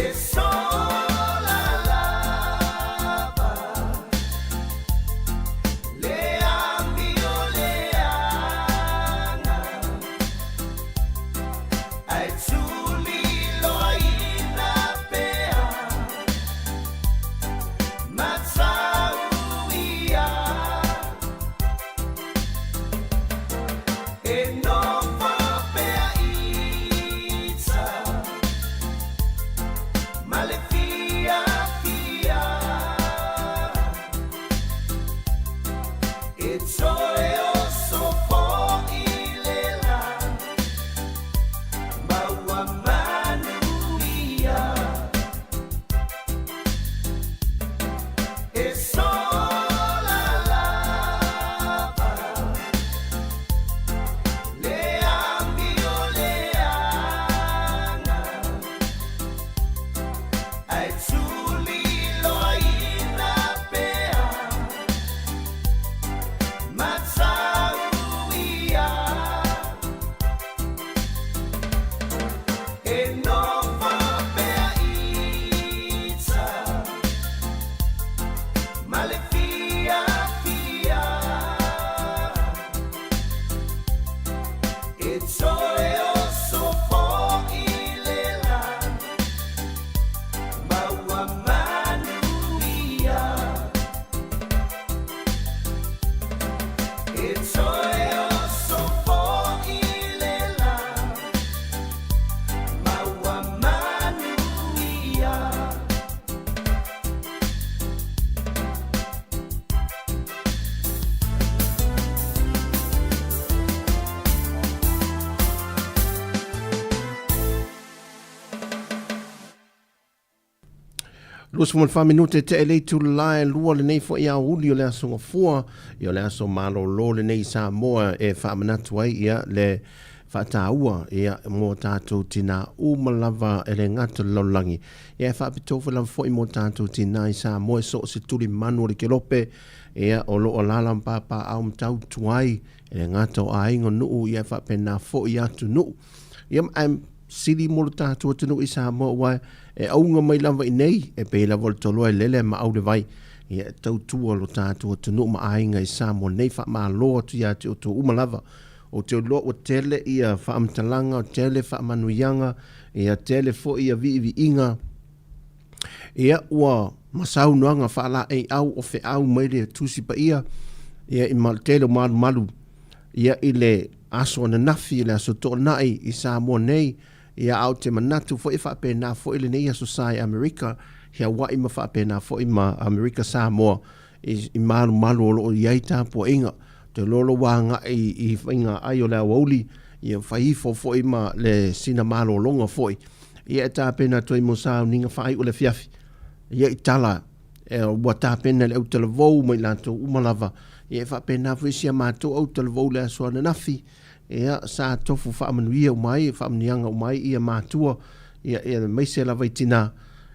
E sola lava le amio leaga Ae tuliloaina pea Matauia E nofo pea ita Ma le fiafia E toe oso foi le la Ma ua manuia E sola lava le amio leaga Ae tuliloaina pea Matauia E nofo pea ita Ma le fiafia E toe oso foi le la Ma ua manuia E toe oso foi le la Ma ua manuia. 24 minute te elei tulae lua lenei foi aoauli o le aso gafua ia o le aso malolo lenei i Samoa e faamanatu ai ia le faataua ia mo tatou tinā uma lava e le gata le lalolagi ia e faapitoa foi lava foi mo tatou tinā i Samoa e so o se tulimanu o le kelope ia o lo o alaala ma papaaao ma tautua ai e le gata o aiga nuu ia e faapena foi atunuu ia ae sili mo lo tatou atunuu i Samoa aua e auga mai lava i nei e pei lava o le toloa e lele ma au le vai ia e tautua lo tatou atunuu ma aiga i Samoa nei faamalo atu ia te outou uma lava ou te iloa ua tele ia faamatalaga tele faamanuiaga ia tele foi ia viiviiga ia ua ma saunoaga faalaeiau o feau mai le Tusi Paia ia i ma tele o malumalu ia i le aso ananafi, le aso Toonai i Samoa nei, ia a ou te manatu foi e faapena foi lenei aso sa i Amerika, i Hawaii ma faapena foi ma Amerika Samoa i, i malumalu o lo o i ai tapuaiga. Te lolo ua agai i faiga ai o le aoauli, ia fai ifo foi ma le sina malologa foi. Ia e tapena atu ai mo sauniga faaiu o le afiafi. Ia i tala e, ua tapena le autalavou ma i latou uma lava. Ia e faapena foi si a matou autalavou le aso ananafi. Ia sa tofu faamanuia uma ai, faamanuiaga uma ai ia matua, ia, ia maise lava i tinā,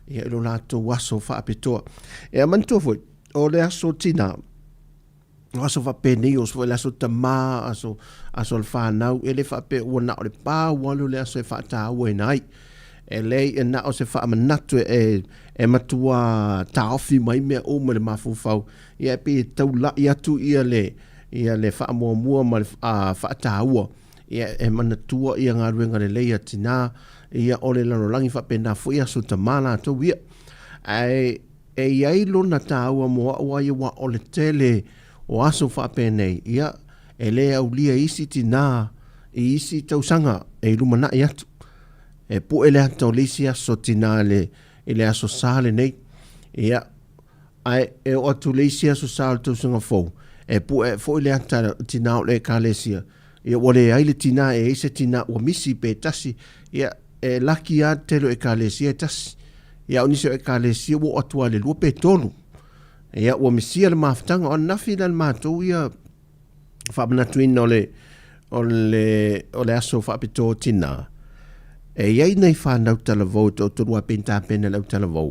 ia i lo latou aso faapitoa. E manatua foi, o le aso tinā, o aso faapenei, o foi le aso tamā, aso, aso o le whānau, e le faapea ua na o le pau alu le aso e faatauaina ai. E leai e na o se faamanatu e, e matua taofi mai mea uma i le mafaufau, ia e pei e taulai atu ia le, ia le faamuamua ma le faataua, ia e manatua ia galuega lelei a tinā, ia o le lalolagi faapena foi aso tamā latou ia. Ae e i ai lona tāua mo au a ia aua o le tele o aso faapenei, ia e le aulia isi tinā i isi tausaga e i lumanai atu. E pue le ata o le isi aso tinā i le, i le aso Sa lenei. Ia, ae e oo atu le isi aso Sa o le tausaga fou, e pue foi le ata tinā o le ekalesia. Ia, ua leai le tinā, e i ai se tinā ua misi pe tasi. Ia, e laki lava le tele o ekalesia e tasi. Ia, a o nisi o ekalesia ua oo atu lava i le lua pe tolu. Ia, ua misia le mafutaga. O ananafi la le matou ia faamanatuina o le, o le, o le aso faapitoa o tinā, e i ai nei whānau talavou e toatolu a pei na tapena le au talavou,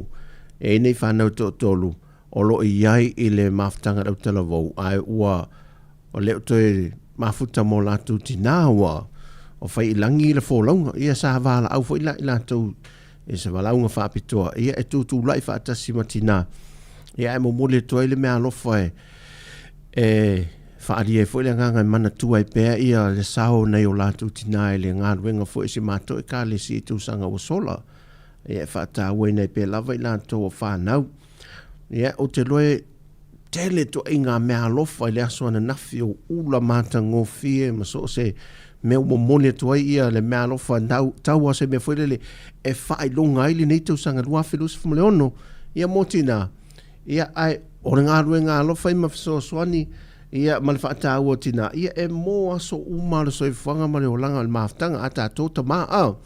e i ai nei whānau toatolu o lo o i ai i le mafutaga le au talavou, ae ua o le o toe mafuta mō latou tinā ua o whai i langi le folauga. Ia sa valaau foi la i latou I se valaauga faapitoa, ia e tutulai faatasi ma tinā, ia ae momoli atu ai le mea alofa e, e faaalia ai foi le agaga e manatua ai pea ia le sao o nai o latou tinā i le galuega foi a si matou Ekalesia i tausaga ua sola. Ia e faatauaina ai pea lava i latou o fanau. Ia, ou te iloa e tele ituaiga meaalofa i le aso ananafi o ula matagofie ma so o se mea ua momoli atu ai ia le meaalofa tau, tau lava se mea foi lele e faailoga ai lenei tausaga 2026 ia mo tinā. Ia, ae o le galuega alofa ia ma fesoasoani ia ma le faataua o tinā, ia e mo aso uma o le soifuaga ma le olaga o le mafutaga a tatou tama. A,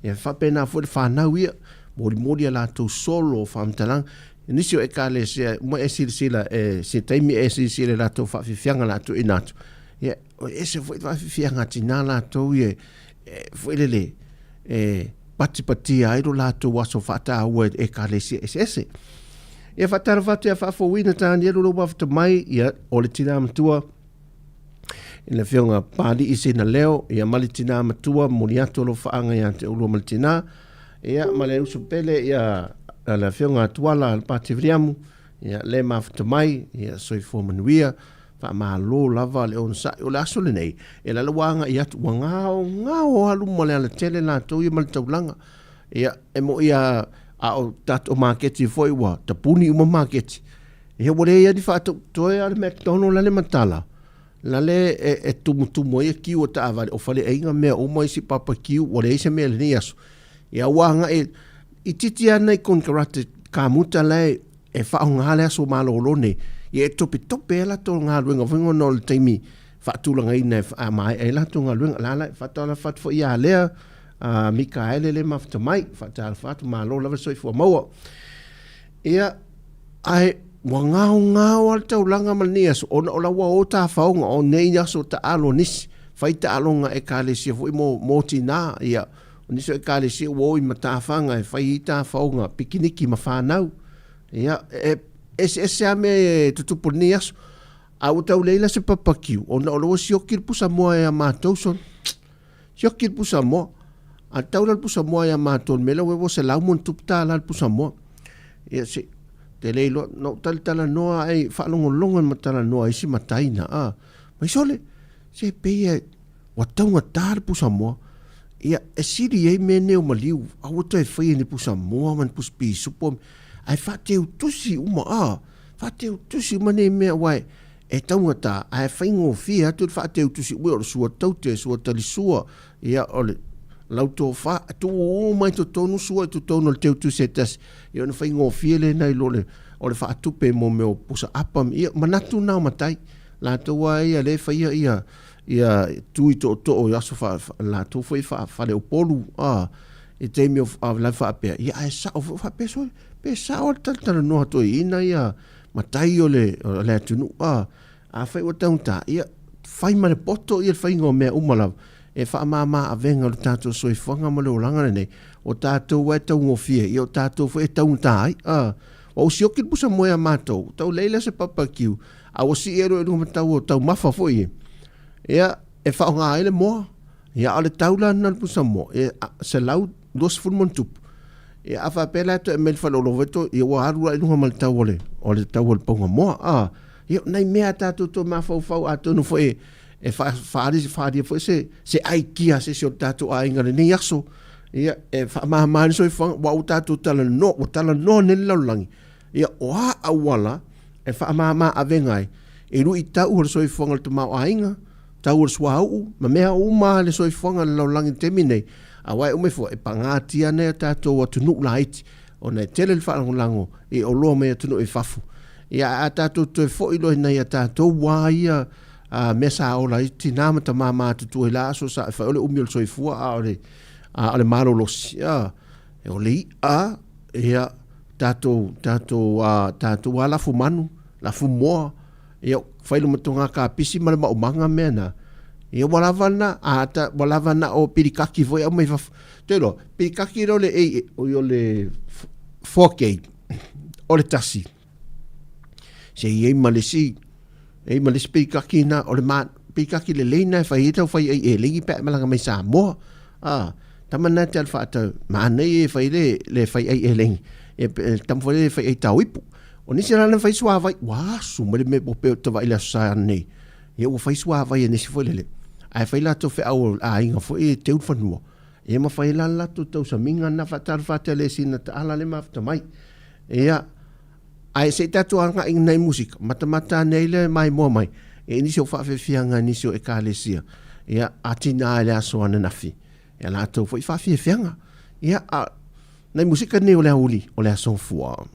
ia faapena foi le fanau ia, molimoli a latou solo o faamatalaga. Nisi o Ekalesia, uma e silasila, e, se taimi e silasila i latou faafiafiaga o le a tuuina atu. Ia, e ese foi faafiafiaga a tinā latou ia, e, foi lele, e patipatia ai lo latou aso faataua e Ekalesia eseese. Ia faatalofa atu ia faafouina Tanielu lou mafuta mai, ia, o le tinā matua, i le afioga Pali'i Sina Leo, ia ma le tinā matua, momoli atu alofaaga ia te oulua ma le tinā, ia ma le uso pele ia le afioga Tuala Lepati Viliamu, ia le mafuta mai, ia soifua manuia, faamalo lava le onosai. O le aso lenei, e lala ua agai atu, ua gaogao lava luma o le alatele latou ia ma le taulaga. Ia, e moi lava, a o tatou maketi foi ua tapuni uma maketi. Ia ua leai ni faatau toe a le McDonald la le matala la le e, e tumutumu ai kiu o taavale o faleaiga mea uma isi barbecue ua leai se mea i lenei aso. Ia ua agai itiiti lava nai konekarate kamuta la e e faaaoga le aso malolo nei ia e topetope ai latou galuega foi ona o le taimi faatulagaina e faamaea ai latou galuega. La la faatalofa atu foi ia Lea a Mikaele le mafuta mai, faatalofa atu malo lava le soifua maua. Ia, ae ua gaogao lava le taulaga ma lenei aso, ona o la ua o tafaoga o nei aso taalo a nisi, fai taaloga a ekalesia foi mo, mo tinā, ia, o nisi o ekalesia ua o i matafaga e fai ai tafaoga pikiniki ma fanau. Ia, e eseese lava mea e tutupu i lenei aso. A ua tau leai la se papakiu, ona o la ua sioki le pusamoa ia matou, sole. Sioki le pusamoa. A tau la le pusamoa ia matou i le mea lea ua $100+ le pusamoa. Ia se, te le iloa, na ou talatalanoa ai, faalogologo ma talanoa ai isi matai na, a, mai sole, se pei e, ua taugata le pusamoa. Ia, e sili ai mea nei o maliu, aua toe faia ni pusamoa ma ni pusa pisupo, ae faateutusi uma, a, faateutusi uma nei mea, aua e, E taugata, ae faigofie atu le faateutusi ue o le sua taute, sua talisua, ia o le lautofa, tuu uma i totonu sua i totonu o le teutusi e tasi, ia ona faigofie lea nai lo le, o le faatupe mo mea o pusa apa, ia manatu na o matai, latou lava ia lea e faia ia, ia tu i tootoo i aso fa, fa, latou foi fa, faleupolu, a, i taimi o la faapea, ia ae sao foi faapea sole, pe sao le talatalanoa toeaina ia, matai o le, o le atunuu. A, afai ua taugata, ia fai ma le poto ia le faiga o mea uma lava e faamama avega o le tatou soifuaga ma le olaga lenei. O tatou e taugofie, ia o tatou foi e taugata ai. A, ua ou sioki le pusa moe a matou, tau leai la se papakiu, a ua sii ai loa i luga ma tau o taumafa foi e. Ia, e faaaoga ai le moa. Ia, a o le tau la lena o le pusa moa, e $120+. Ia, a faapea la e toe aumai i le faleoloa foi toe, ia ua alu la i luga ma le tau o le, o le tau o le pauga moa. A, ia, o nai mea a tatou toe mafaufau atonu foi e, e faaali, faaalia foi se, se aikia a se isi o le tatou aiga i lenei aso. Ia, e faamama ai le soifuaga, aua ua tatou talanoa, ua talanoa nei le lalolagi. Ia, o a auala e faamama avega ai i luitau o le soifuaga o le tamaoaiga, tau o le suauu ma mea uma le soifuaga i le lalolagi i le taimi nei, aua e uma ifo e pagatia nei a tatou atunuu laiti ona e tele le faalagolago i oloa mai atunuu i fafo. Ia ae a tatou toe foi loa i nai a tatou wā ia a mea sa ola ai tinā ma tamā matutua i la aso sa e fai o le umi o le soifua a o le a o le malolosi a o le i'a ia tatou tatou a tatou a lafu manu lafu moa Ia, fai le matoga kapisi ma le maumaga mea na. Ia, ua lava na, a ta, ua lava na o pilikaki foi au mai fafo. Te iloa, pilikaki lea o le A, o le 4K, o le tasi. Se i ai ma le isi, e ai ma le isi pilikaki na, o le ma, pilikaki lelei na e fai ai tau fai ai elegi pe a e malaga mai Samoa. A, tau Tama lena e te alu faatau, manaia e fai le, le fai ai eleni. E, e tama foi le fai ai tao ipu. O nisi la na fai suavai, ua asu mai le mea po pe o te vaai le aso sa nei. Ia ua fai suavai e nisi foi lele. Ae fai latou feau o aiga foi e teu le fanua. Ia ma fai la le latou tausamiga na faatalofa atu i le sina taala le mafuta mai. Ia, ae se i tatou agai i nai musika, matamata ane ai le maimoa mai i nisi o faafiafiaga i nisi o ekalesia, ia, a tina i le aso ananafi, ia latou foi faafiafiaga. Ia, a, nai musika nei o le aoauli o le aso Gafua.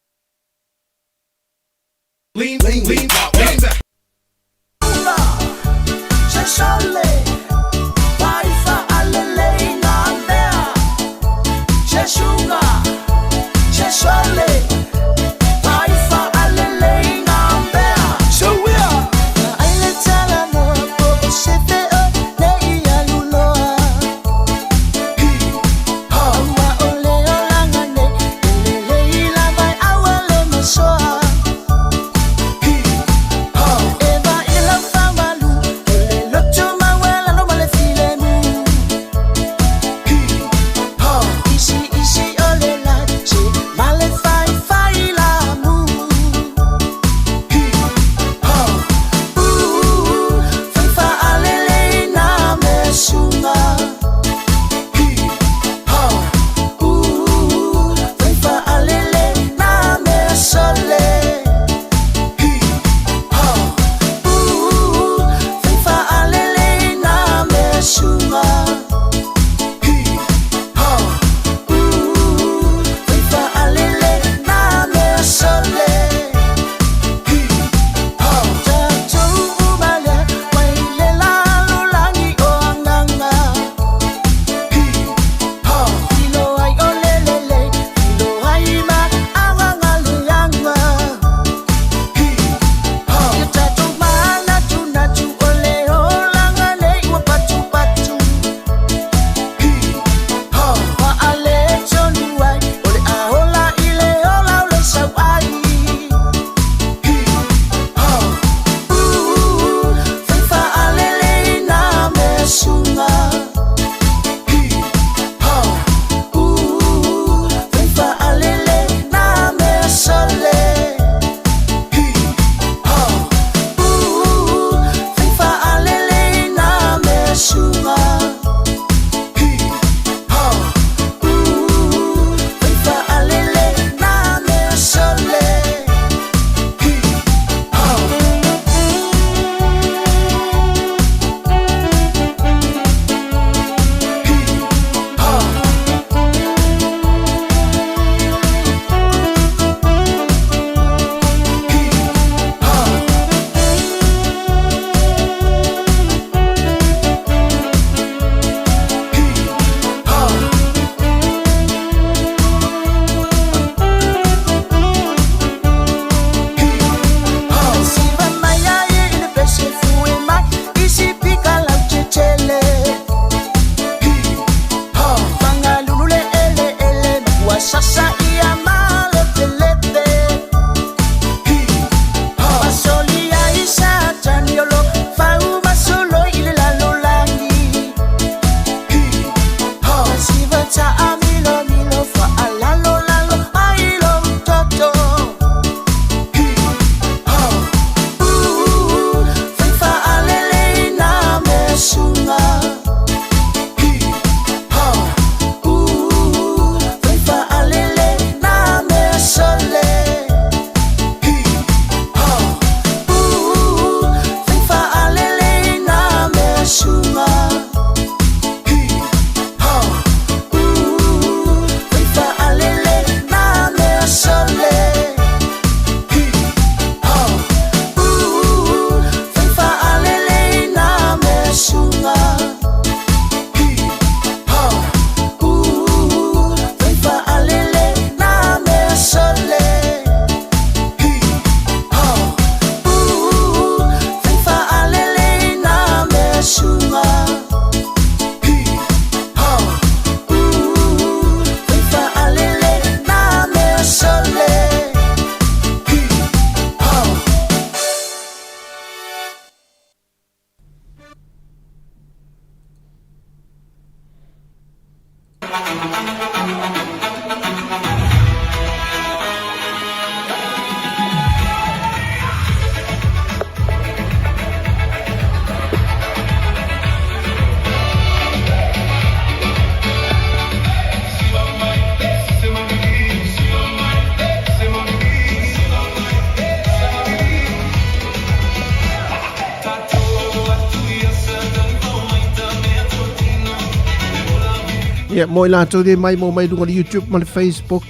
Ia, mo i latou nei mai mo mai luga le YouTube ma le Facebook.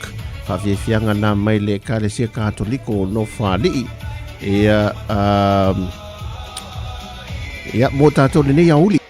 Faafiafiaga na mai le Ekalesia Katoliko o Nofoalii. Ia, um, ia, mo tātou lenei aouli.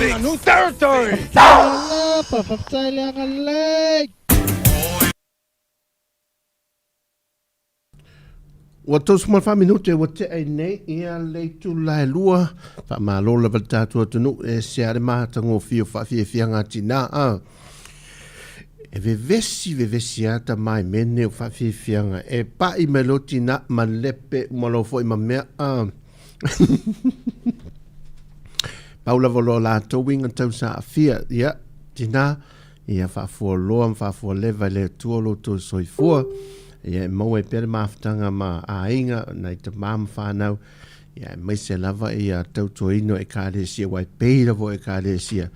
New territory. Faafetai le agalelei. Ua 34 minute ua tea ai nei ia le itula e lua. Faamalo lava le tatou atunuu e ese lava le matagofie o faafiafiaga a tina a. E vevesi vevesi lava tama i mea nei o faafiafiaga. E pai mai loa tina ma lepe uma loa foi ma mea a. Pau lava o lo latou uiga tau saafia, ia, tina, ia faafualoa ma faafualeva e le Atua lo outou soifua, ia e maua ai pea le mafutaga ma aiga, nai tama ma fanau, ia aemaise lava ia tautuaina o Ekalesia, aua e pei lava o Ekalesia,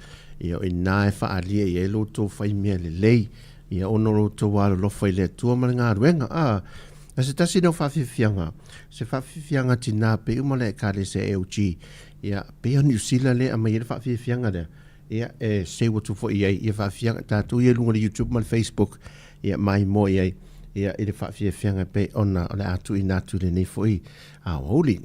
ia o i ina e faaalia i ai lo outou faimea lelei, ia ona o lo outou alolofa i le Atua ma le galuega. A, o se tasi lea o faafiafiaga, se faafiafiaga tina pei uma le Ekalesia AOG, ia, pei o Niu Sila lea e aumai ai le faafiafiaga lea, ia, e seu atu foi i ai ia faafiafiaga, tatou ia i luga o le YouTube ma le Facebook, ia maimoa i ai ia i le faafiafiaga e pei ona o le a tuuina atu i lenei foi aoauli.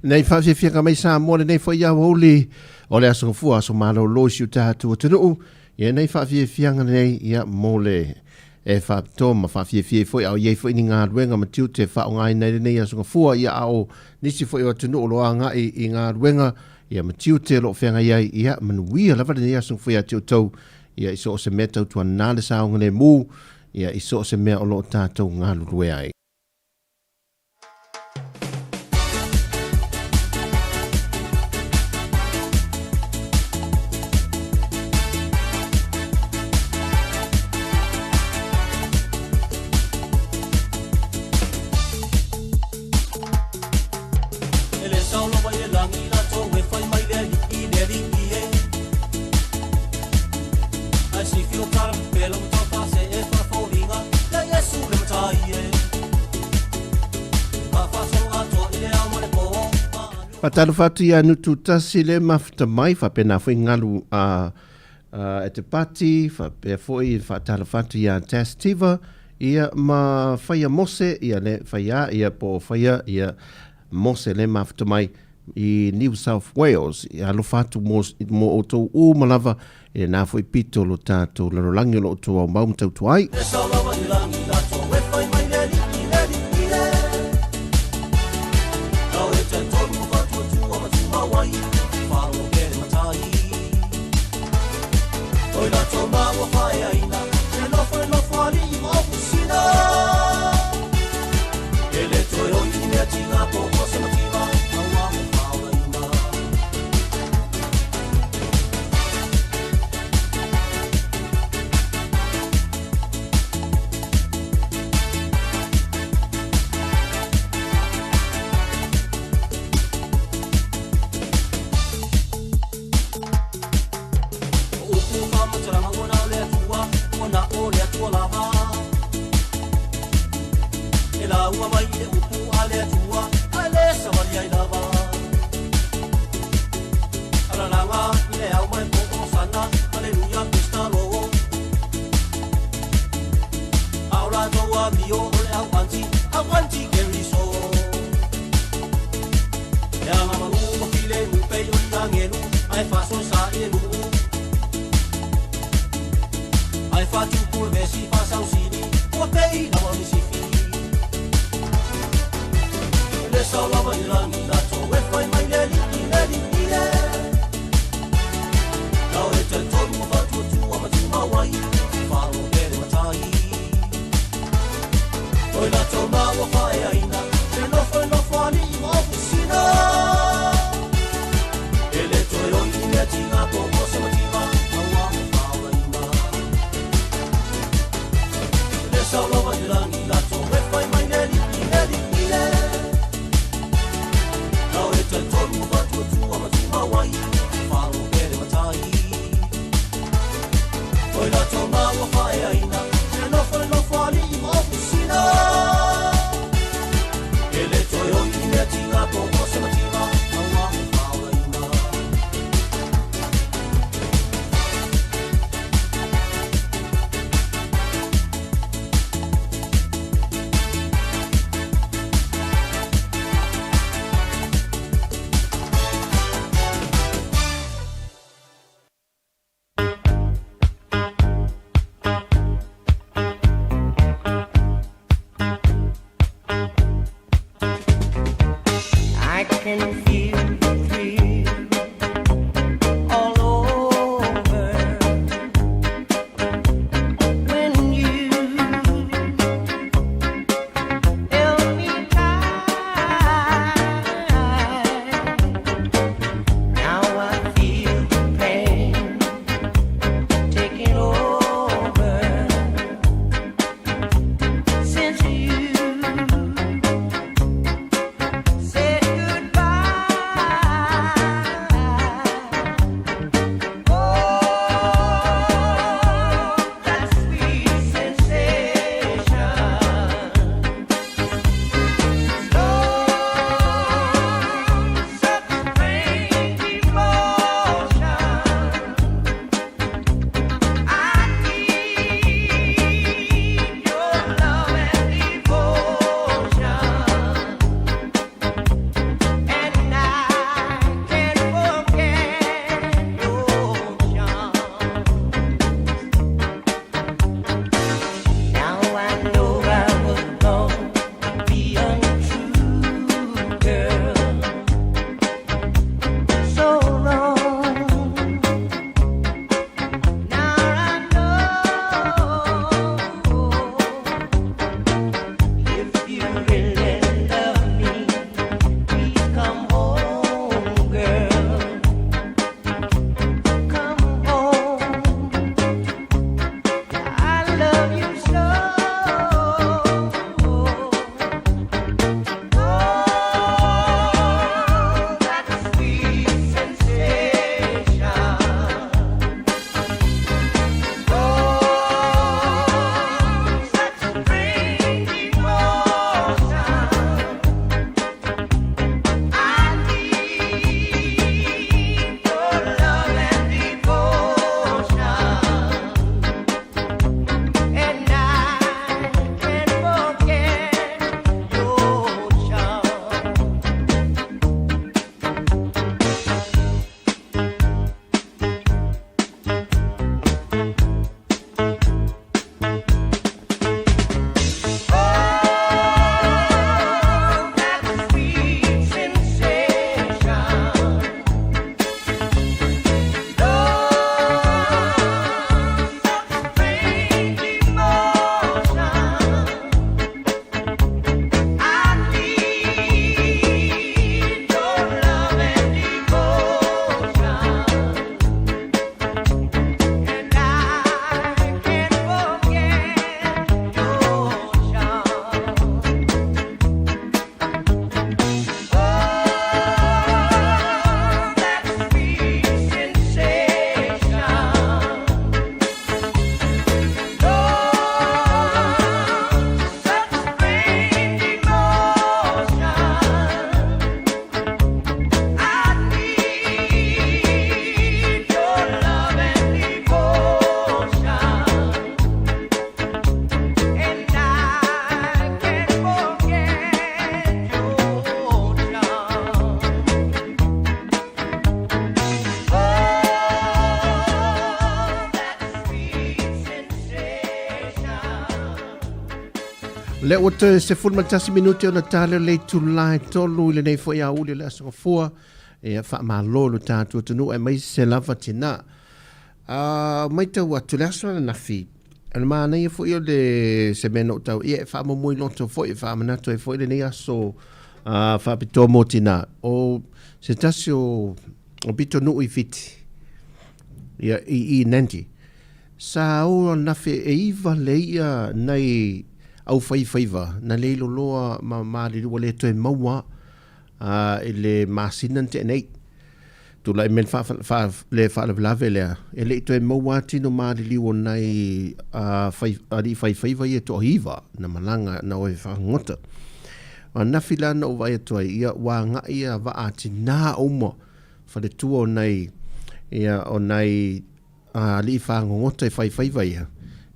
Nei faafiafiaga mai Samoa lenei foi aoauli o le Aso Gafua, aso malolo i si o tatou atunuu. Ia nei faafiafiaga nei ia mo le e faapitoa ma faafiafia ai foi a o i ai foi ni galuega ma tiute e faaaogaina ai lenei Aso Gafua, ia a o nisi foi o atunuu o lo o agai i galuega ia ma tiute o lo o feagai ai, ia manuia lava lenei Aso Gafua ia te outou, ia i so o se mea tautuana le saogalemu, ia i so o se mea o lo o tatou galulue ai. E le sao lava i le lagi latou e fai mai le alii i le alii e. Ae sifi o tala pepelo ma taufase e faafofoga ia Iesu le Matai e. Ka faasolo atoa i le ao ma le po ma anu. Faatalofa atu ia Nututasi le mafuta mai, faapena foi galu a e te pati, faapea foi faatalofa atu ia Tas Tiva, ia ma Faia Mose, ia le Faia, ia po o Faia, ia Mose le mafuta mai i New South Wales. Ia alofa atu mo, mo outou uma lava i lena foi pito o lo tatou lalolagi o lo outou aumau ma tautua ai. Le sao lava i le lagi latou e fai mai le alii i le alii e. Kau e talitonu ma faatuatua ma tumau ai, faalogo pea le matai. Oi latou ma ua faeaina, e nofo e nofo alii ma ofusina. E le toe oi i mea tiga po o se mativa, a ua mo faolaina. O upu faamatalaga ua na o le Atua, ua na o le Atua lava. E lauga mai i le upu a le Atua, ae le savali ai lava. Alalaga i le ao ma le po o sana, Aleluia, Krista lo. A o latou amio o le au anti, au anti Keriso. E agamalu ma filemu pei o ni agelu, ae faasoesa i le nuu. Ae faatupu le vesi faasausili, ua pei lava o ni sifi. E le sao lava i le lagi latou e fai mai le alii, le alii e. Kau e talitonu ma faatuatua ma tumau ai, faalogo pea le matai. Oi latou ma ua faeaina, e nofo e nofo alii ma ofusina. E le toe oi i mea tiga po o se mativa, a ua mo faolaina. E le sao lava i le lagi latou e fai mai le alii, le alii e. Lea ua toe 11 minute ona tale o le itula e 3 i lenei foi aoauli o le Aso Gafua. Ia faamalo lo tatou atunuu aemaise lava tinā. A matau atu le aso ananafi, o le manaia foi o le se mea na ou tau, ia e faamomoi loto foi, e faamanatu ai foi lenei aso faapitoa mo tinā. O se tasi o pitonuu i Fiti, ia i Nandi, sa o ananafi e 9 le i'a nai au faifaiva na leiloloa ma maliliu ua le toe maua i le masina na tea nei. Tulai mai le faalavelave lea, e le i toe maua lava tino maliliu o nai alii faifaiva ia e toaiva na malaga na o e fagogota. O ananafi la na ou vaai atu ai, ia ua agai ia vaa tinā uma faletua o nai, ia, o nai alii fagogota e faifaiva ia,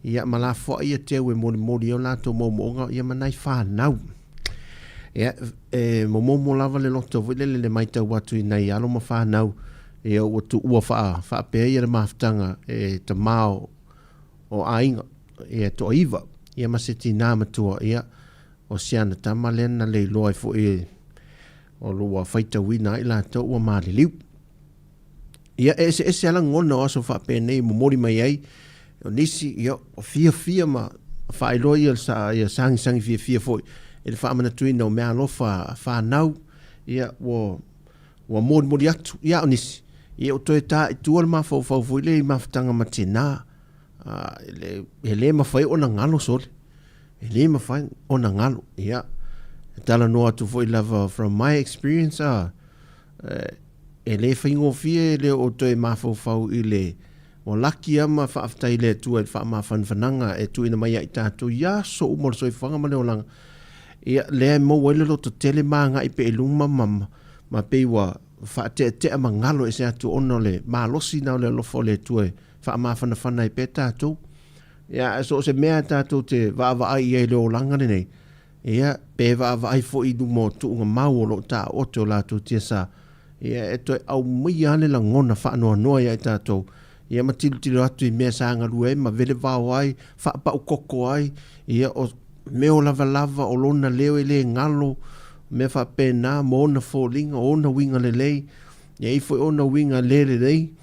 ia ma lafoai ia teu e molimoli ai o latou moomooga ia ma nai fanau. Ia, e momomo lava le loto foi lele le matau atu i nai alo ma fanau, ia ua tuua faapea ia le mafutaga e tama o aiga, ia toaiva, ia ma se tinā matua, ia o si ana tama lea na leiloa ai foi o lo ua faitauina ai latou ua maliliu. Ia, e eseese lava lagona o aso faapenei e momoli mai ai, o nisi, ia, ua fiafia ma faailoa ia, ia sagisagi fiafia foi i le faamanatuina o meaalofa a fanau, ia, ua, ua molimoli atu. Ia, a o nisi, ia, ua toe ta i tua le mafaufau foi lea i mafutaga ma tinā. E le mafai ona galo sole. E le mafai ona galo. Ia, e talanoa atu foi lava from my experience, e le faigofie le o toe mafaufau i le ua laki lava ma faafetai i le Atua i le faamafanafanaga e tuuina mai ia i tatou i aso uma o le soifuaga ma le olaga. Ia, lea e maua ai le lototele ma agai pea i luma ma, ma pei ua faateatea ma galo ese atu ona o le malosi na o le alofa o le Atua e faamafanafana ai pea tatou. Ia, ae so o se mea tatou te vaavaai i ai i le olaga lenei, Ia, pe vaavaai foi i luma o tuugamau o lo o taooto e o latou tiasa, ia, e toe aumaia lava le lagona faanoanoa ia i tatou, ia ma tilotilo atu i mea sa galue ai ma velevao ai, faapaukoko ai, ia, o mea o lavalava, o lona leo e le galo, mea faapena, ma ona foliga, o ona uiga lelei, e i ai foi ona uiga le lelei,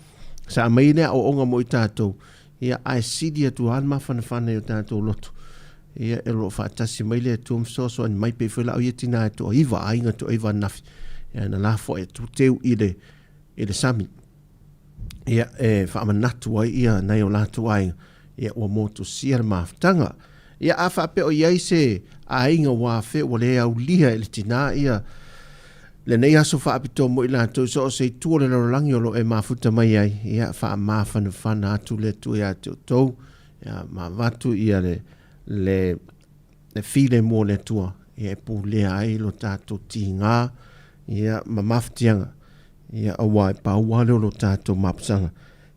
sa aumai ai le aoaoga mo i tatou, ia, ae sili atu lava le mafanafana i o tatou loto. Ia, e o lo o faatasi mai le Atua ma fesoasoani mai, pei foi la o ia tinā e toaiva, aiga toaiva ananafi, ia na lafoai atu teu i le, i le sami. Ia, e faamanatu ai ia nai o latou aiga, ia ua motusia le mafutaga. Ia, a faapea o i ai se aiga ua afea ua le aulia e le tinā ia lenei aso faapitoa mo i latou i so o se itu o le lalolagi o lo o e mafuta mai ai, ia, faamafanafana atu le Atua ia te outou, Ia, ma avatu ia le, le, le filemu o le Atua, ia e pulea ai lo tatou tigā, ia, ma mafatiaga, ia, auā e pau lava lea o lo tatou mapusaga,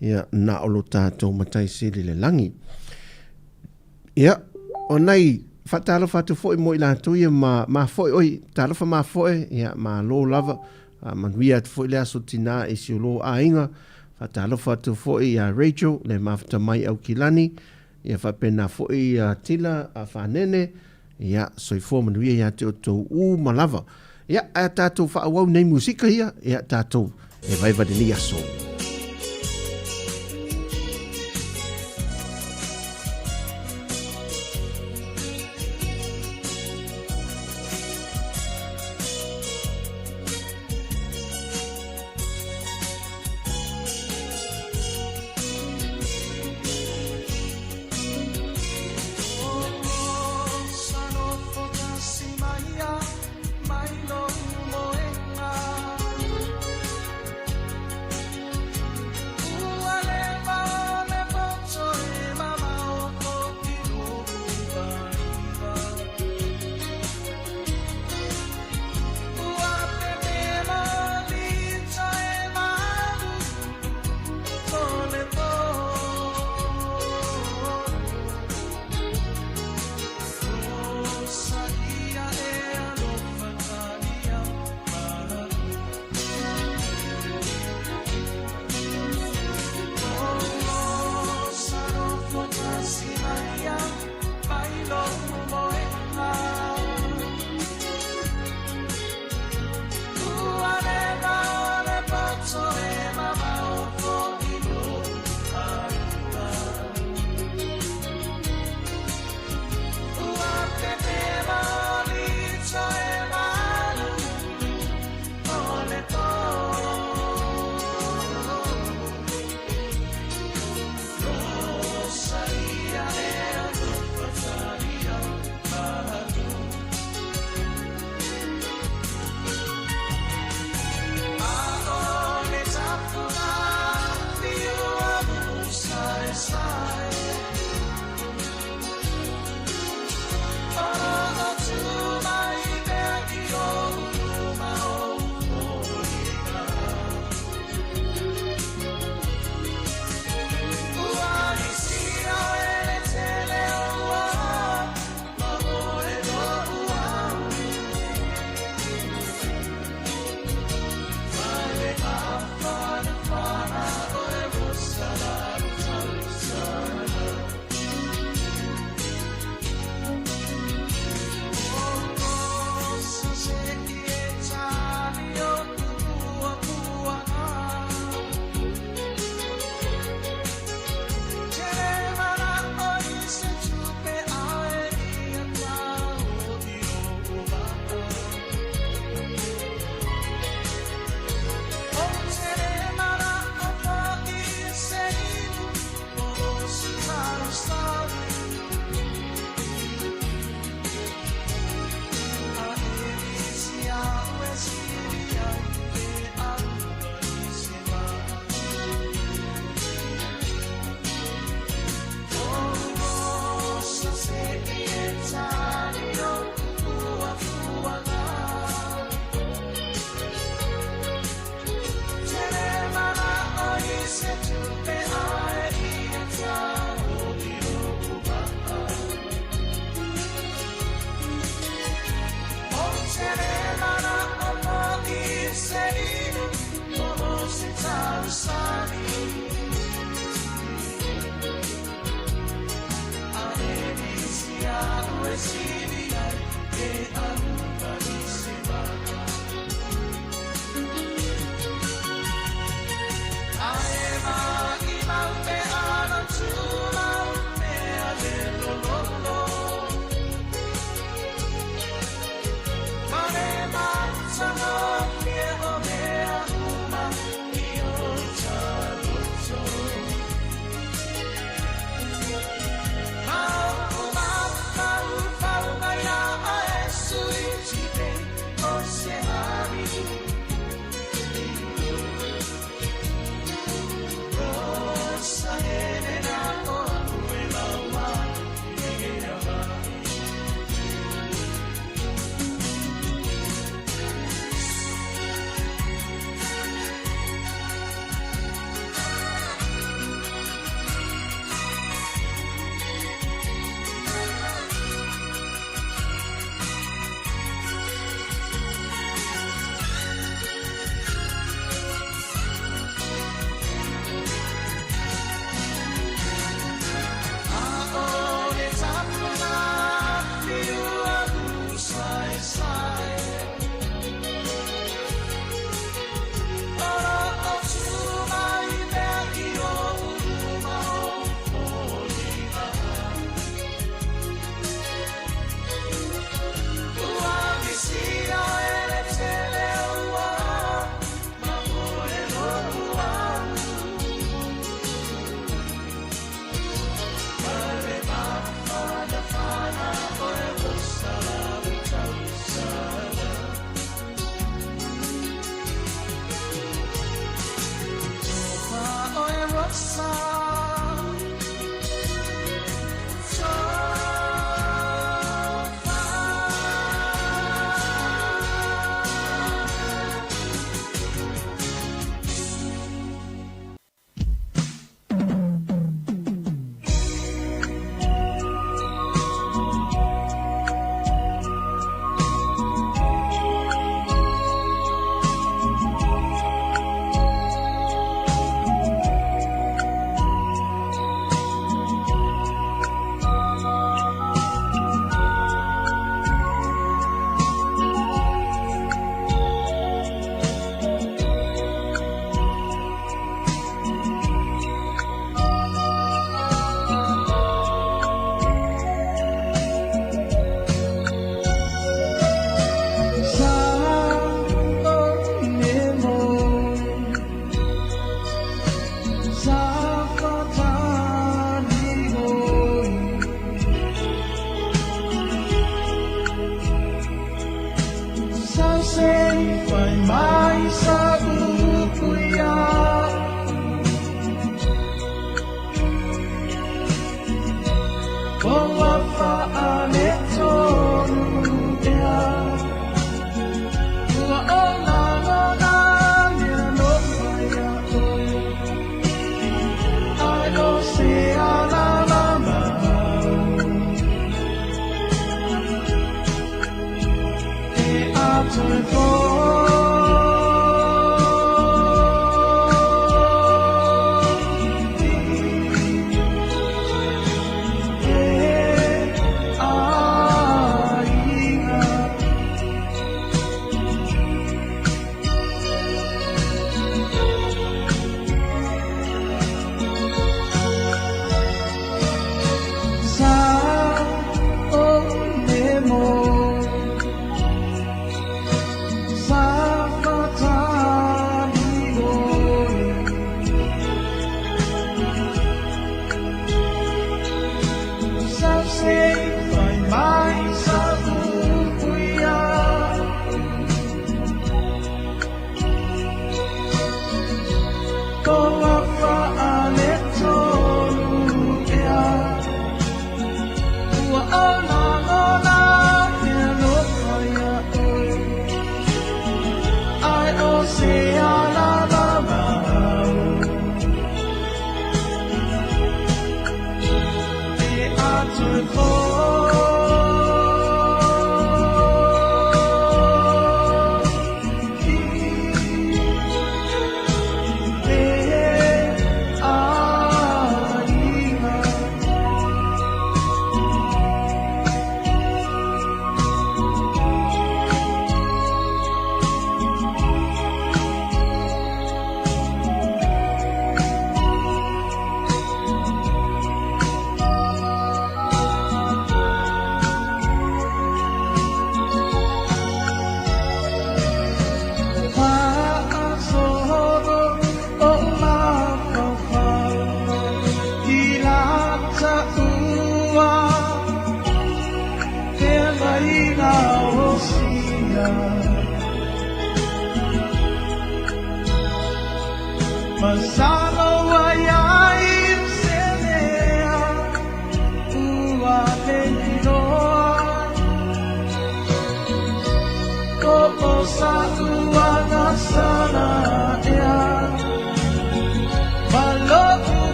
ia, na o lo tatou Matai Sili i le lagi. Ia, o nai faatalofa atu foi mo i latou ia ma mafoe, oi, talofa mafoe, ia, malo lava, Faamanuia atu foi le aso tinā i si o lō aiga. Faatalofa atu foi iā Rachel le mafuta mai Aukilani, ia faapena foi ia Tila a Fanene, ia soifua manuia ia te outou uma lava. Ia, ae a tatou faaauau nei musika ia, ia tatou e vaeva lenei aso.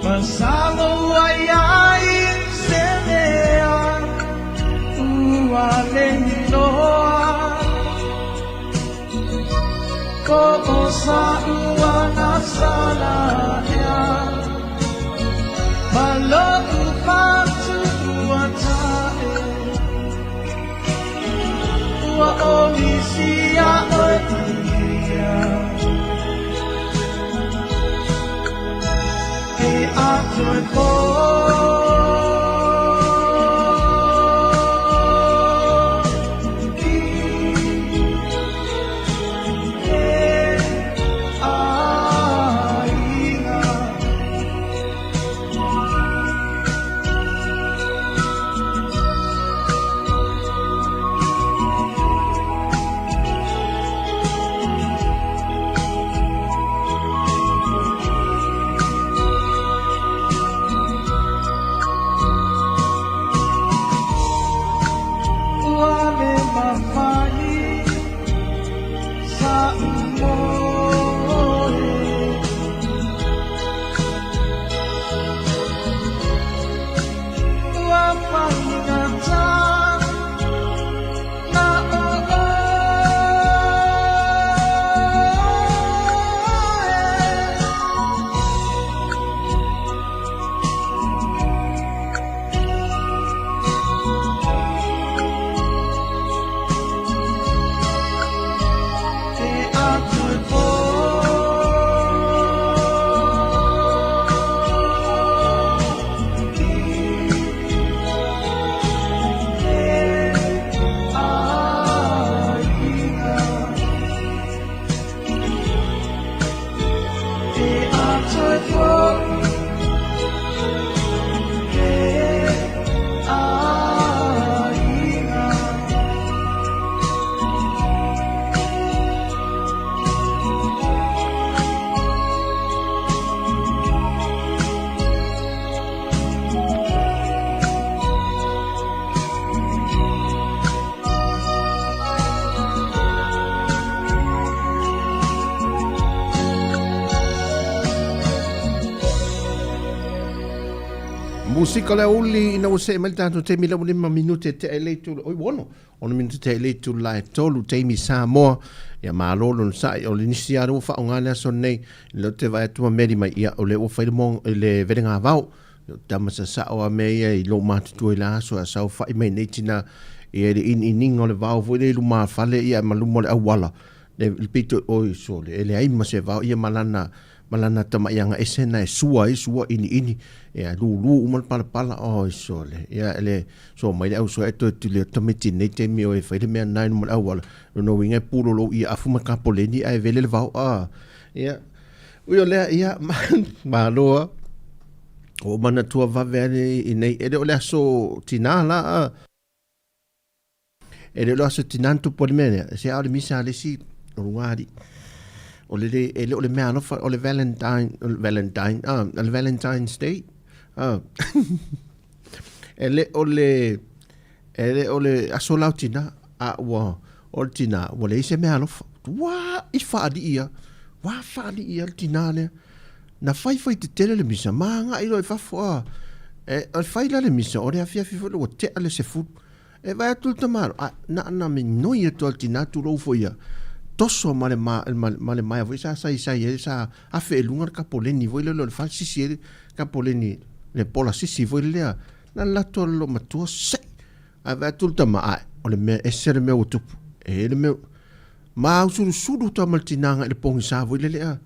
Masalo ai ai se mea. Musika le uli ina ua see mai le tatou taimi le ua lima minute tea i le itu oi ua ono ono minute tea i le itu la e tolu taimi Samoa ia malo lona sa'i o le nisi lava lea ua faaaoga le aso lenei lea ou te vaai atu ma meli mai ia o lea ua fai le mo le velega vao tama sasao a mea ia i lou matutua i la aso a saofai mai nei tina ia i le iniiniga o le vao foi lea i luma fale ia ma luma o le auala le pito oi sole e leai ma se vao ia ma lana ma lana tamaiaga ese na e sua ai sua iniini ia lulu uma le palapala oi sole ia le so mai le au soe toe tuli o tamaiti nei taimi o e fai le mea na i luma o le auala lona uiga e pulolou ia afu ma kapoleni ae vele le vao a ia ui o lea ia malo a o manatua vave ale i nei e le o le aso tina la a e le o le aso tina na tupu ai le mea lea se a o le misa a le isi o luga alii o le le e le o le mea alofa o le Valentine o le Valentine ah o le Valentine's Day ah e le o le e le o le aso la o tina a ua o le tina ua leai se mea alofa ua i faalii ia ua faalii ia le tina lea na faifai tetele le misa ma agai loa i fafo a e, o le fai la le misa o le afiafi foi lea ua tea le sefulu E vaai atu le tamaloa, a, na ona minoi atu lava le tina tulou foi ia, toso ma le ma, ma, ma le maea foi sa saisai ai, sa afe i luga le kapoleni foi lea o le fale sisi ai le kapoleni, le pola sisi foi lea. Na alu atu le loomatua, sei! Ae vaai atu le tama, ae, o le mea ese le mea ua tupu. E i ai le mea, ma usulusulu atu lava ma le tina agai i le pogisa foi lele a.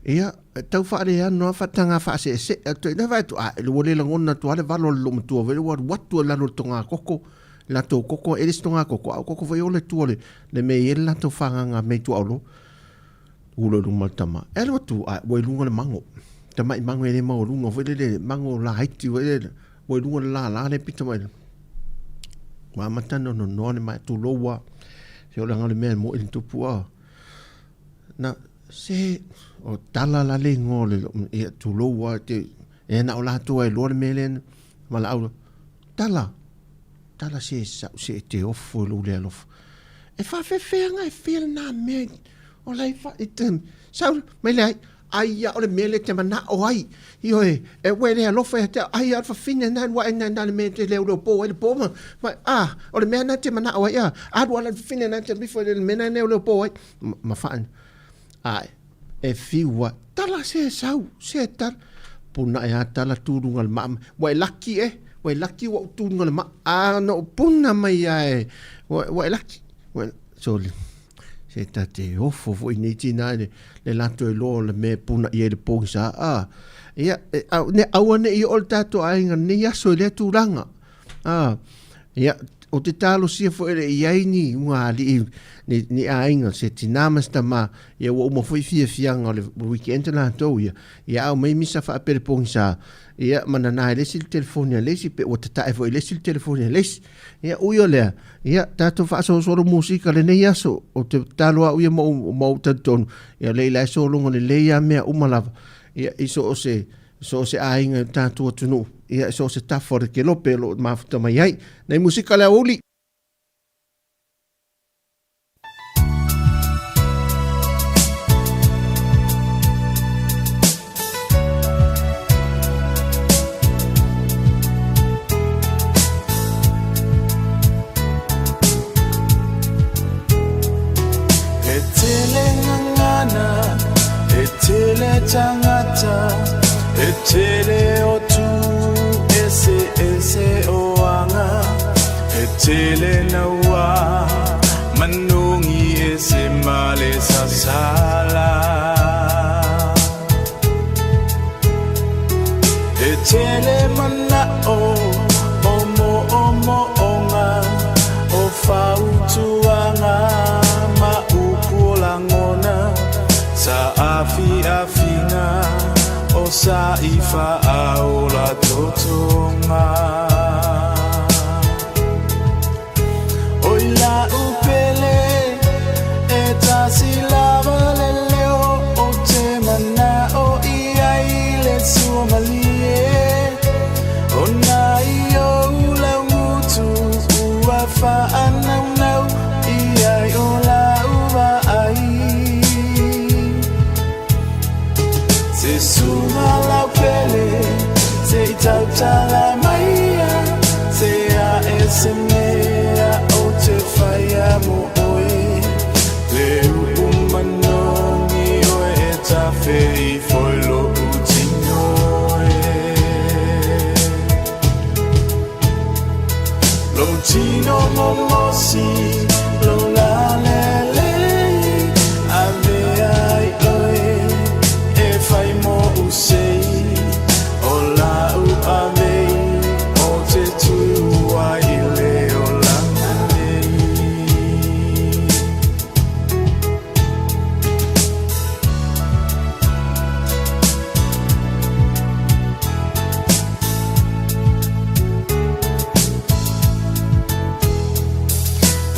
Ia, e tau faaleano lava faataga faaseesee atu ai. Na vaai atu, a, ua le lagona atu lava le valo a le loomatua foi lea ua alu atu i lalo o le togakoko, latou koko, e le o se togakoko, a o koko foi ola i tua o le mea e i ai le latou fagaga mea i tuaolo. Ulo i luma le tama. E alu atu, a, ua i luga le mago. Tamai mago e le maualuga foi lele, mago laiti foi lele, ua i luga le lala lea pito mai. Ua amata ona nonoa le maea, tulou lava. Se o le aga o le mea e moi le tupu a. Na, se, o tala la le igoa o le, ia, tulou lava, te, e na o latou lava e iloa le mea lea, valaau, tala, tala se sau, se e te ofo i lou le alofa. E faafefea e fia lena mea, o la e fa, e te, sau, mai leai, ai ia o le mea lea e te manao ai, ioe, e ua e le alofa ia te au, ai ia o le fafine lena e lua ai lena le mea e te leoleo po ai le po ma, ma, a, o le mea lena e te manao ai, a, alu ala le fafine lena e te alu ifo i le mea lena e leoleo po ai, ma, ma faa, Ae, e fiu ai, tala se sau, se tala. Puna e a tala tu luga o le maa. Ua e laki e, ua e laki ua ou tu luga o le maa. A na ou puna mai lava e, ua e laki. Ua e, sole, se ta te ofo foi nei tina i le, le latou iloa o le mea e puna i ai le pogisa. A, ia, e, au, ne, aua ne i oo le tatou aiga i lenei aso i lea tulaga. A, ia, ou te talosia foi e le i ai ni ugaalii, ni, ni aiga, se tinā ma se tamā, ia ua uma foi fiafiaga o le weekend latou ia, ia aumai misa faapele pogisa, ia manana e le isi le telefoni a le isi, pe ua tatae foi e le isi le telefoni a le isi. Ia, ui o lea, ia, tatou faasolosolo musika lenei aso, ou te tatalo au ia ma ou, ma ou talitonu, ia lei la e sologa lelei lava mea uma lava, ia, i so o se, so o se aiga i lo tatou atunuu, ia, so o se tafa o le kelope o lo o mafuta mai ai. Nei musika le aoauli. E tele ngangana, e tele tangata, e tele o tu ese ese o anga, e tele naua manongi ese male sasala. E tele mana'o o mo'omo'oga, o fautuaga ma upu o lagona, sa afiafiga o sa i fa'aola totoga. Oi la'u pele, e tasi lava le leo ou te mana'o i ai le sua malie, ona i ou lau gutu ua fa'anaunau i ai o la'u vaai. Se suga lau pele, se i tautala maia, se a e se mea o te whaia mo oe. Le uu manongi oe e tafe i foi lo utino e. Lo tino momosi, lo lalele, a mea ai oe e whai mo usei. O lau avei o te tua i le olanga nei.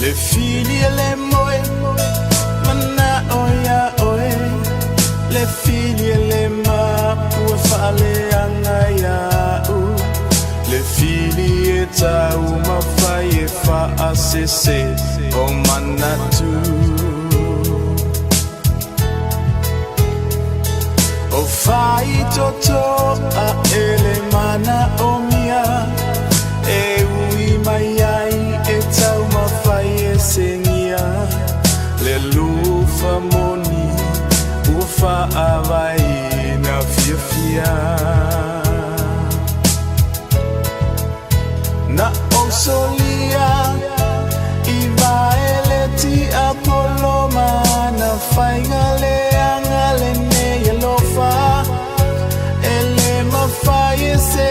Le fili e le moe, mana'o ia oe. Le fili e le mapu e faaleaga ia'u. Le fili e taumafai e fa'asese o manatu. O faitoto a e le manaʻomia e ui mai ai e taumafai e segia le lufa moni ua faavaeina fiafia. Na ou solia i vaeleti Apolo ma na faiga leaga lenei alofa e le mafai e se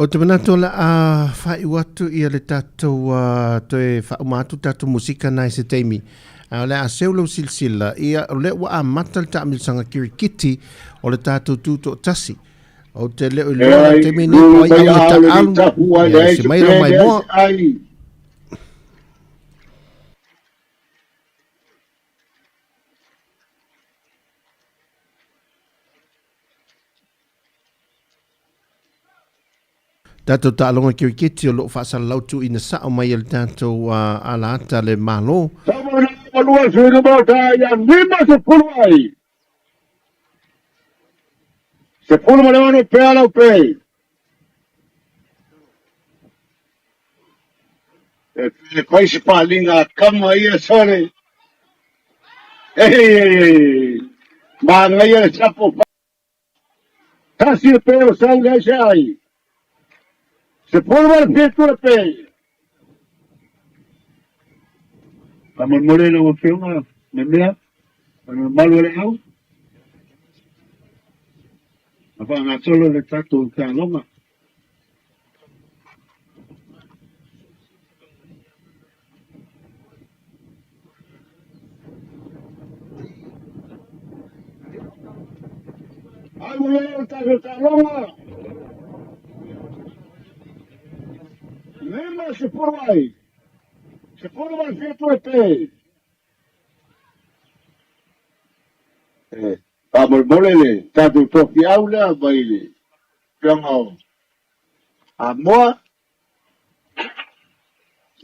Ou te manatu o le a faaiu atu ia le tatou uh, toe faauma atu tatou musika nai se taimi. A o le a seu lau silasila, ia o lea ua amata le taamilosaga kirikiti o le tatou tutoatasi. Ou te le o iloa le taimi nei po ai au e taalu, ia se mai lau maimoa. Tatou taaloga kiriketi o lo o faasalalau tuuina sao mai e le tatou uh, alaata le Malo. Sama lua sui usufono Maota ia 50 ai. 16 pea lau pe. E pe fai se palinga a kama ia sole. Ei, ei, ei. Manaia le sapo. Tasi le pe o sau le ai se ai. 17 le pe. Faamolemole lau Afioga le mea, o le mamalu o le au, a faagasolo le tatou taaloga. Ai ua leo le tatou taaloga. 50 ai. 17 le pe. E faamolemole le tatou tofiau lea mai le Afioga o Amoa.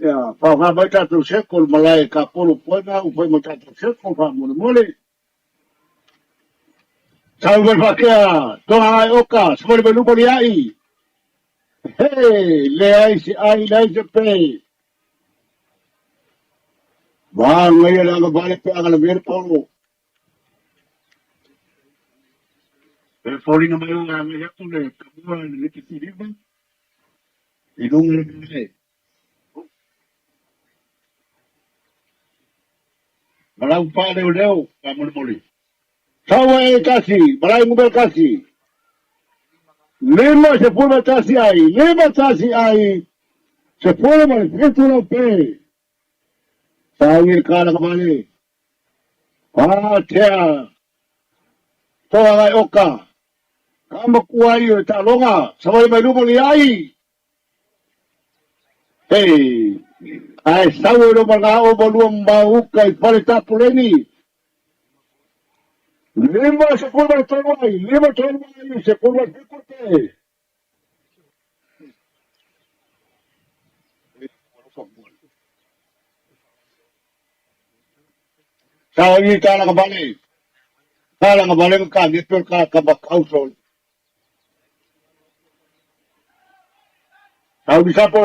Ia, faaaoga mai tatou seko le malae e kapolo puena ua fai ma tatou seko faamolemole. Sau mai faakea, toga ai oka, sumali mai luma liai. He, leai se ai, leai se pe. Māngaia le agavale pe agalamia le polo. E foliga mai o agai atu le tamua i le liki lima i luga le malae. Malau faaleoleo faamolemole. Sau ai e tasi, malae numera tasi. 51 ai, 51 ai, 17 lau pe. Sau i le kalaga vale. Pātea, toa gai oka, ka makua ai o le taaloga, savali mai luma li ai. Hei, ae sau e loma ngā o malua mauka i pale tapuleni. 53 ai, 53 ai, 17 te. Sa i tala ka vale. Tala ka vale ka ni pe ka ka ba kau so. Sau ni sapo.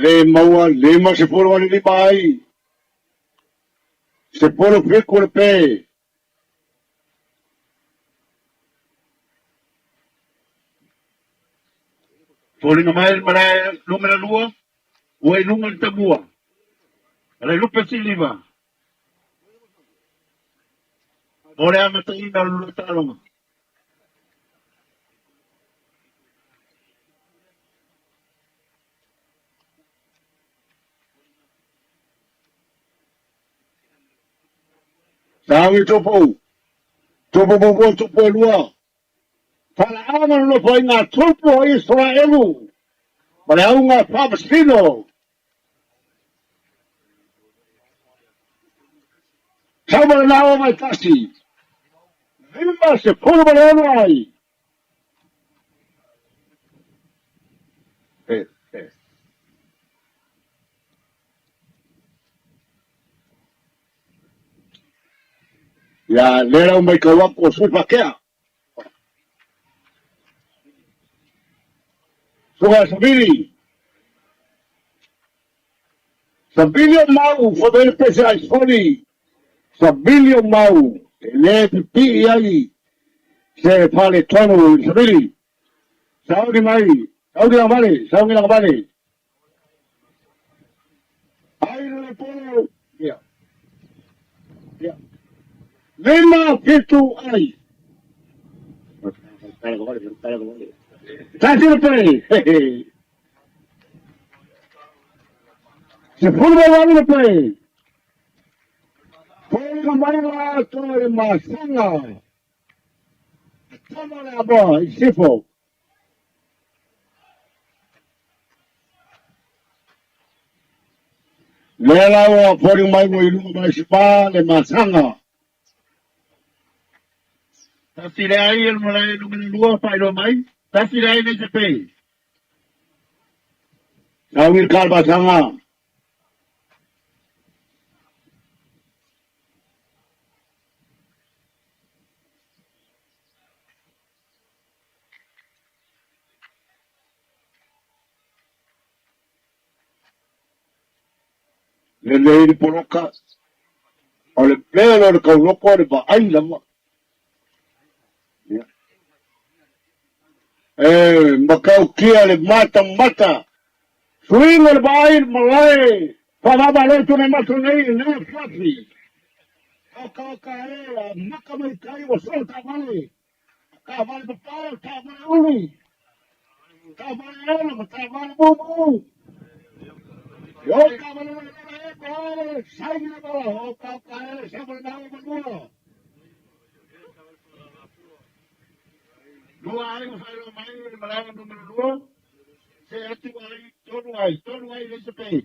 Le maua le ma se polo le lima ai. Se polo fiku le pe. Foliga mai le malae numera 2, ua i luga le tamua. Malae lupe siliva. Mo le amataina o le lua taaloga. Saui tupu, tupu muamua tupu e lua. Talaaga le nofoaiga a tupu o Isaraelu ma le auga faamasino. Sau ma le laoa mai tasi, 56 ai. Eh, eh. Ia, lea lau mai kau aku o sui pakea. Suka sabili. Sabili o mau, fo vele pese ai soli. Sabili o mau, e le pipii ai se fale tonu i sabili. Sauni mai, sauni la vale, sauni la vale. Ai le polo, ia. Ia. 5 7 ai. Tasi le pere. 18 le pere. Pole mai la toe masanga. Tama le aboa i sifo. Lea la ua foli mai ua i luga mai sipa le masanga. Tasi le ai e le malae numera 2 whairoa mai. Tasi le ai nei te pei. Tau i ka masanga. Lelei le poloka, o le mea lea o le kauloko o le vaai lava. Ia. E matautia le matamata, suiga le vaai le malae, faavavalo tune maso nei i lea afiafi. Okaoka e, a maka mai tai ua solo taavale. Taavale papao, taavale ulu, taavale olo ma taavale mumu. O taavale le e ko saini le bala, o ka ka e sa mo na mo lua. Lua ai ua whairo mai le malae numera 2. Se atu ai, tonu ai, tonu ai le se pei.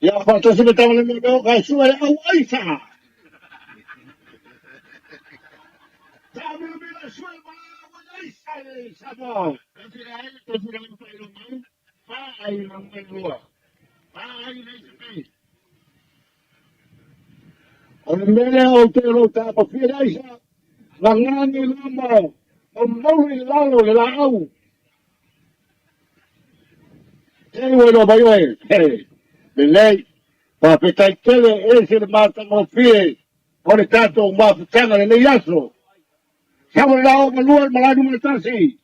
Ia faatasi le taavale me o ka sua le au ai sa. Taamilomilo sua le malae au ai sa le Samoa. Tasi le ai, tasi le ai whairo mai. Wha ai le numera 2. Wha ai le se pei. O le mea lea ou te lou taapafia le aisa, lagani lama, o maulu i lalo le laau. Tei ua iloa mai oe, he, lelei, faafetai tele e ese le matagofie o le tatou mafutaga lenei aso. Sau le lao ma lua le malae numera tasi.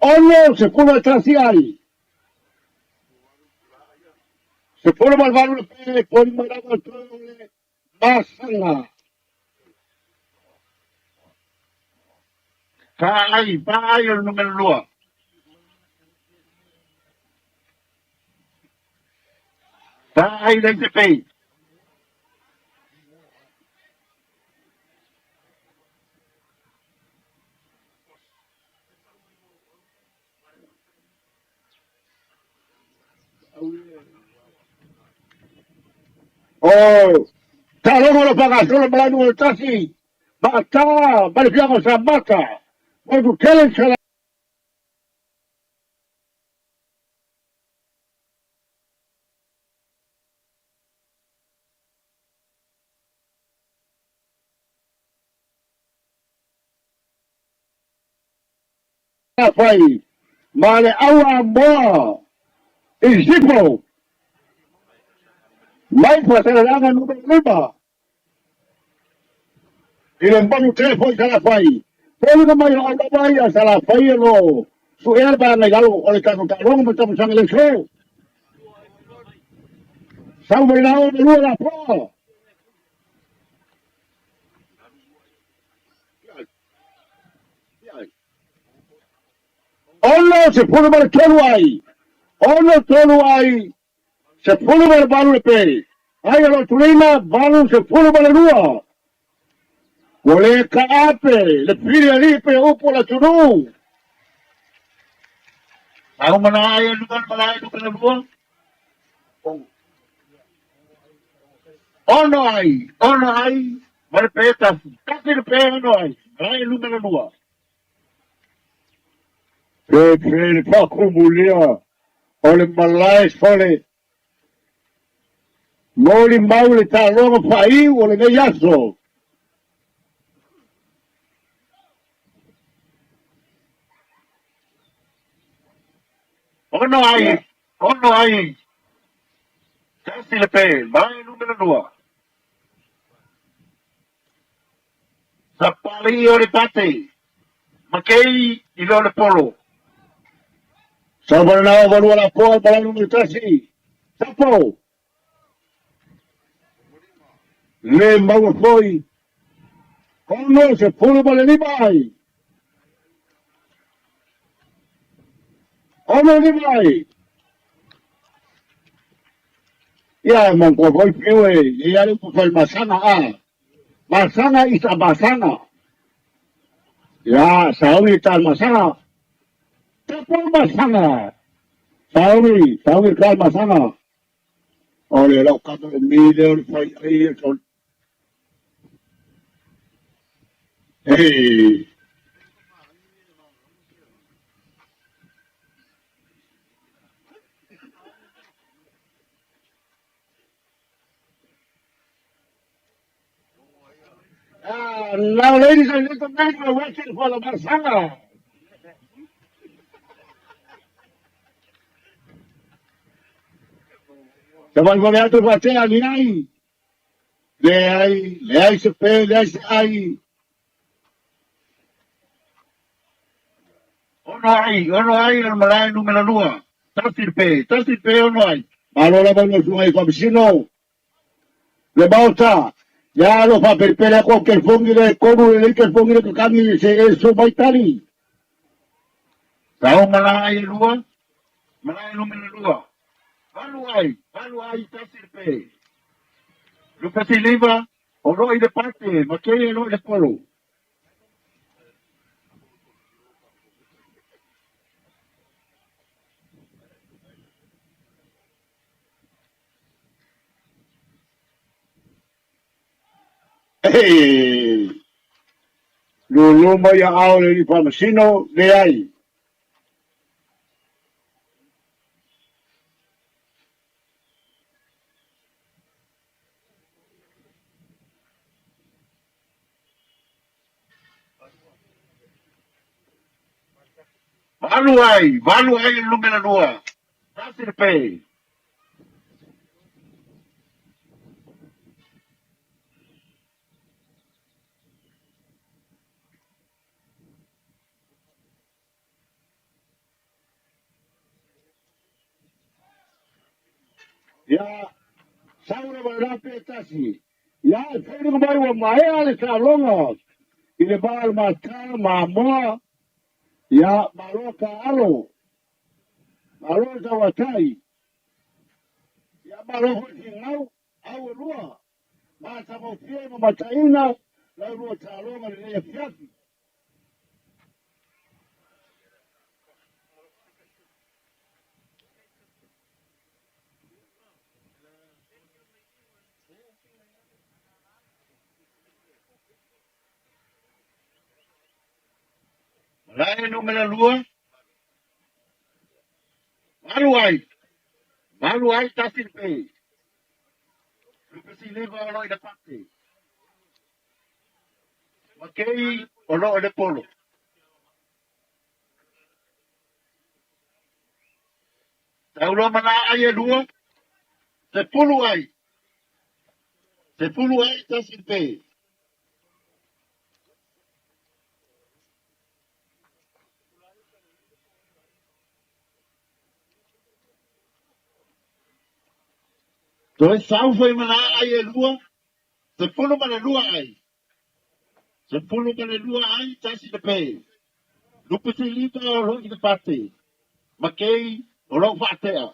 61 ai. 18 le pele, poli mai lava toe o le masaga. Paai, paai o le numera 2. Paai le te pei. O taaloga o lo faagasolo malae numera tasi, Maata ma le Fiaga o Samata, Motu tele. Salafai ma le au Amoa i Sifo mai Faasaleleaga Nu.5 i le manu tele foi Salafai. Foliga mai o au lava ia Salafai e lo suea le vaega i lalo o le tatou taaloga ma tamasanga le so. Sau mai la o lua la poa. 63 ai, 63 ai, 18 le pe. Ai o lo tulima, 82. Ua le kaape le pili alii pe upu o le atunuu. Au mana ai e luga malae numera lua. Ono ai, ono ai, ma le pe tasi. Tasi le pe ono ai, malae numera lua. Pe pe le faakumulia o le malae sole. Molimau le taaloga faaiu o lenei aso. Ono ai, ono ai, tasi le pe, malae numera lua. Sapali o le pate, makei i lo le polo. Savalena o valua la poa malae numera tasi. Sapo. Le maua foi. 65 ai. 65 ai. Ia manatua foi fiu e i ai le upu fai masaga a. Masaga is a masaga. Ia sauni tal masaga. Tapo masaga. Sauni, sauni tal masaga. O le lau kama le mi le o le fai ai e tol. Hey. Now, ladies and gentlemen, we're waiting for the Masaga. Se vai vale atu fatea ni ai. Leai, leai se pe, leai se ai. Ono ai, ono ai o le malae numera lua. Tasi le pe, tasi le pe ono ai. Malo lava lau susuga i Faamasino. Le Maota, ia lo faapelepele aku au kelifongi le kolu lelei kelifongi le kakangi se e so mai tali. Tau malae e lua, malae numera lua. Valu ai, valu ai tasi le pe. Lupesi liva, o loi le pate, ma kei e loi le polo. Hey! Lulu mai a ao le li Faamasino, leai. Valu ai, valu ai le numera lua. Tasi le pe. Ia, sau le vaelape e tasi. Ia, e foliga mai ua maea le taaloga i le va o le Mata ma Amoa. Ia, malo ka alo. Malo le tauatai. Ia, malo foi figau, au e lua. Matagofie ma mataina lau lua taaloga lenei afiafi. Malae numera lua. Valu ai. Valu ai tasi le pe. Lupesi liva o loi le pate. Makei o loo le polo. Tauloa ma nā ai e lua, 10 ai. 10 ai, tasi le pe. Toe sau foi ma nā ai e lua, 12 ai. 12 ai, tasi le pe. Lupe Siliva o loo i le pate, ma kei o loo faatea.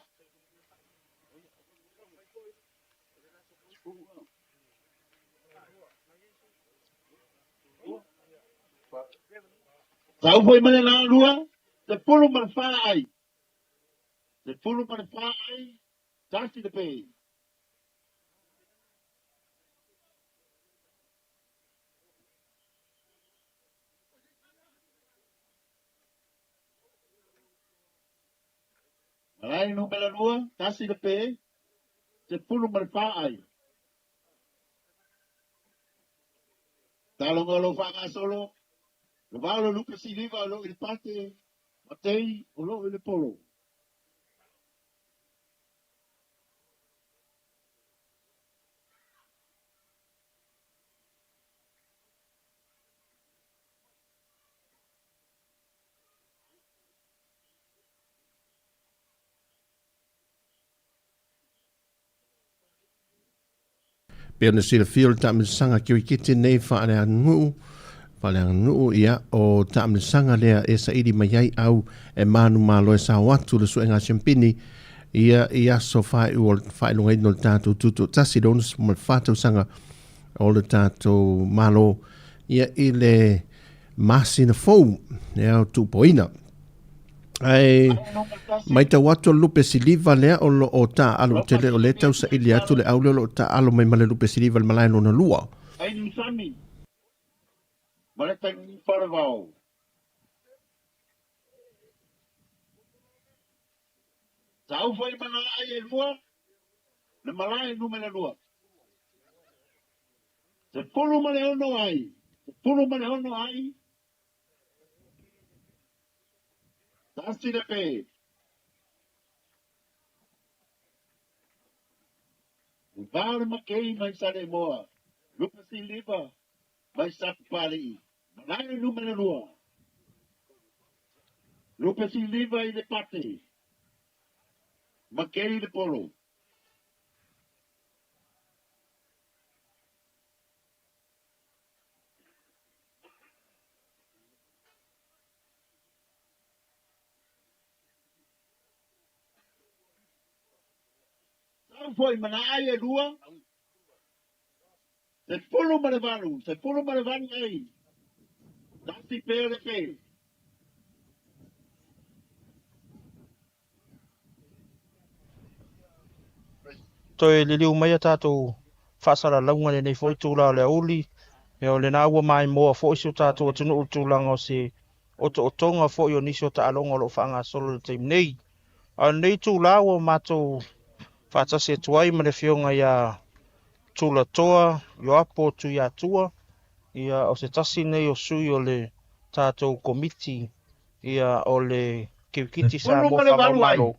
Sau foi ma le la lua, 14 ai. 14 ai, tasi le pe. Malae numera lua, tasi le pe, 14 ai. Taloga o lo o faagasolo, le vao o le Lupe Siliva o lo o i le pate, ma Tei o lo o i le polo. Pei ona silafia o le taamilosaga kirikiti nei faaleaganuu, faaleaganuu ia o taamilosaga lea e saili mai ai au e manumalo e sao atu le suega a siampini ia i aso faaiu o le faailogaina o le tatou tutoatasi le 64 tausaga o le tatou Malo ia i le masina fou ia o tuupoina. Ae maitau atu o le lupe siliva lea o lo o taaalo tele o lea e tausaili atu le au lea o lo o taaalo mai ma le lupe siliva i le malae lona lua. Ai Sami, ma le taimi Farevao. Sau foi ma nā ai e lua, le malae numera lua. 16 ai, 16 ai, tasi le pe. Va o le makei mai Saleimoa, Lupe Siliva mai Sapapalii, malae numera lua. Lupe Siliva i le pate, makei i le polo. Sau foi ma nā ai e lua, 18, 18 ai, tasi pea le pe. Toe liliu mai a tatou faasalalauga i lenei foi itula o le aoauli, ia o lena ua maimoa foi si o tatou atunuu i le tulaga o se otootoga foi o nisi o taaloga o lo o faagasolo i le taimi nei. A o lenei itula ua matou faatasi atu ai ma le Afioga ia Tulatoa Ioapo Tuiatua, ia o se tasi lenei o sui o le tatou Komiti ia o le Kirikiti Samoa 18 ai. Faamaumalo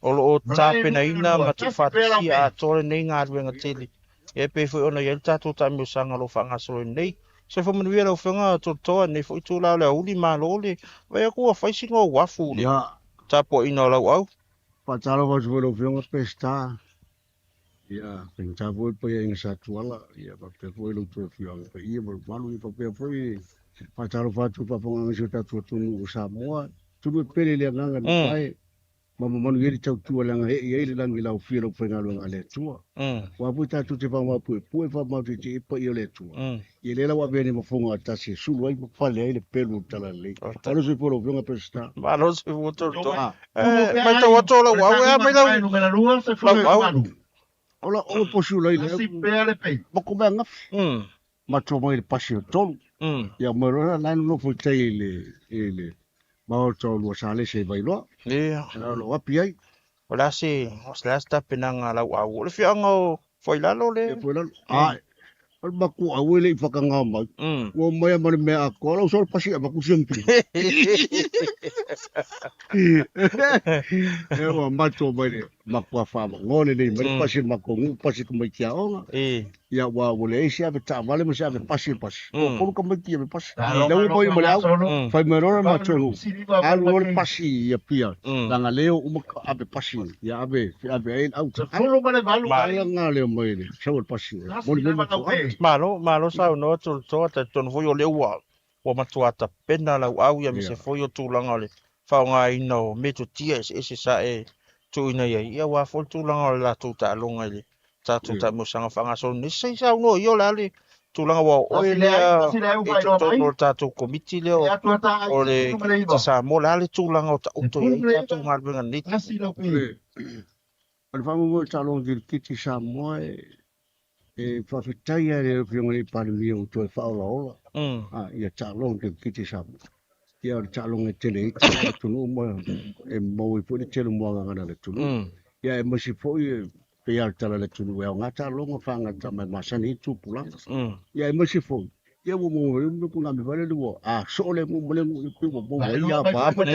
o lo o Malae numera tapenaina lua, ma tasi pea lau tuufaatasia pe. atoa lenei galuega tele e pei foi ona i ai le tatou taamilosaga o lo o faagasolo nei. Soifua manuia lau Afioga Toletoa i lenei foi itula o le aoauli, malo le vaai atu ua fai sina uafu i le Ia, tapuaiga o lau au. faatalofa atu foi i lau Afioga Peseta, ia, faigata foi le Paeaiga sa Tuala, ia faapea foi lo outou afioaga paia ma le mamalu, ia faapea foi faatalofa atu i le faafofogaaga a si o tatou atunuu o Samoa, atunuu e pele i le agaga i le pae ma mamalu i ai le tautua leaga e ee i ai le lagi laofia i le aufaigaluega a le Atua. Aua foi tatou te faamaupuepue, faamauteetee ai paia o le Atua. Ia lea la ua avea nei ma foga tasi e sulu ai ma pale ai le pelu o le talalelei. Malo soifua lau Afioga Peseta. Malo soifua Toletoa. Ah. Eh, matau atu o lau au, e a mai lau lau au. Ola o posi ula i le mako mea gafi. Matua mai le pasi o tolu. Ia mai loa la nofo i tai i le i le maota o Luasalese i Vailoa. Ia. O lo o api ai. O le a se, o le a se tapenaga a lau au? O le afioaga o Foailalo le. Ia Foailalo. Ah. O le makuau e le i whakangao mai. Ua omai a ma le mea atoa, lau solo pasi avatu siampi. E ua matua mai le matua whamango le nei mai le pasi matua ngu pasi ka mai tia onga. Ia ua ua leai se ave taavale ma se ave pasi e pasi. Ua kolu tamaiti ave pasi. Lea ua mai ma le au, fai mai loa le matou nuu, alu loa le pasi i Apia, leaga lea ua uma ave pasi, ia ave ave ai le au taavale. Ala nga lea mai le sau o le pasi, moli mai matou ave. Malo, malo saunoa Tulitoa, talitonu foi o lea ua ua matua tapena lauau aemaise foi o tulaga o le faaaogaina o metotia eseese sa e tuuina i ai, ia aua foi le tulaga o le latou taaloga i le tatou taamilosaga faagasolo nei. Se i saunoa ia o le a le tulaga aua o oe lea e totonu o le tatou komiti lea o le Kirikiti Samoa, o le a le tulaga o taoto i ai tatou galuega nei? O le faamoemoe o le taaloga Kirikiti Samoa e faafetai lava i le Afioga i le Palemia ua toe faaolaola ia taaloga Kirikiti Samoa. Ia o le taaloga e tele ai le atunuu ma e maua ai foi le tele o muagagana a le atunuu. Ia aemaise foi e pei lava o le tala a le atunuu e aoga taaloga faagata mai masani ai tupulaga. Ia aemaise foi ia ua maua mai le tsunami foi lele ua a soo le nuu ma le nuu pei ua maua ai ia pa ma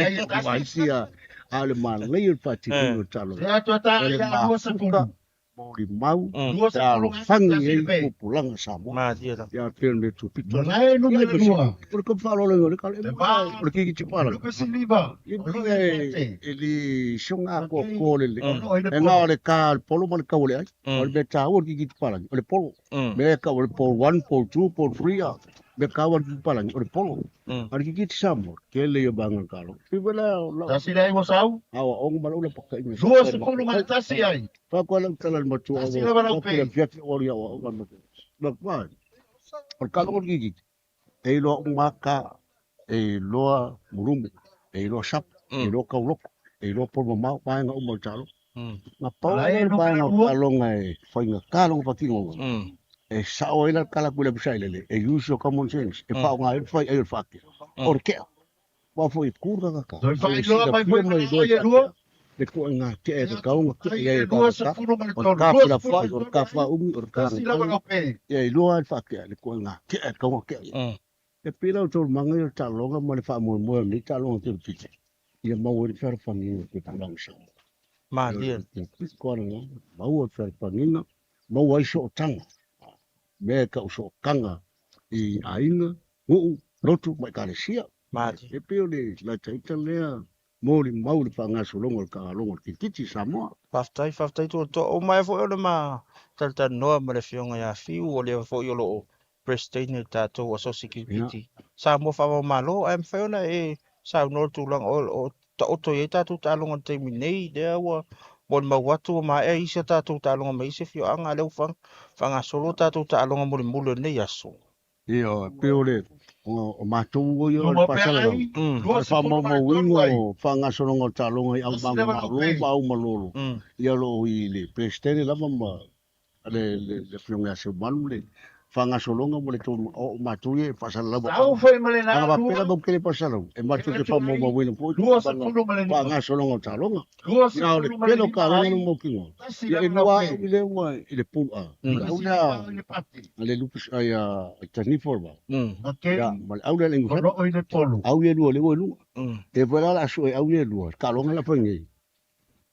ma isi a a o le manaia o le faatinoina o le taaloga. O le mafuta molimau pe alofagia ai tupulaga Samoa. Ia pei o le mea tupito lea. Ia aemaise o le kapa faaaloalo o le kala o le kirikiti palagi. Ia e le soga atoatoa lelei. E na o le ka o le polo ma le kau o le ai. O le mea taua o le kirikiti palagi o le polo. Mea e kau o le pole 1, pole 2, pole 3 a mea taua o le kirikiti palagi o le polo. A o le kirikiti Samoa tele ia vaega o le taaloga. Pei foi la o lau aoaoga ma lau lapataiga sa fai ma Fai atu lau tala i le matua o le afiafi o le aoaoga le matua. Matua, o le taaloga o le kirikiti, e iloa uma lava ka, e iloa mulumu, e iloa sapo, e iloa tauloko, e iloa polo mamao, vaega uma o le taaloga. Na pau lava lea o le vaega o le taaloga e faigata lona faatinoga, e sao ai la le tala atu i le afisailele, e use your common sense, e faaaoga ai le faiai o le faatea, o le tea. Aua foi e ku le tagata, a ua silafia ma iloa e faatea le ituaiga tea e tatau ona tea i ai e tagata, o le ka felafai, o le ka faaumi, o le ka gagana, ia iloa lava e le faatea le ituaiga tea e tatau ona tea i ai. E pei la o taualumaga ia o le taaloga ma le faamoemoe o lenei taaloga telefisa, ia maua ai le fealofaniga o tupulaga Samoa. Malie. Ia pito lava lena, maua le fealofaniga, maua ai sootaga, mea e tau sootaga i aiga, nuu, lotu ma ekalesia. Malie. E pei o le laitaita lea molimau i le faagasologa o le taaloga o le kirikiti i Samoa. Faafetai, faafetai Tuatoa. O maea foi o le ma talatalanoa ma le afioga ia Fiu, o lea foi o lo o President i le tatou Asosi Kirikiti Samoa Faava-o-Malo, ae mafai ona e saunoa i le tulaga o taoto i ai tatou taaloga i le taimi nei, lea ua molimau atu ua maea isi a tatou taaloga mai isi afioaga, a lea ua faagasolo tatou taaloga mulimuli o lenei aso. Ioe, pei o le o matou ia o le faasalalau, o le faamaumauina o faagasologa o taaloga i au manumalo ma au malolo, ia o lo o i le Peresetene lava ma le Afioga ia Seumanu le faagasologa ma le tonu o matou ia e faasalalau a faapea lava ou te le faasalalau e matou te faamaumauina foi faagasologa o taaloga. Ia o le tele o taaloga lea ua mautinoa, ia e lua au lea ua i le pool A, o le au lea a le Lupus ai a Tanifa o le Vao, ia ma le au lea a le Inusata, au ia e lua lea ua i luga. E foi la o le a sue au ia e lua, le taaloga la fai nei,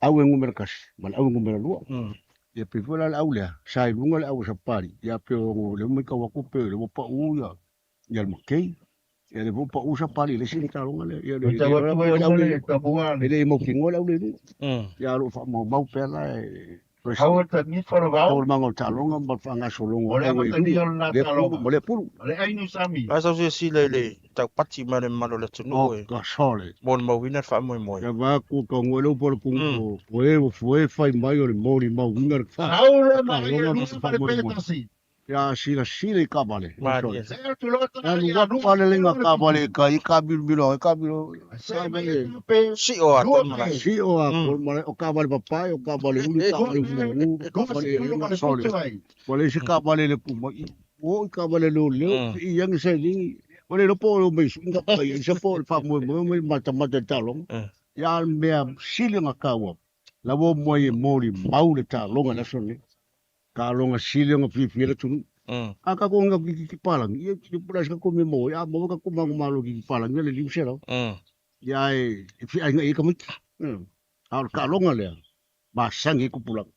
au e numera tasi ma le au e numera lua. Ia pei foi la le au lea, sa i luga le au a Sapali, ia pei o lea ua matau atu pei o lea ua pau ia le Makei. Ia lea foi ua pau Sapali i le isi taaloga lea. Ia e le i mautinoa le au lea i luga. Ia ae o lo o faamaumau pea la e taualumaga o le taaloga ma le faagasologa o le au i luga, lea pulu ma lea pulu. Ae sau silasila i le taupati mai o le mamalu o le atunuu e molimauina le faamoemoe. Ia vaeatu tonu ai le upu a le atunuu, o e ua e fai mai o le molimauina le taaloga ma le faamoemoe. Ia silasila i taavale. Alu atu lava le laina taavale i tai, taamilomilo ai, taamilo. Taavale. Sio atoa le malae. Sio atoa le malae. O taavale papae, o taavale uli, taavale mumu, taavale ena, sole. Ua leai se taavale le tu mai. Ua oo i taavale leoleo, i ane sailini. Ua le iloa po o omai sui na tai ai se po o le faamoemoe omai matamata i le taaloga. Ia a o le mea sili ona taua, la ua omai e molimau le taaloga i le aso lenei. Taaloga sili ona fiafia ai le atunuu. A tatou agiga atu i kikipalagi, ia po o le a se tatou mea e maua ai, a maua tatou manumalo i kikipalagi, ia le $500. Ia ae e feaiga i ai tamaiti. A o le taaloga lea, masani ai tupulaga.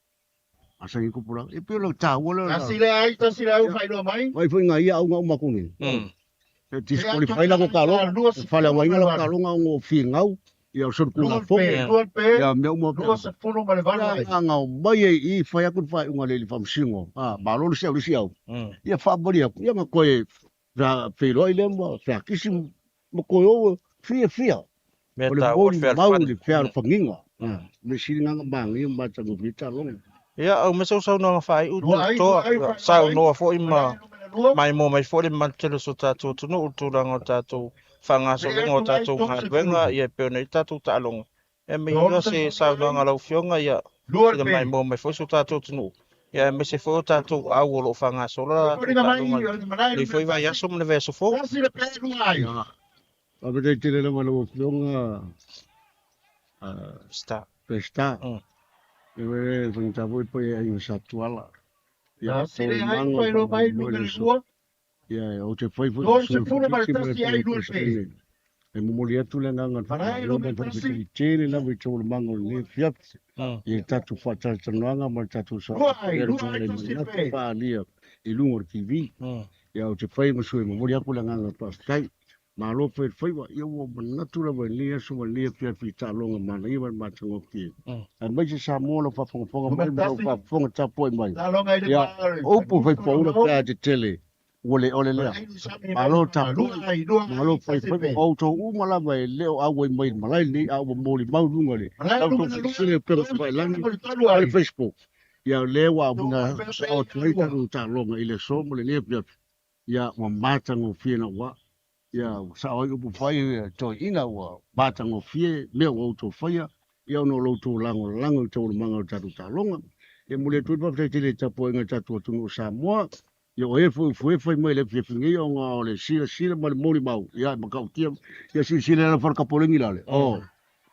Masani ai tupulaga. E pei o le taua lea. Tasi le ai, tasi le au faailoa mai. Vaai foi nai ia auga uma atu nei. E disqualify latou taaloga, e faaleaogaina latou taaloga ona o finau, ia o solitulafono, ia mea uma faapena. Ia na omai ai i i fai atu le faaiuga a le Faamasino, a malo le isi au i le isi au, ia faamalie atu, ia ona toe feiloai lea ma feakisi ma toe o fiafia. Mea O le taua le molimau i fealofani. le fealofagiga. Mea sili lena ona manaia ma matagofie taaloga. Ia, aumai sau saunoaga faaiu Tulitoa, saunoa foi ma maimoa mai foi le mamalu tele o si o tatou atunuu i le tulaga o tatou faagasologa o tatou galuega, ia e pei ona i ai tatou taaloga. Ia maioa se saunoaga a lau Afioga, ia sila maimoa mai foi si o tatou atunuu, ia aemaise foi o tatou au o lo o faagasolo a latou taaloga i lenei foi vaiaso ma le vaiaso fou. Ia, faafetai tele lava i lau Afioga Star. Peseta. E faigata foi le paia i Aiga Sa Tuala. Ia, taualumaga o le faamoemoe i le aso. Ia, ou te fai foi ma sui usufono ma le Peresetene. E momoli atu le agaga o le faamalo ma le faafetai tele lava i taualumaga o lenei afiafi i le tatou faatalatalanoaga ma le tatou saogalemu le manatu faaalia i luga o le TV. Ia, ou te fai ma sui e momoli atu le agaga o le faafetai. Malo fai le faiva, ia ua manatu lava i lenei aso ma lenei afiafi i taaloga manaia ma le matagofie. Aemaise Samoa lau faafogafoga mai ma lau faafofoga tapuai mai. Ia, o upu fai paula pe a tetele, ua le ole lea. Malo tapuai, malo fai faiva, o outou uma lava e le o auai mai i le malae lenei a ua molimau i luga o le la outou silasila i upega tafailagi ma le Facebook. Ia, o lea ua auina sao atu ai tatou taaloga i le aso ma lenei afiafi. Ia, ua matagofie naua. Ia, ua sao ai upu fai a toeaiina, ua matagofie mea ua outou faia, ia ona o lo outou lagolago i taualumaga o le tatou taaloga. Ia, e momoli atu ai le faafetai tele i le tapuaiga a le tatou atunuu o Samoa, ia o e foi ua fai mai i le afiafi nei ona o le silasila ma le molimau, ia e matautia, ia silasila i lalo fale tapoleni lale, oh,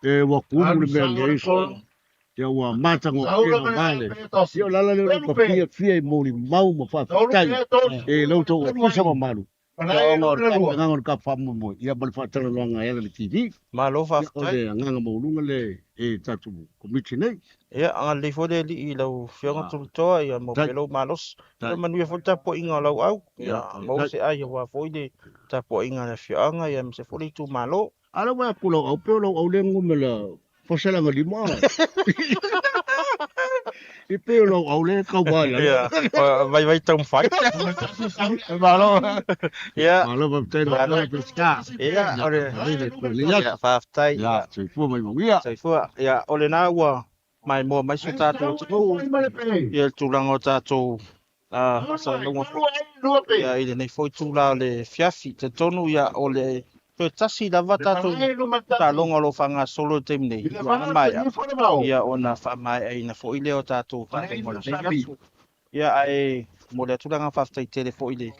e ua tumu le mea nei, Ia ua matagofie na vale. Ia o le ala lea o lou fiafia i molimau ma faafetai i lo outou ofisa mamalu. Ia ona o le agaga o le tatou faamoemoe ia ma le faatalanoaga e ala i le TV. Malo Ia o faafetai. le agaga maualuga lea e tatou Komiti nei. Ia, agalelei foi le Alii i lau Afioga Tulitoa, ia maua pea lou malosi. Ia manuia foi le tapuaiga o lau au. Ia maua se ai aua foi le tapuaiga a le afioaga, ia aemaise foi le itumalo. A lea ua aku lau au, pe o lau au lea numera 405. I pe o lau au lea tau mai lalo. Ia, vaivai taumafai. Malo. Ia. Malo faafetai lau Afioga Peseta. Ia, o le. Ia, faafetai. Ia, soifua ma ia manuia. Soifua. Ia, o lena ua maimoa mai si o tatou atunuu ia le tulaga o tatou faasalalauga foi ia i lenei foi itula o le afiafi. Talitonu ia o le toe tasi lava tatou taaloga o lo o faagasolo i le taimi nei, ia ana maea ia ona faamaeaina foi lea o tatou taaloga o lenei aso. Ia ae momoli atu le agaga faafetai tele foi i le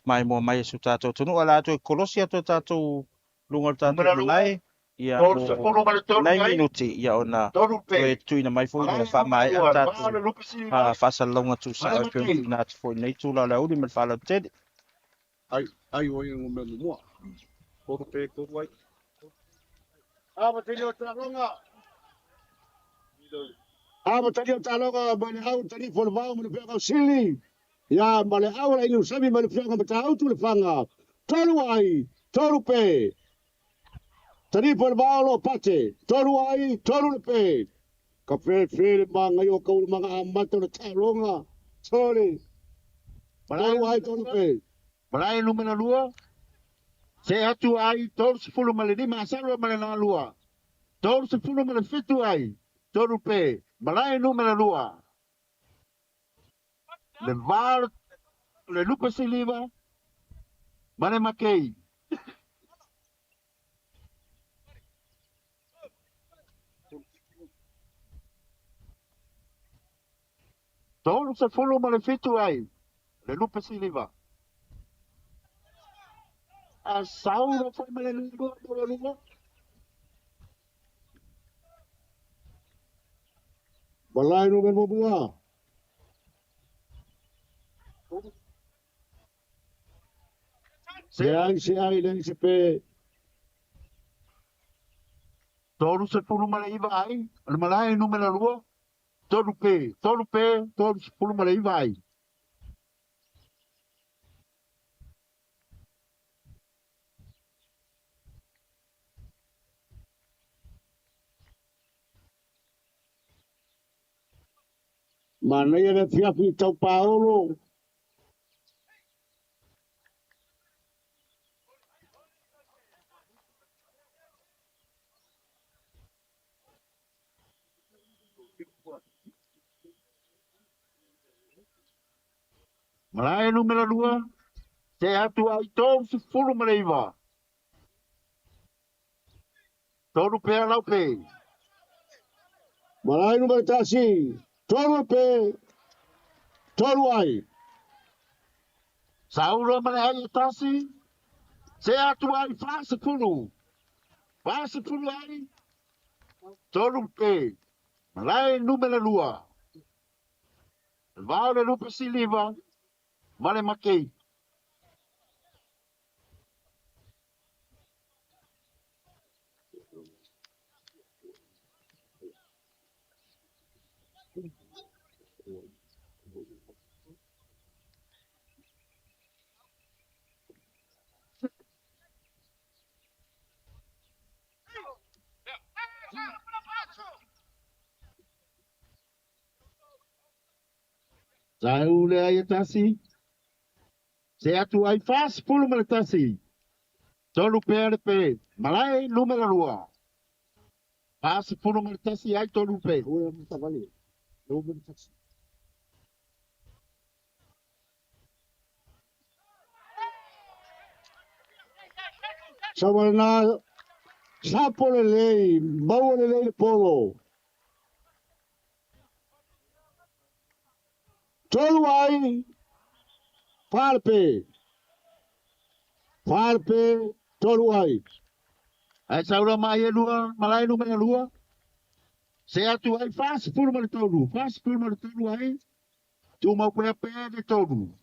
maimoa mai a si o tatou atunuu. A o le a toe kolosi atu e tatou luga o le tatou malae ia mo nai minute ia ona toe tuuina mai foi le faamaea o tatou faasalalauga tuusao e pei ona tuuina atu foi i lenei itula o le aoauli ma le faaaloalo tele. Ai, ai o ia ngomea mua. Koro pe koru ai. A matali o taaloga. A matali o taaloga mai le au tali fo le vao ma le pea sili. Ia ma le au la inu sami ma le pea matautu le fanga. Tolu ai, tolu pe. Tali fo le vao lo pate. Tolu ai, tolu le pe. Ka fe fe le manga o kaulu manga amata o le taaloga. Tolu. Tolu ai, tolu pe. Malae numera lua, se atu ai 35 asalu ma le na lua. 37 ai, tolu pe. Malae numera lua. Le val, le lupe siliva, ma le makei. 37 ai, le lupe siliva. A saura foi ma le lua, lua, lua. Malae numera mua. Leai se ai, leai se pe. 39 ai, o le malae numera 2, 3 pe, 3 pe, 39 ai. Manaia le afiafi i Taupaolo. Malae numera 2, se atu ai 39. Tolu pea lau pe. Malae numera 1, tolu pe, tolu ai. Saula ma le ai e tasi, se atu ai 40. 40 ai, tolu pe. Malae numera 2. Le vao le lupe siliva, ma le makei. Sau le ai e tasi, se atu ai 41. Tolu pea le pe, malae numera 2. 41 ai tolu pe. Savalena sapo lelei, maua lelei le polo. Tolu ai, falepe. Falepe, tolu ai. Ai saura mai e lua, malae numera 2. Se atu ai 43, 43 ai. Tumau pea pea le tolu.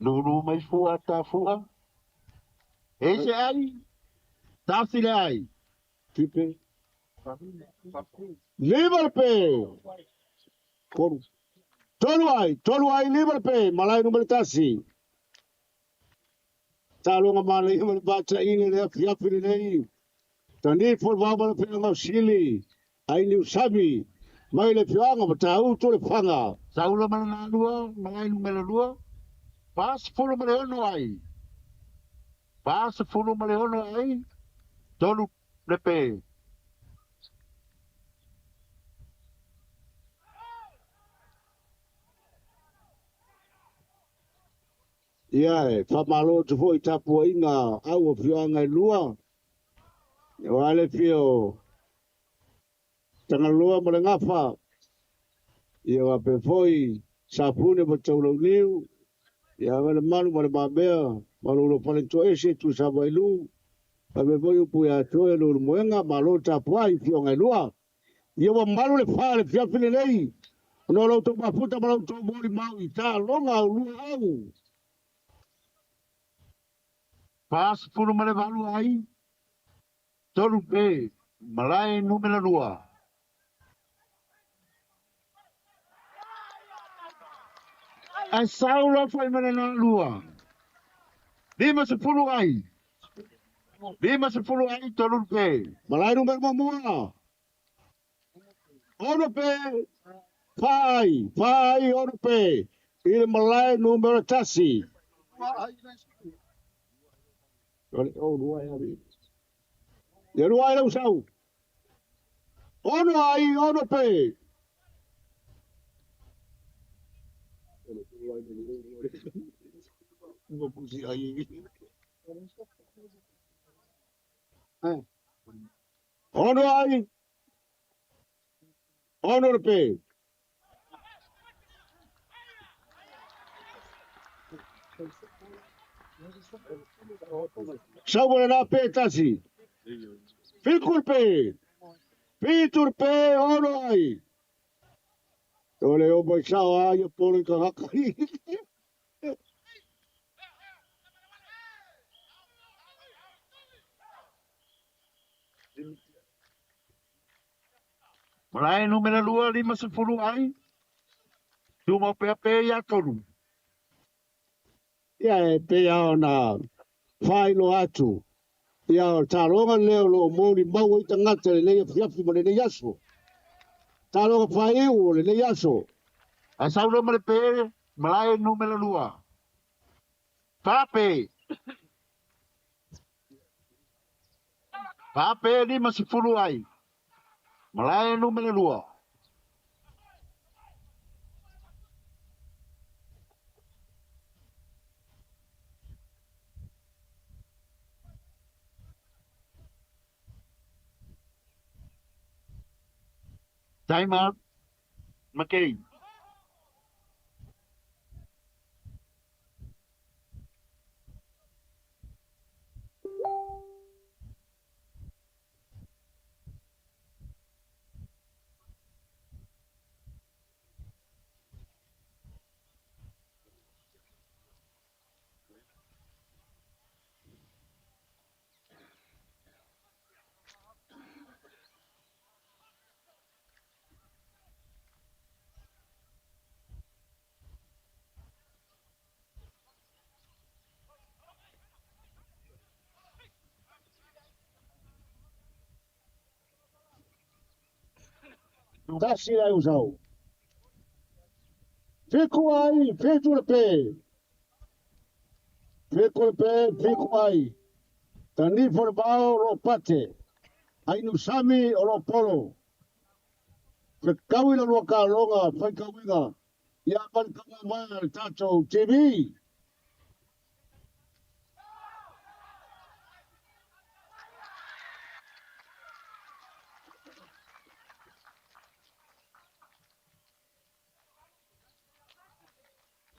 Lulu mai fua ta fua. E se ai, tasi le ai. Tipe. Lima le pe. Tolu. Tolu ai, tolu ai, lima le pe. Malae numera 1. Taloga manaia ma le vataina le afiafi lenei. Tani fo le vao ma le afioaga o Sili, ai Niusami, mai le afioaga ma Tautu le Faga. Saula ma lana lua, malae numera 2, 46 ai. 46 ai, tolu le pe. Ia e faamalo atu foi i tapuaiga au afioaga e lua, aua le afio o Tagaloa ma le Gafa, ia faapea foi Safune ma Taulauniu, ia ma le Malu ma le Mamea, ma lo lo Faletoese Tuisamailu, faapea foi upu ia te oe Leulumoega, malo tapuai afioaga e lua. Ia ua malu le fa le fiafi lenei, ona o lo outou mafuta ma lo outou molimau i taloga o lua au. 48 ai, tolu pe, malae numera 2. Ae sau loa foi ma lana lua. 50 ai. 50 ai, tolu pe. Malae numera 1. 6 pe, Fa ai, fa ai ono pe i le malae numera tasi. Ia lua ai lau sau. Ono ai ono pe. Ono ai ono le pe. Sau mo lena pe tasi. Fiku le pe. Fitu le pe ono ai. O le o mai sao a ia polo i ka haka. Malae numera lua, 50 ai, tumau pea pe ia tolu. Ia e pei lava ona faailoa atu, ia o le taloga lea o lo o molimau ai tagata i lenei afiafi ma lenei aso. Taloga faaiu o lenei aso. Ae sau loa ma le pe, malae numera lua. Fa pe. Fa pe 50 ai, malae numera lua. Time out, McKay. Tasi le usau. Fiku ai, fitu le pe. Fiku le pe, fiku ai. Tanifo le bao o lo pate. Ainu sami o lo polo. Fekaui la lua kaloga, faikauiga. Ia malikauga mai a le tatou TV.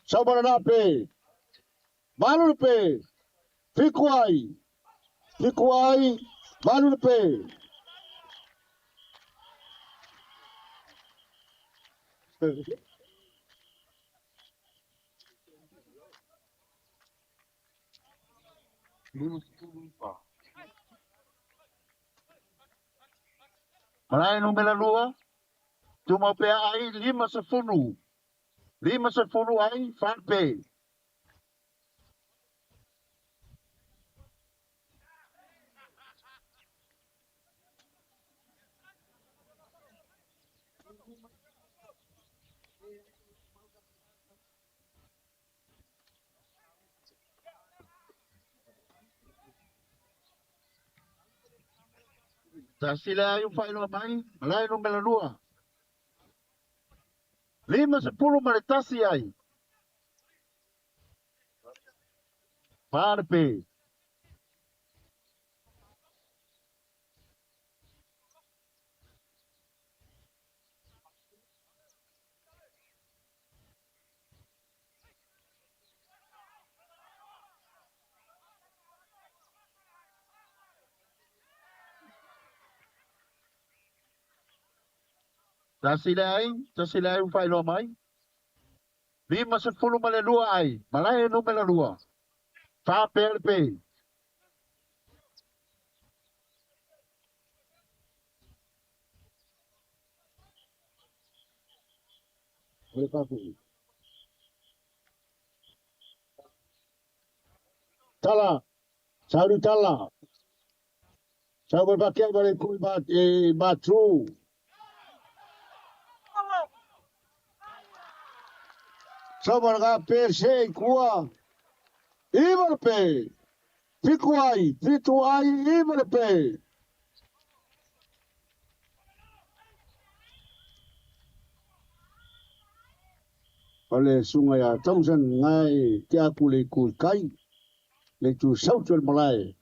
Saumana pe, valu le pe, fiku ai, fiku ai, valu le pe. Malae numera lua, tumau pea ai 50. 50 ai, fa pe. Tasi le ai o faailoa mai, malae numera lua. 51 ai. Fa le pe. Tasi le ai, tasi le ai ua faailoa mai. 52 ai, malae numera lua. Fa pea le pe. Tala, salu tala. Sau mai pakia ma le kui ma, e, ma tu. Sa pe se i kua. 9 le pe. 7 ai, 7 ai, 9 le pe. O le suga ia Thompson ngai te aku le ku kai le tu sautu el malae.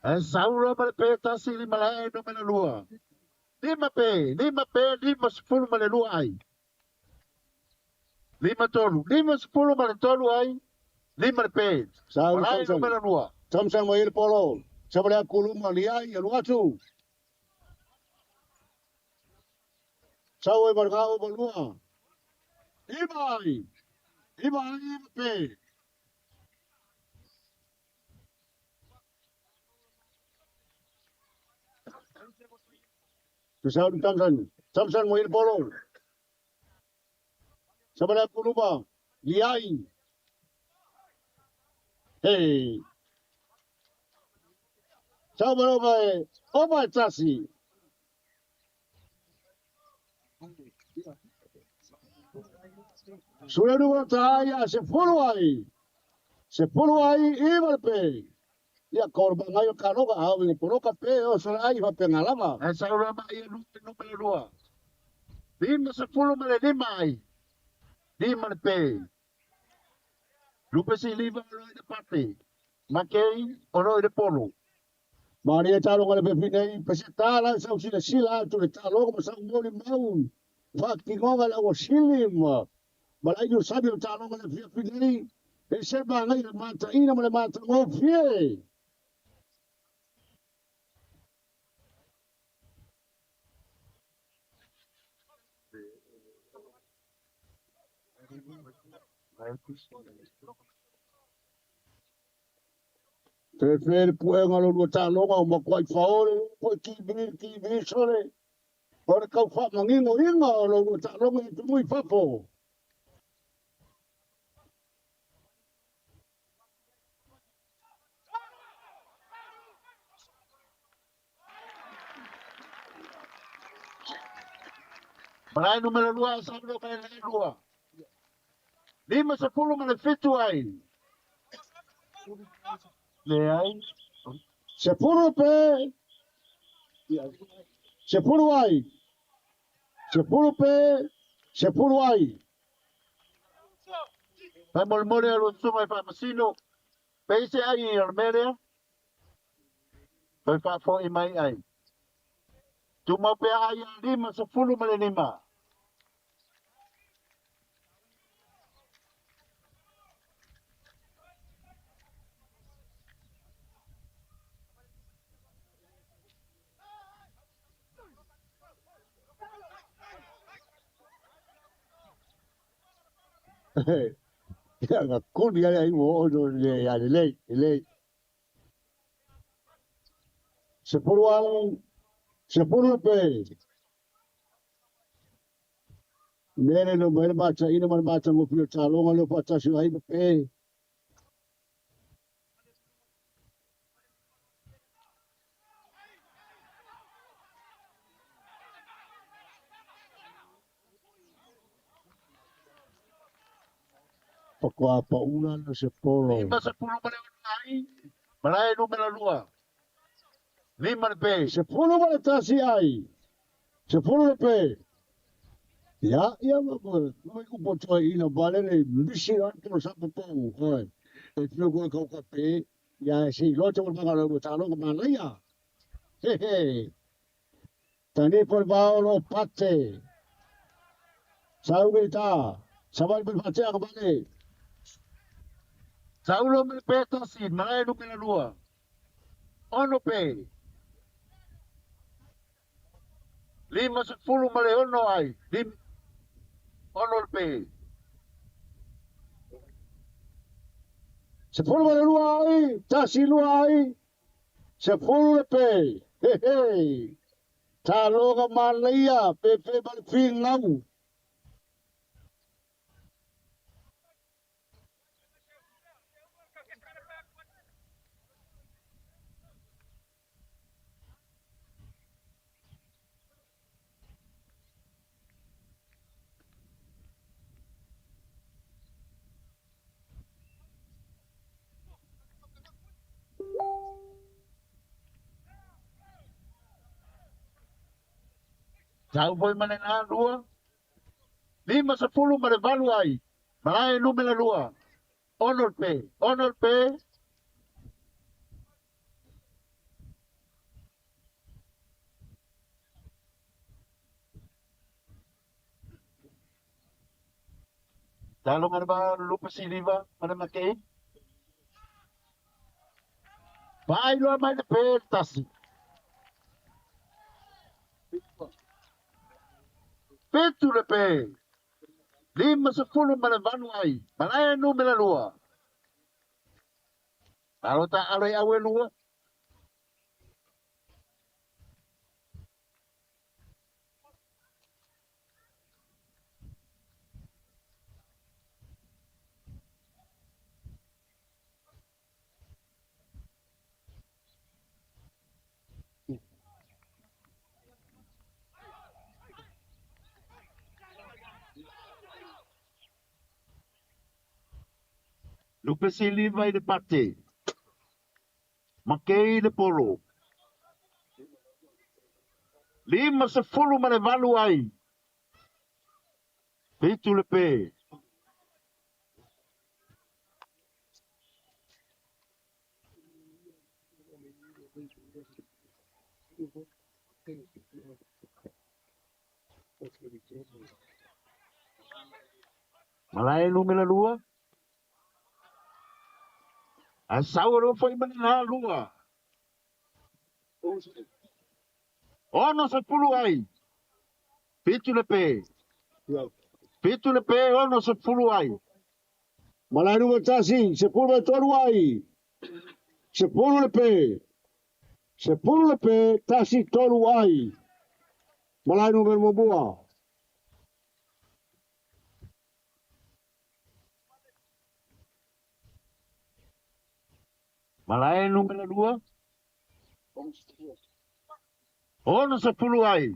E sauro ma le pe tasi li malae numera 2. 5 pe, 5 pe, 50 ma le 2 ai. 5 3, 50 ma le 3 ai. 5 le pe. Sau Malae Thompson. numera 2. Thompson mo ile polo. Sa le aku luma li ai alu atu. Sau e marga o malua. 9 ai. 9 ai, 9 pe. Tu sau Thompson. Thompson mo ile polo. Sa le aku luma li ai. Hey. Sau mo mai o mai tasi. Sura nu ta ia se fulu ai. Se fulu ai i le pe. Ia korba ngai o kaloga au i poroka pe o sora ai fa pe ngalama. E sauro ma ia numera 2. 50 ma le 5 ai. 5 le pe. Lupe si liva o i le pate. Makei o i le polo. Maria talo ngale pe finei pe se tala sa usila sila atu le talo ma sa moli mau. Fa ki ngonga la o sili ma. Malai no sabi o talo ngale fia finei. E se ma ngai le mata ina ma le mata ngo fie. Te fe le puenga lo lua taloga o makuai faole po ki bi ki bi sole. O le kau wha mangingo inga o lo lua taloga i tumui fafo. Malae numera 2 sauro ma le 2. 50 ma le 7 ai. Le ai. Se puru pe. Se puru ai. Se puru pe. Se puru ai. Pai mole mole alu suma i whamasino. Peise ai i Armeria. Pai whaafo i mai ai. Tuma pe ai a 50 ma le 5. Ia nga koni ai ai mo ono le ia le le. Se puru ai. Se puru pe. Mere no mere mata ina mar mata mo pio talonga lo patasi ai pe. Pakoa paula no se polo. 50 ma le ai. Malae numera 2. 5 le pe. Se pulu ma le tasi ai. Se pulu le pe. Ia, ia, ma ma ku po toi ina bale le misi an to sa po po hoi. E pio ko kau ka pe. Ia se lo te mo lo talo ma leia. He he. Tani por bao pate. Sau ke ta. Sabai por pate a bale. Saulo ma le pe tasi, malae numera 2. 6 pe. 50 ma le 6 ai. 6 le pe. Se pulu ma le lua ai, tasi lua ai. Se pulu le pe. He he. Taloga malaia, pe pe ma le fingau. Sau foi ma lena lua, 58 ai, malae numera lua, 6 le pe, 6 le pe. Taloga le va lupe siliva ma le makei. Faailoa mai le pe le tasi. 7 le pe. 58 ai. Malae numera lua. Alo ta alo i au e lua. Lupe siliva i le pate. Makei le polo. 58 ai. 7 le pe. Malae numera lua. A sau aloa foi ma lena lua. 60 ai. 7 le pe. 7 le pe, 60 ai. Malae numera tasi, 13 ai. 10 le pe. 10 le pe, tasi tolu ai. Malae numera muamua. Malae numera lua. 60 ai.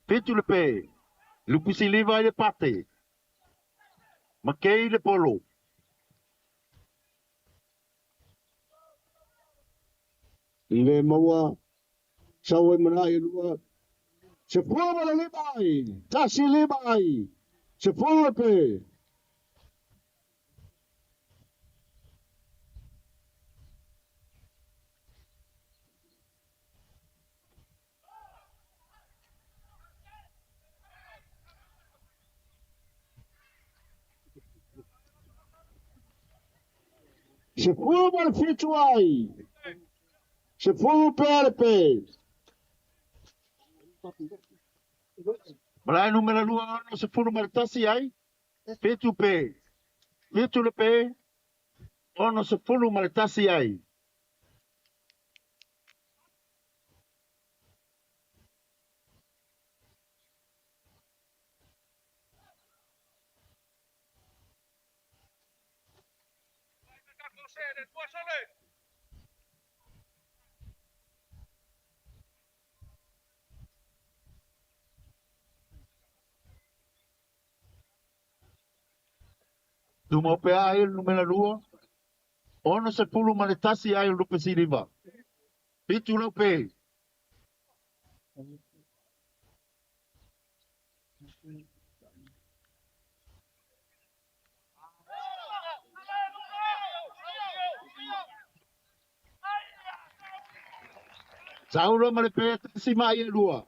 7 le pe. Lupusiliva i le pate. Makei le polo. Le maua sau ai mana i lua. 15 ai. 15 ai. 10 le pe. 17 ai. 10 pe le pe. Malae numera lua 61 ai. 7 pe. 7 le pe. 61 ai. Tumau pea ai le numera lua. 61 ai o Lupe Siliva. 7 lau pe. Saulo ma le pe tasi mai e lua.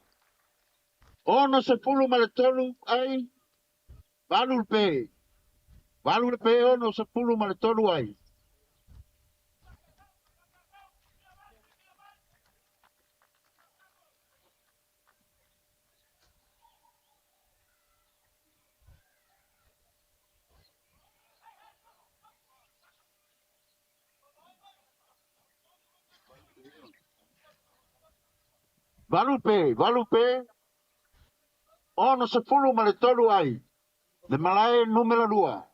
63 ai. 8 le pe. 8 le pe, 63 ai. 8 pe, 8 pe, 63 ai. Le malae numera lua.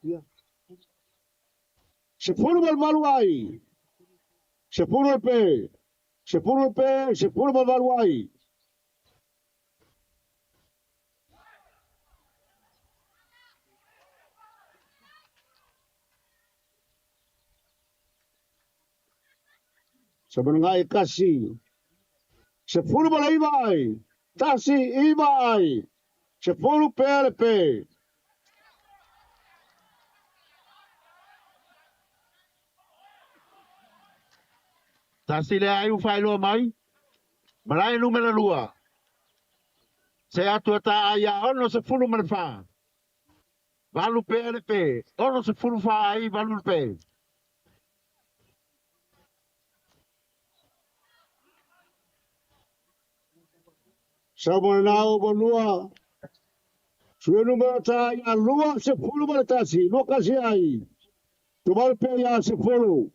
18 ai. 10 pe. 10 pe, 18 ai. Samangai kasi. 19 ai. Tasi iva ai. Sefulu pea le pe. Tasi le ai ua faailoa mai, malae numera lua. Se atu ta ai ia 64. Valu pea le pe. 64 ai valu le pe. Saumanao ma lua. Sui numera ta ia 21. Lua kasi ai. Tumalu pea ia sefulu.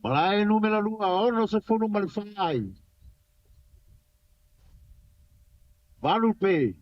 Malae numera lua, 64 ai. Valu pe.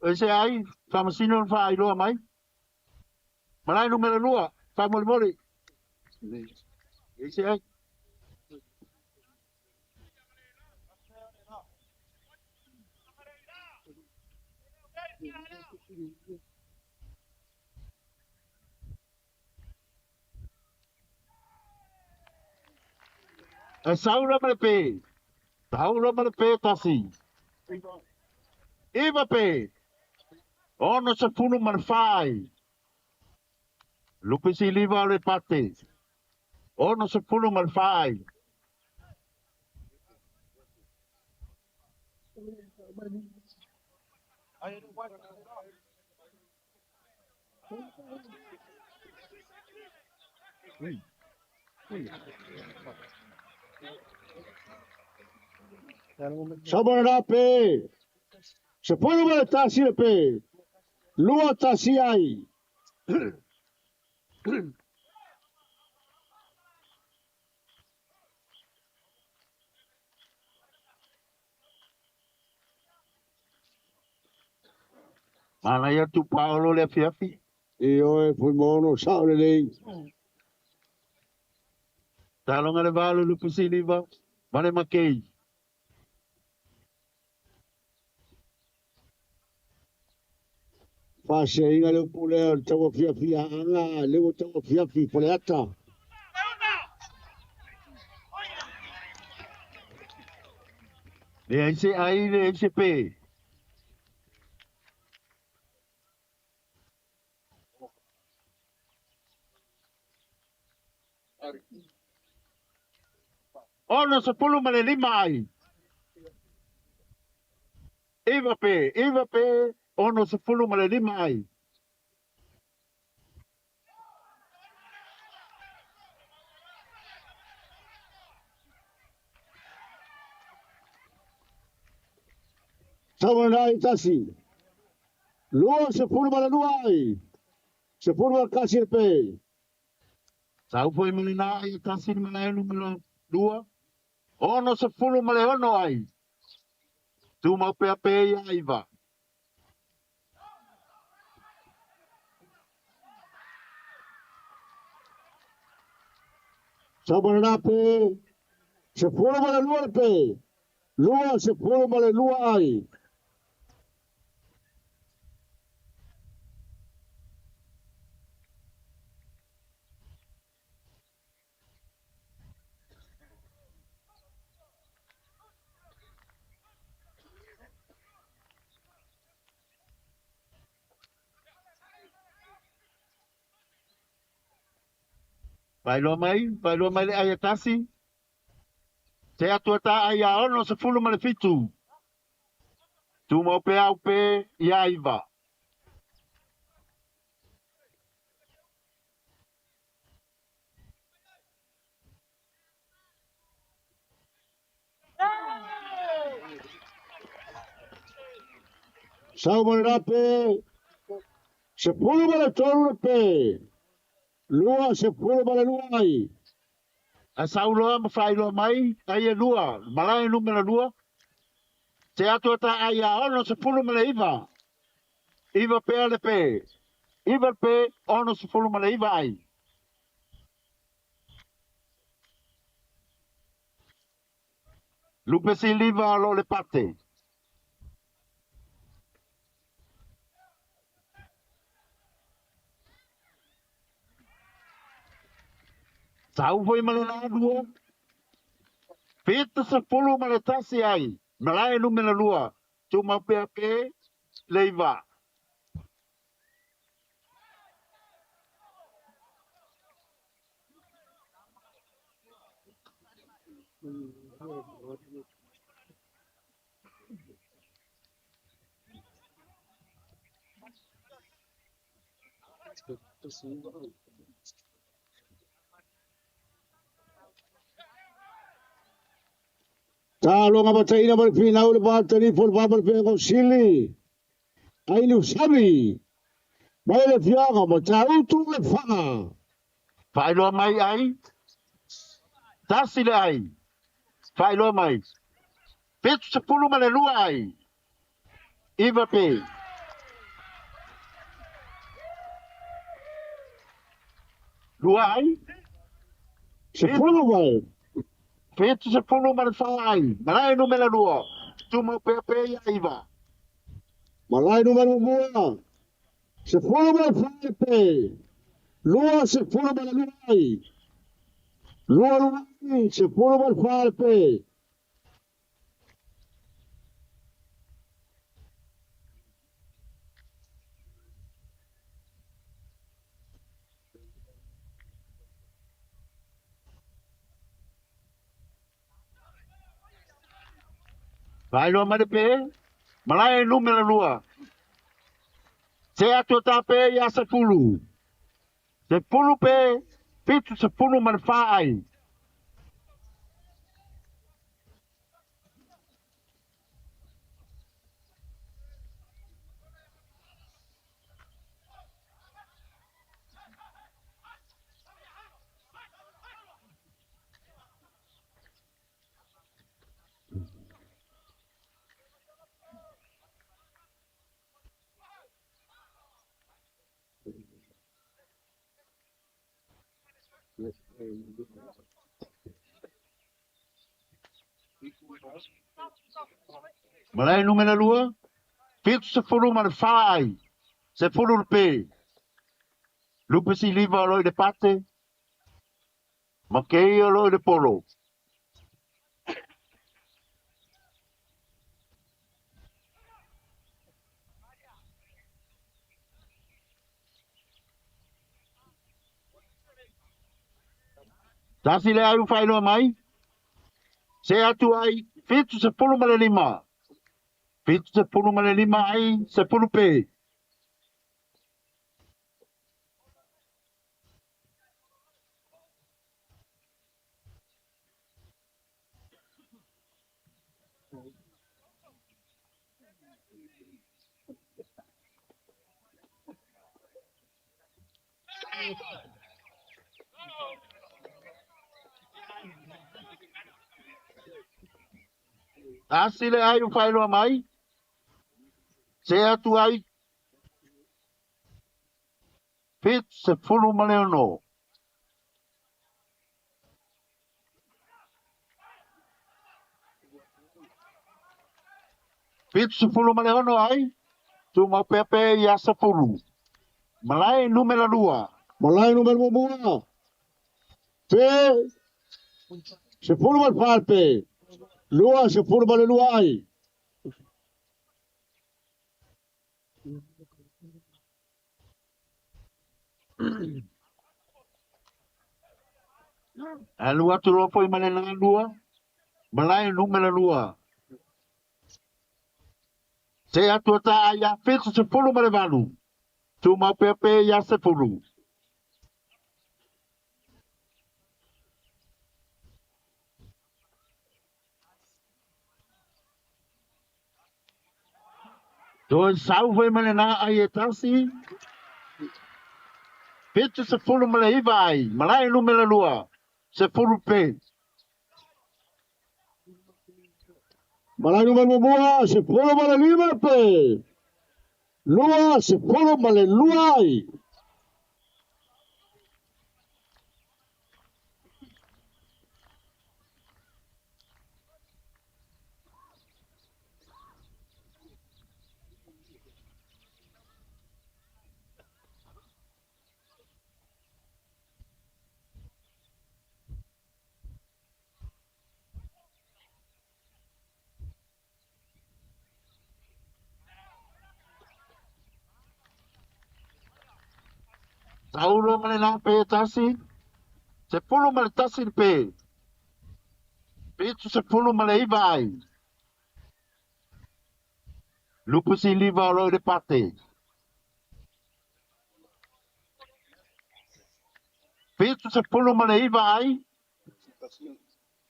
E se ai, whamasino na whaailoa mai. Malae numera lua, whamolimoli. E se ai. E saura ma le pe. Saura ma le pe tasi. Iva pe. 64. Lupe si liva o le pate. 64. Saumanana pe. 11 le pe. Lua tasi ai. Mana ia tu Paolo le afiafi. I oe Fuimaono sao lelei. Talonga le valu lupe si liva. Mane makei. Faaseiga le upu lea o le tauafiafi Aana le ua tauafiafi Faleata. Le ai se ai le ai se pe. 65 ai. Iva pe, iva pe, 65 ai. Saumanana i tasi. 22 ai. 11 le pe. Sau foi ma le na ai tasi le malae numera lua. 66 ai. Tumau pea pe ia iva. Saumanana pe. 12 le pe. 22 ai. Vai loa mai le ai a tasi. Se atu ta ai a 67. Tumau pea au pe ia iva. Sau ma le lape, 13 le pe, 22 ai. Ae sau loa ma faailoa mai ai e lua, malae numera lua, se atu e ta ai a 69, iva pea le pe, iva le pe, 69 ai. Lupe siliva o lo le pate. Sau foi ma le lua, 71 ai, malae numera lua, tumau pea pe, le iva. Taloga mataina ma le finau le vatani fo le vava le feaga o Sili. Ai Lusami. Mai le afioaga o Matautu le Faga. Faailoa mai ai, tasi le ai. Faailoa mai, 72 ai, iva pe. Lua ai. Sefulu mai. 74 ai, malae numera lua, tumau pea pe ia iva. Malae numera muamua. 14 le pe. 22 ai. Lua lua ai. 14 le pe. Faailoa mai le pe, malae numera lua. Se atu ta pe ia sefulu. Sefulu pe, 74 ai. Malae numera lua, 74 ai, sefulu le pe. Lupe siliva o lo i le pate, ma kei o lo i le polo. Tasi le ai u faailoa mai, se atu ai 75. 75 ai, sefulu pe. Tasi le ai u faailoa mai, se atu ai 76. 76 ai, tumau pea pe ia sefulu. Malae numera lua. Malae numera muamua. Pe. 14 pe. 22 ai. Alu atu loa foi ma le lua, malae numera lua. See atu a taai ia 78, tumau pea pe ia 10. Toe sau foi ma lena ai e tasi, 79 ai, malae numera 2, 10 pe. Malae numera muamua, 15 pe. 2, 12 ai. Saulo ma le la pe tasi, 11 le pe. 79 ai. Lupusi liva o lo i le pate. 79 ai,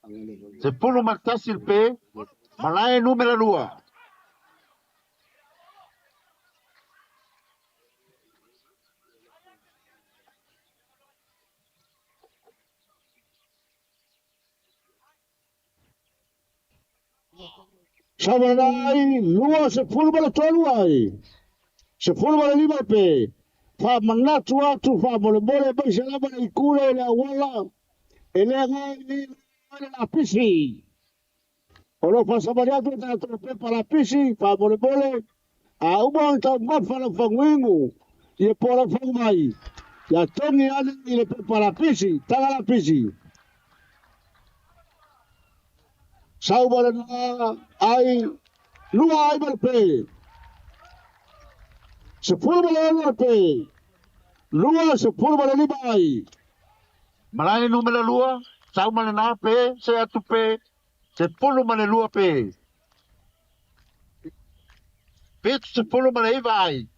11 le pe, malae numera 2. Savanai, 23 ai. 15 pe. Faamanatu atu faamolemole aemaise lava le ikula o le auala e le agai i le lapisi. O lo o faasavali atu le tatou pepa lapisi faamolemole a uma ona taumafa lau faguinu ia po o lau fagu mai ia togi ane i le pepa lapisi, taga lapisi. Sau ma lena ai, lua ai ma le pe. 16 le pe. 25 ai. Malae numera 2, sau ma lena pe, se atu pe, 12 pe. 79 ai.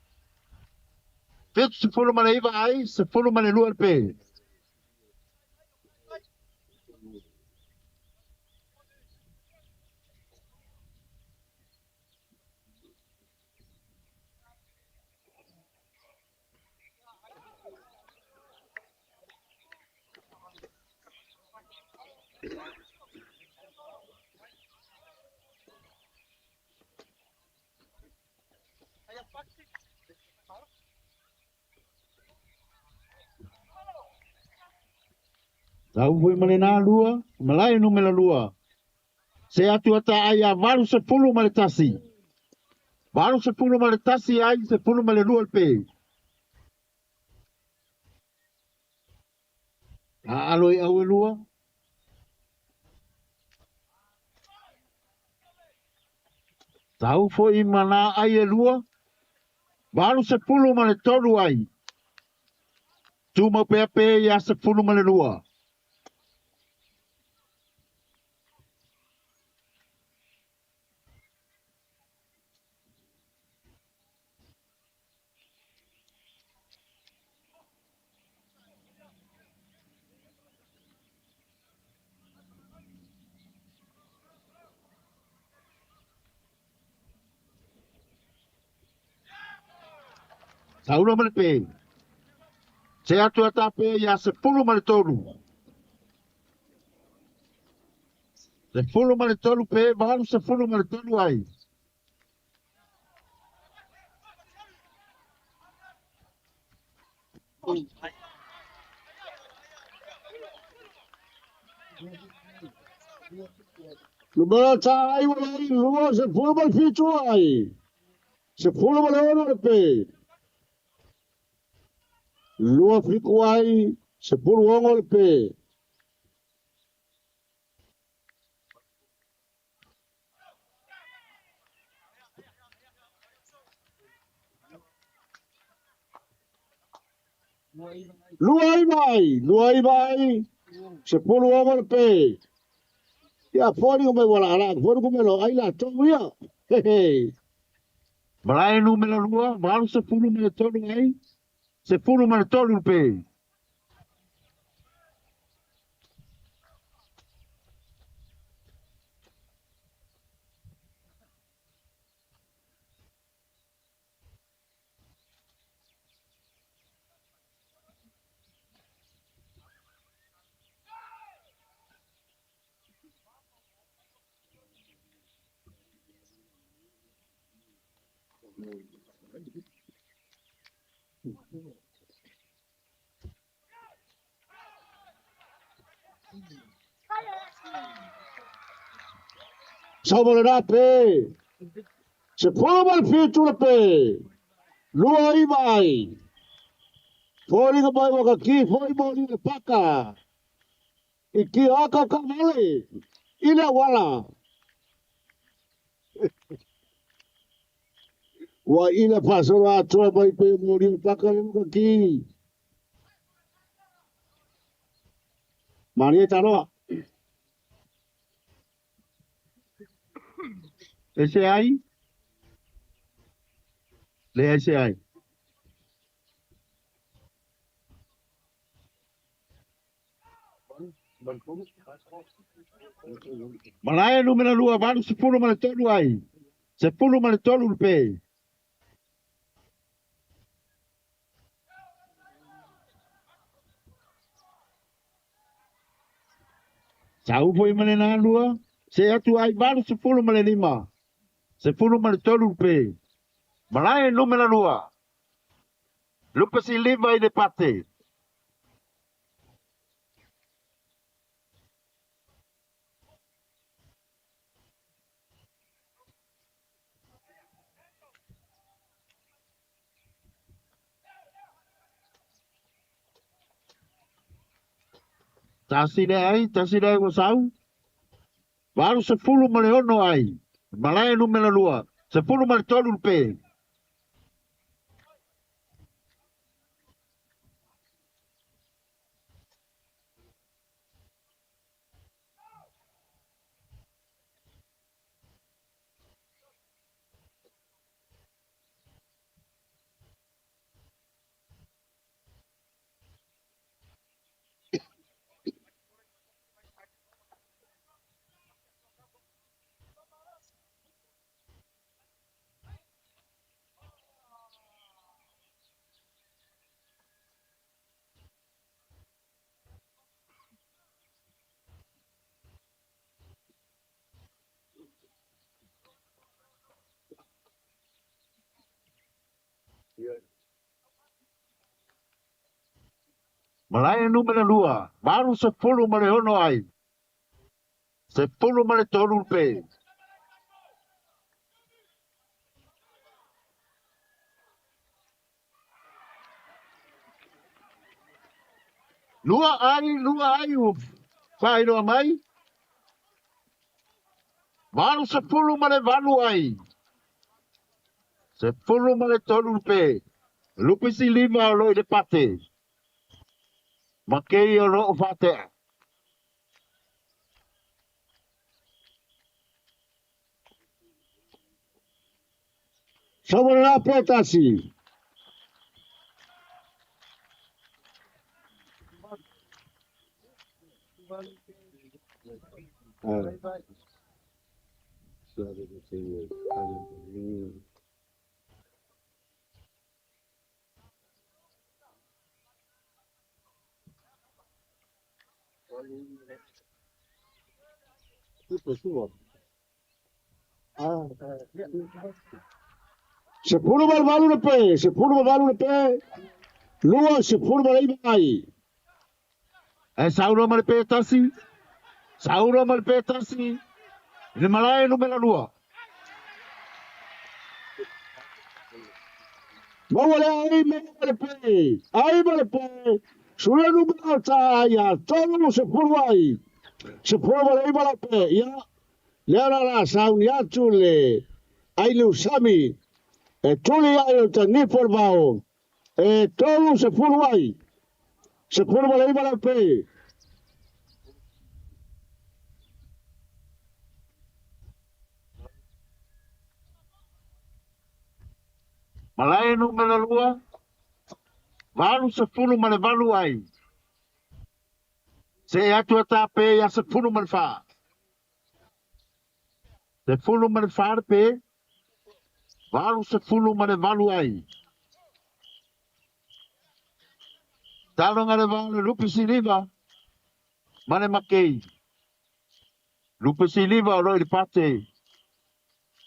79 ai, 12 le pe. Sau foi ma lena lua, malae numera 2. Se atu ata ai a 81. 81 ai, 12 le pe. A alo i au e lua. Sau foi ma nā ai e lua. 83 ai. Tumau pea pe ia 12. Saula ma le pe. Se atu a tape ia 13. 13 pe, 83 ai. Numera ta ai wa ai, 27 ai. 16 le pe. 27 ai, 16 le pe. 29 ai, 29 ai, 16 le pe. Ia foli ko mai wala ala, foli ko mai lo ai la to ia. He he. Malae numera lua, 83 ai, 13 le pe. Sau ma le na pe. 17 le pe. 29 ai. Foliga mai ua ka ki foi moli le paka. I ki aka ka vale. I le auala. Ua ila faasolo atoa mai pei o moli o le paka le ua ka ki. Malie taloa. E se ai? Leai se ai. Malae numera lua, 83 ai. 13 le pe. Sau foi ma le na lua, se atu ai 85, 13 le pe. Malae numera lua, lupe si lima i le pate. Tasi le ai, tasi le ai ua sau. 86 ai. Malae numera lua, 13 le pe. Malae numera lua, 86 ai. 13 le pe. Lua ai, lua ai ua faailoa mai. 88 ai. 13 le pe. Lupe si lima o lo i le pate. Ma kei o lo o faatea. Sau ma le na pe tasi. 18 le pe, 18 le pe, 29 ai. E saunoa ma le pe tasi, saunoa ma le pe tasi, i le malae numera lua. Maua le ai, maua le pe, ai ma le pe, sula numera o ta ia, 30 ai. 19 le pe, ia, lea la la sauni atu le ai le usami, e tuli ai o ta nifo le vao, e 30 ai. 19 le pe. Malae numera lua, 88 ai. See atu a tāpē ia 14. 14 le pē, 88 ai. Taloga le vao le Lupe Siliva ma le Makei. Lupe Siliva o lo o i le pate,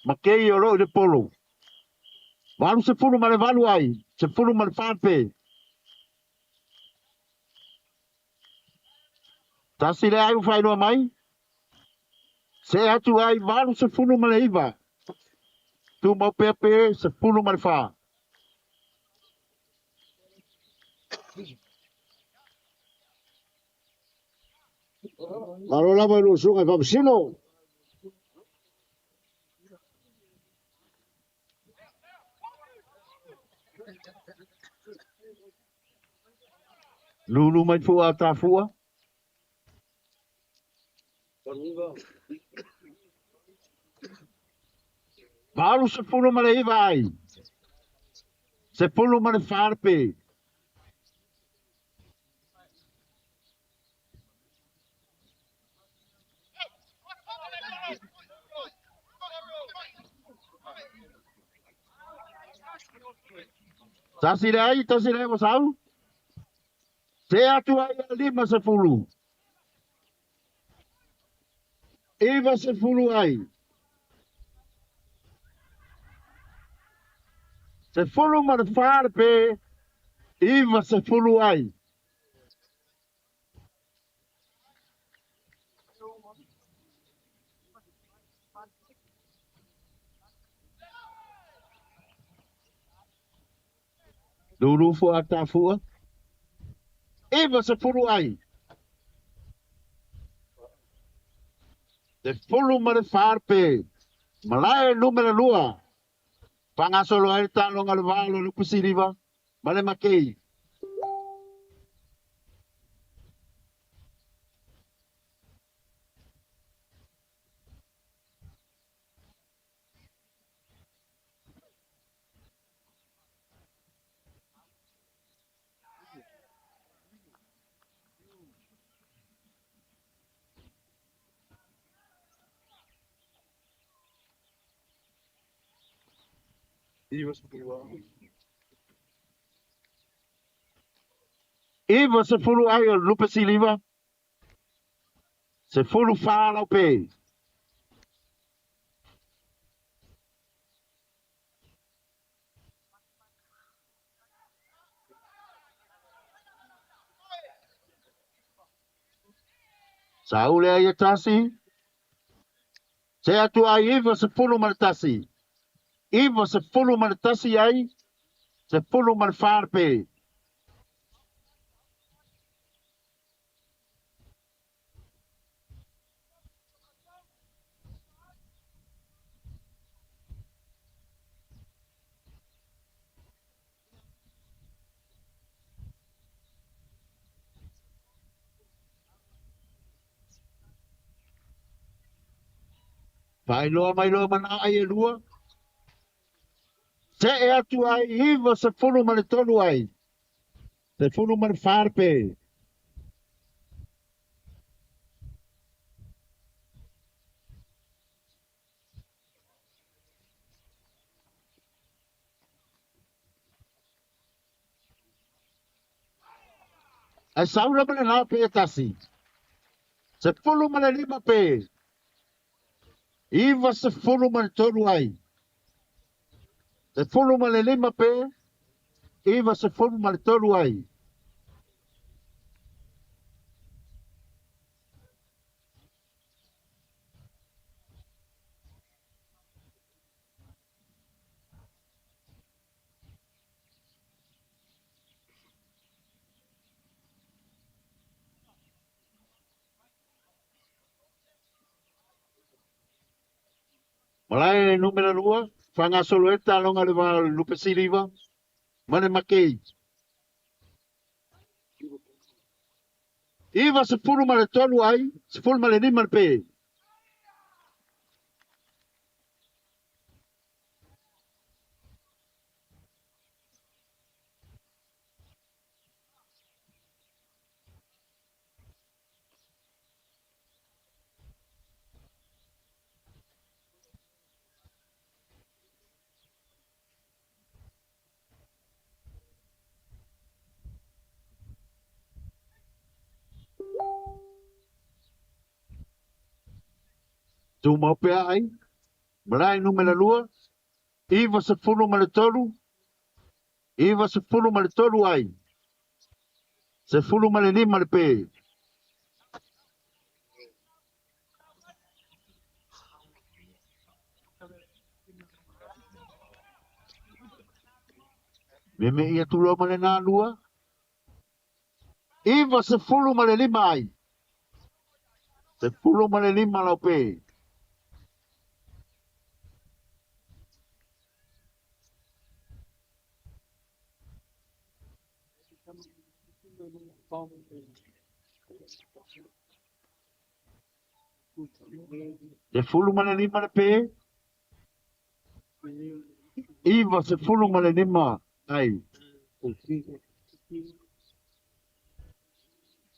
Makei o lo o i le polo. 88 ai, 14 le pē. Tasi le ai ua faailoa mai, see atu ai 89, tumau pea pe 14. Malo lava i lou susuga i Faamasino. Lulu mai fua a Tafua. 89 ai. 14 pe. Tasi le ai, tasi le ai ua sau. Se atu ai a 50. 90 ai. 14 le pe, 90 ai. Lulu fua tafua. 90 ai. 14 pe. Malae numera lua. Faagasolo ai le taaloga le va o le Lupusiliva ma le Makei. 90 ai o le Lupesiliva, 14 lau pe. Saule ai e tasi, se atu ai 91. 91 ai, 14 pe. Faailoa mai loa mana ai e lua. See atu ai 93 ai. 14 pe. Ae sau lava lena pe e tasi. 15 pe. 93 ai. 15 pe. 93 ai. Malae numera lua, faagasolo ai le taaloga le va o le Lupesiliva ma le Makei. 93 ai, 15 le pe. Tumau pea ai, malae numera lua, 93, 93 ai, 15 le pe. Meme'i atu loa ma lena lua, 95 ai, 15 lau pe. 15 le pe, 95 ai.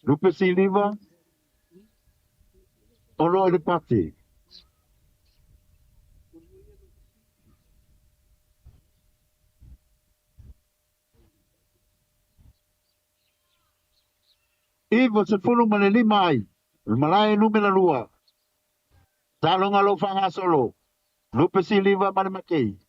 Lupe Siliva, Olo i le pati. 95 ai, o le malae numera lua. Taloga lou faagasolo, Lupe Siliva ma le Makei.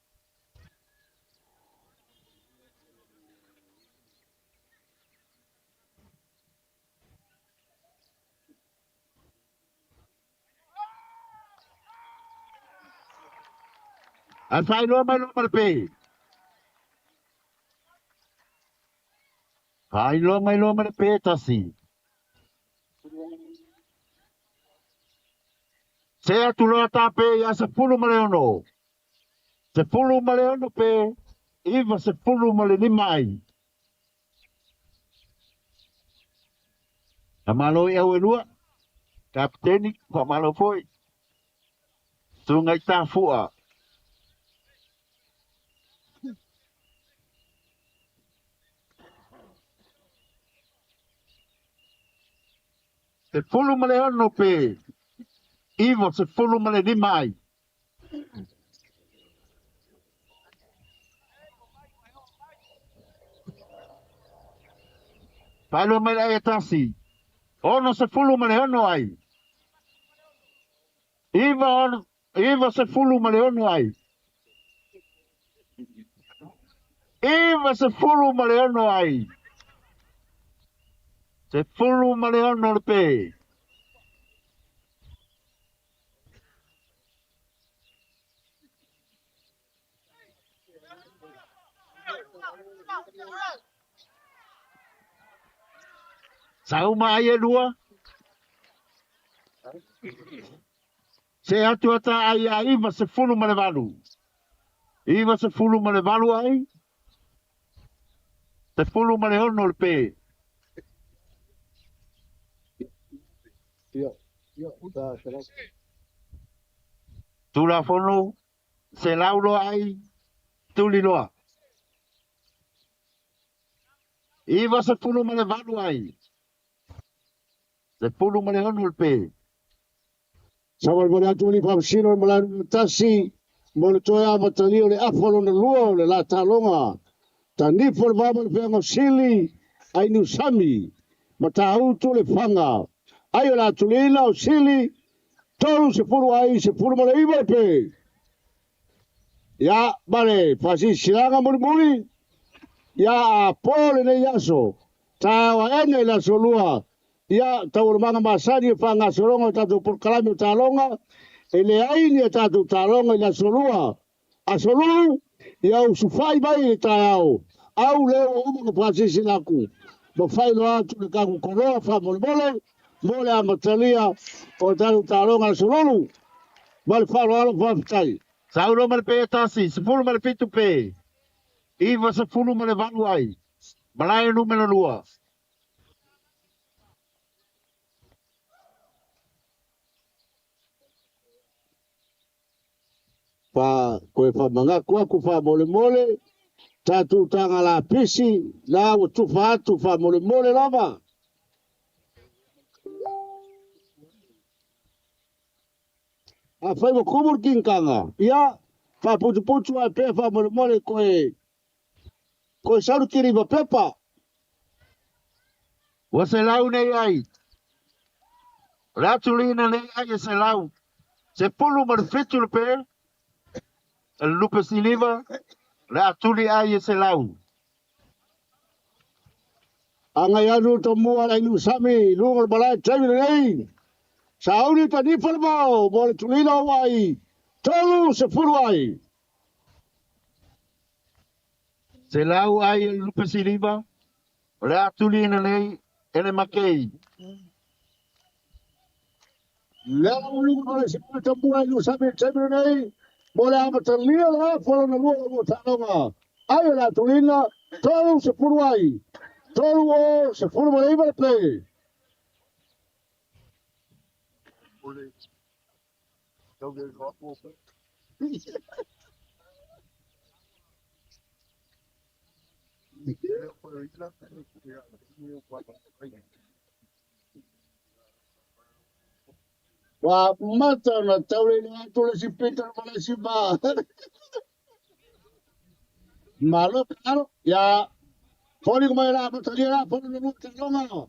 Ae faailoa mai loa ma le pe. Faailoa mai loa ma le pe tasi. Se atu loa ta pe ia 16. 16 pe, 95 ai. Faamalo i au e lua, Kapiteni, faamalo foi. Susuga i Tafua. 16 pe, 95 ai. Faailoa mai le ai e tasi. 66 ai. 96 ai. 96 ai. 16 le pe. Sauma ai e lua. Se atu ata ai a 98. 98 ai. 16 le pe. Tulafono, 100 loa ai, tuli loa. 98 ai. 16 le pe. Savalivali atu alii faamasino o le malae numera tasi mo le toe amatalia o le afa lona lua o le la taaloga Tanifo le va ma le feaga o Sili ai Niusami Matautu le Faga ai o le atuliina o Sili 30 ai 19 le pe. Ia ma le faasilasilaga mulimuli ia a po lenei aso taeao aena i le aso lua ia taualumaga masani e faagasologa o tatou polokalame o taaloga e leai ni a tatou taaloga i le aso lua aso lulu ia usufai mai i le taeao au lea ua uma ona faasilasila atu ma faailoa atu le tatou koloa faamolemole mo le amatalia o le tatou taaloga aso lulu ma le faaaloalo faafetai. Saunoa ma le pe tasi, 17 pe, 98 ai, malae numera lua. Fa koe faamanatu atu faamolemole tatou taga lapisi la ua tufa atu faamolemole lava. Afai ua tumu le kinikaga, ia, faaputuputu ae pea faamolemole koe koe sau le kiliva pepa. Ua 100 nei ai. O le atu lina nei ai e 100. 17 le pe a le lupe siliva, le a tuli ai e 100. Agai atu tomua le inu sami, luga o le malae taimi lenei. Sauni tanifa le mao mo le tulina o ai, 30 ai. 100 ai e le lupe siliva, o le a tuliina nei e le Makei. Le ala luga o le sili tomua inu sami taimi lenei, mo le amatalia le afa lona lua o lua taaloga. Ai o le a tulina, 30 ai. 3 o 19 le pe. Ua mata ona taulele atu le si pita ma le si ma. Malo karo ya foli mai la amatalia la foli no taaloga.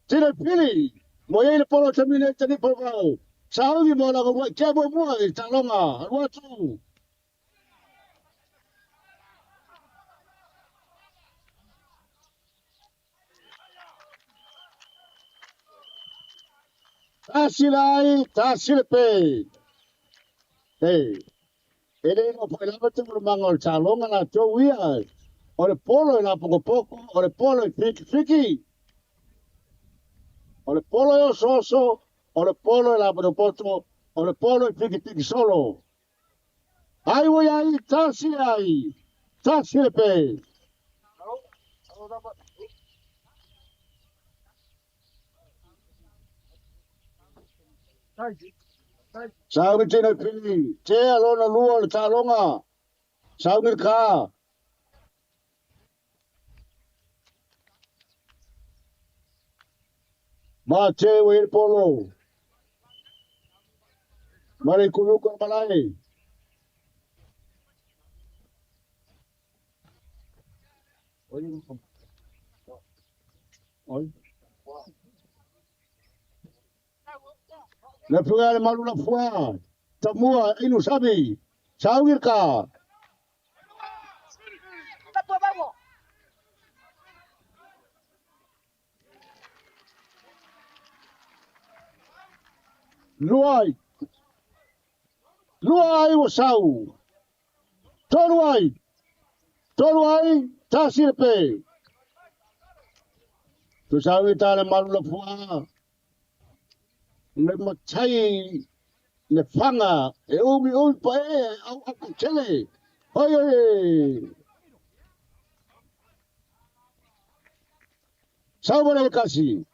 Tira pili mo ia le polo tamine tani polo vau. Sauni mo la ngua kia mo mua i taaloga. Alu atu. Tasi lai, tasi le pe. Hey. E le no po lava te manga o le taaloga la tou ia. O le polo e la pokopoko, o le polo e fiki fiki. O le polo e oso oso, o le polo e la potopoto, o le polo e fiki fiki solo. Ai ua ai, tasi ai, tasi le pe. Sauni tino pili, te alona lua o le taaloga. Sauni le ka. Ma te ua i le polo. Ma le kuluka o malae. Le puga le malu la fua. Tamua inu sabi. Sauni le ka. Lua ai. Lua ai ua sau. Tolu ai. Tolu ai, tasi le pe. Tu sauni ta le malu la fua. Le matai le fanga e umi umi pa e au au tele. Oi oi. Sau le kasi.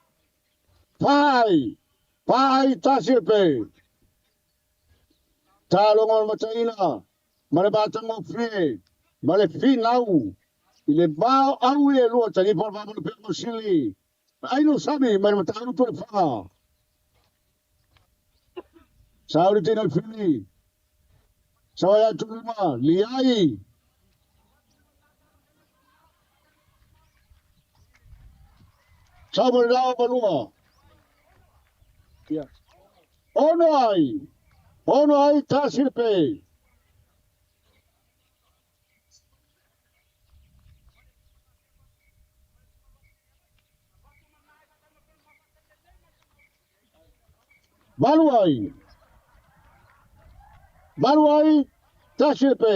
Pai. Pai tasi le pe. Taaloga o le mataina. Ma le matagofie. Ma le finau. I le vao au e lua tanifa o le vaa mo le pea sili. Ai no sami mai le matautu le faga. Sau le tino fili. Sau ai atu lima. Liai. Sau mo le lao malua. Ono ai. Ono ai tasi le pe. Valu ai. Valu ai tasi le pe.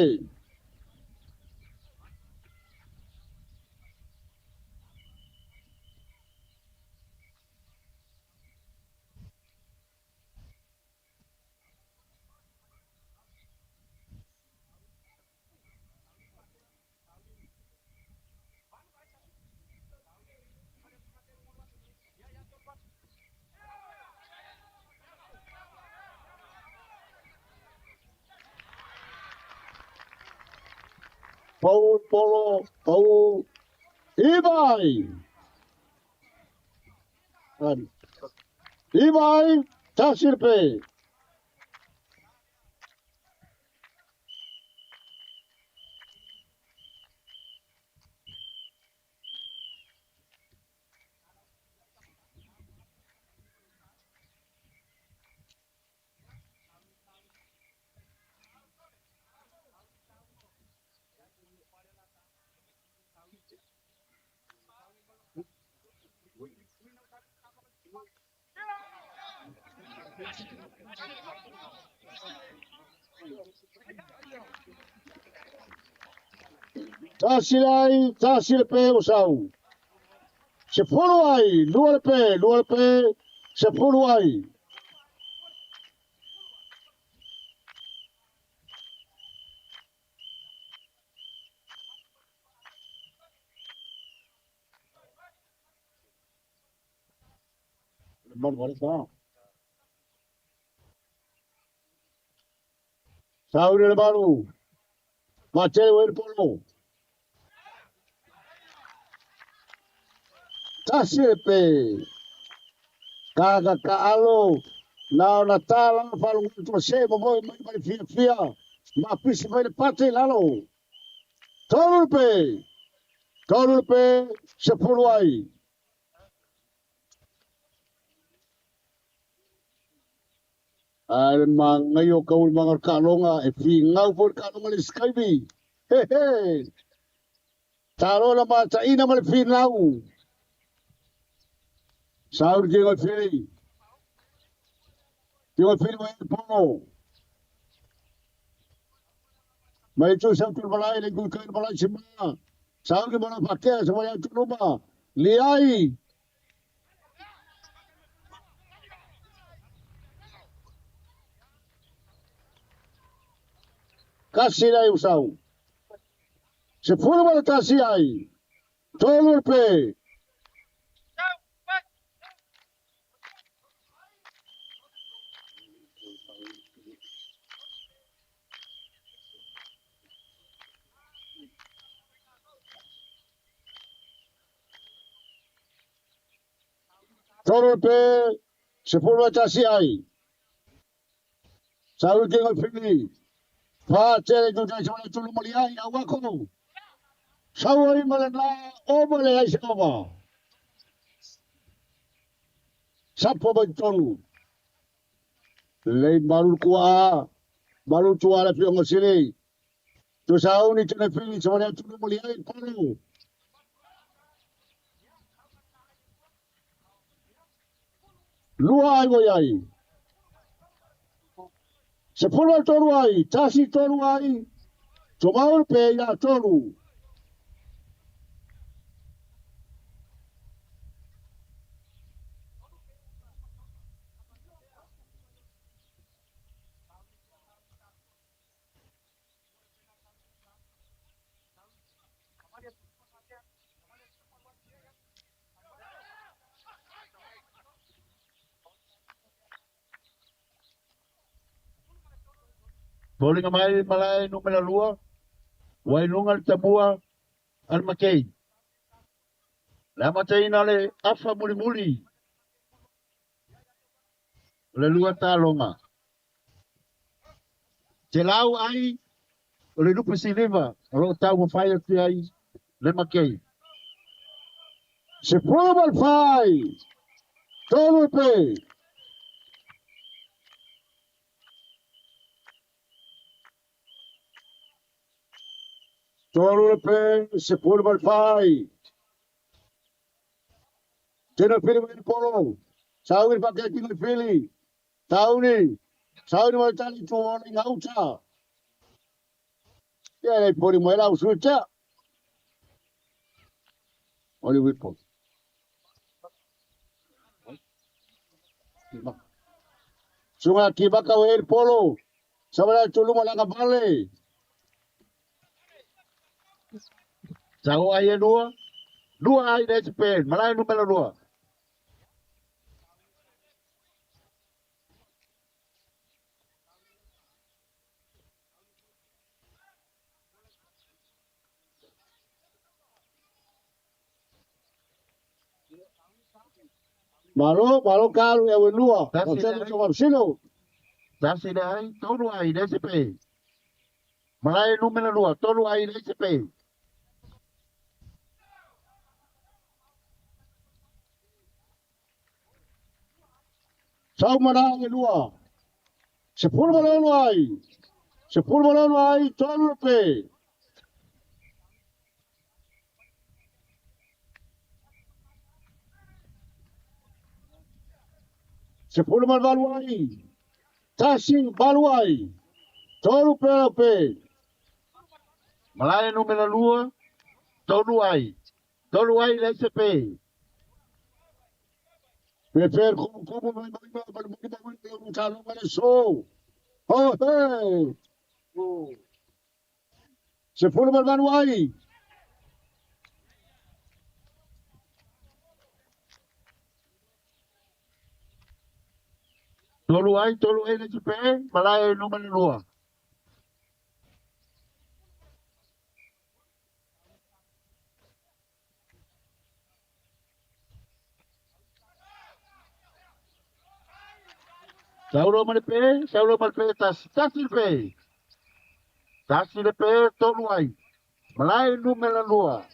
Pau polo pau ibai. Ibai tasi le pe. Tasi le ai, tasi le pe ua sau. 10 ai, lua le pe, lua le pe, 10 ai. Le malu ale sa. Sau le malu. Ma tele ua le polo. Tasi le pe. Kaka ka alo. Na ona tala faalogo atu se mo moi mai mai fia fia. Ma pisi mai le pate lalo. Tolu le pe. Tolu le pe. 10 ai. Ae le magai o kau le maga o le kaaloga e figau foi le kaaloga le Skype. He he. Talo la mataina ma le finau. Sau le tingo fili. Tingo fili mai le pono. Mai tu sau tu malai le ku kai malai sima. Sau ke mana pakea sa mai tu luma. Liai. Kasi lai usau. 11 ai. Tolu le pe. Tolu le pe. 11 ai. Sau le kingo fili. Fa tele tu tai sa tulu mali ai au ako. Sau ai ma le na o ma le ai se ova. Sapo mai tonu. Lei maru kua. Maru tua le fionga sili. Tu sau ni tene fili sa mali tulu mali ai panu. Lua ai voi ai. 13 ai, tasi tolu ai, tumau le pe ia tolu. Foliga mai malae numera 2, ua i luga le tamua a le Makei. Le amataina le afa mulimuli o le lua taloga. Te lau ai o le lupe siliva o loo taumafai atu ai le Makei. 14, tolu le pe. Tolu le pe, 14. Tena pili mai le polo. Sauni pa ke kingo pili. Sauni. Sauni mai tali tu o le ngauta. Ia le poli mai lau suita. Oli wipo. Sunga ki baka we el polo. Sabala tuluma langa vale. Sau ai e lua. Lua ai le pe, malae numera 2. Malo, malo kalu e lua. O tele to sino. Tasi le ai, tolu ai le pe. Malae numera 2, tolu ai le pe. Sau mana e lua. 16 ai. 16 ai, tolu le pe. 18 ai, tasi valu ai, tolu pea lau pe. Malae numera lua, tolu ai. Tolu ai le aisa pe. Pepe le kumukumu mai mai ma ma le ma ma le talo ma le so. Ho he. 18 ai. Tolu ai, tolu ai le aisa pe. Malae numera lua. Saulo ma le pe, saulo ma le pe, tasi, tasi le pe. Tasi le pe, tolu ai. Malae numera lua.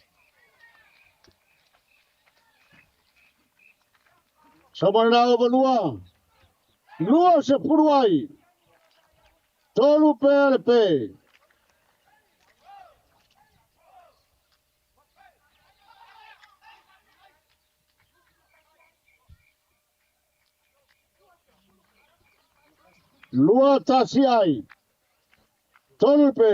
Samanao ma lua. 20 ai. Tolu pea le pe. Lua tasi ai. Tolu le pe.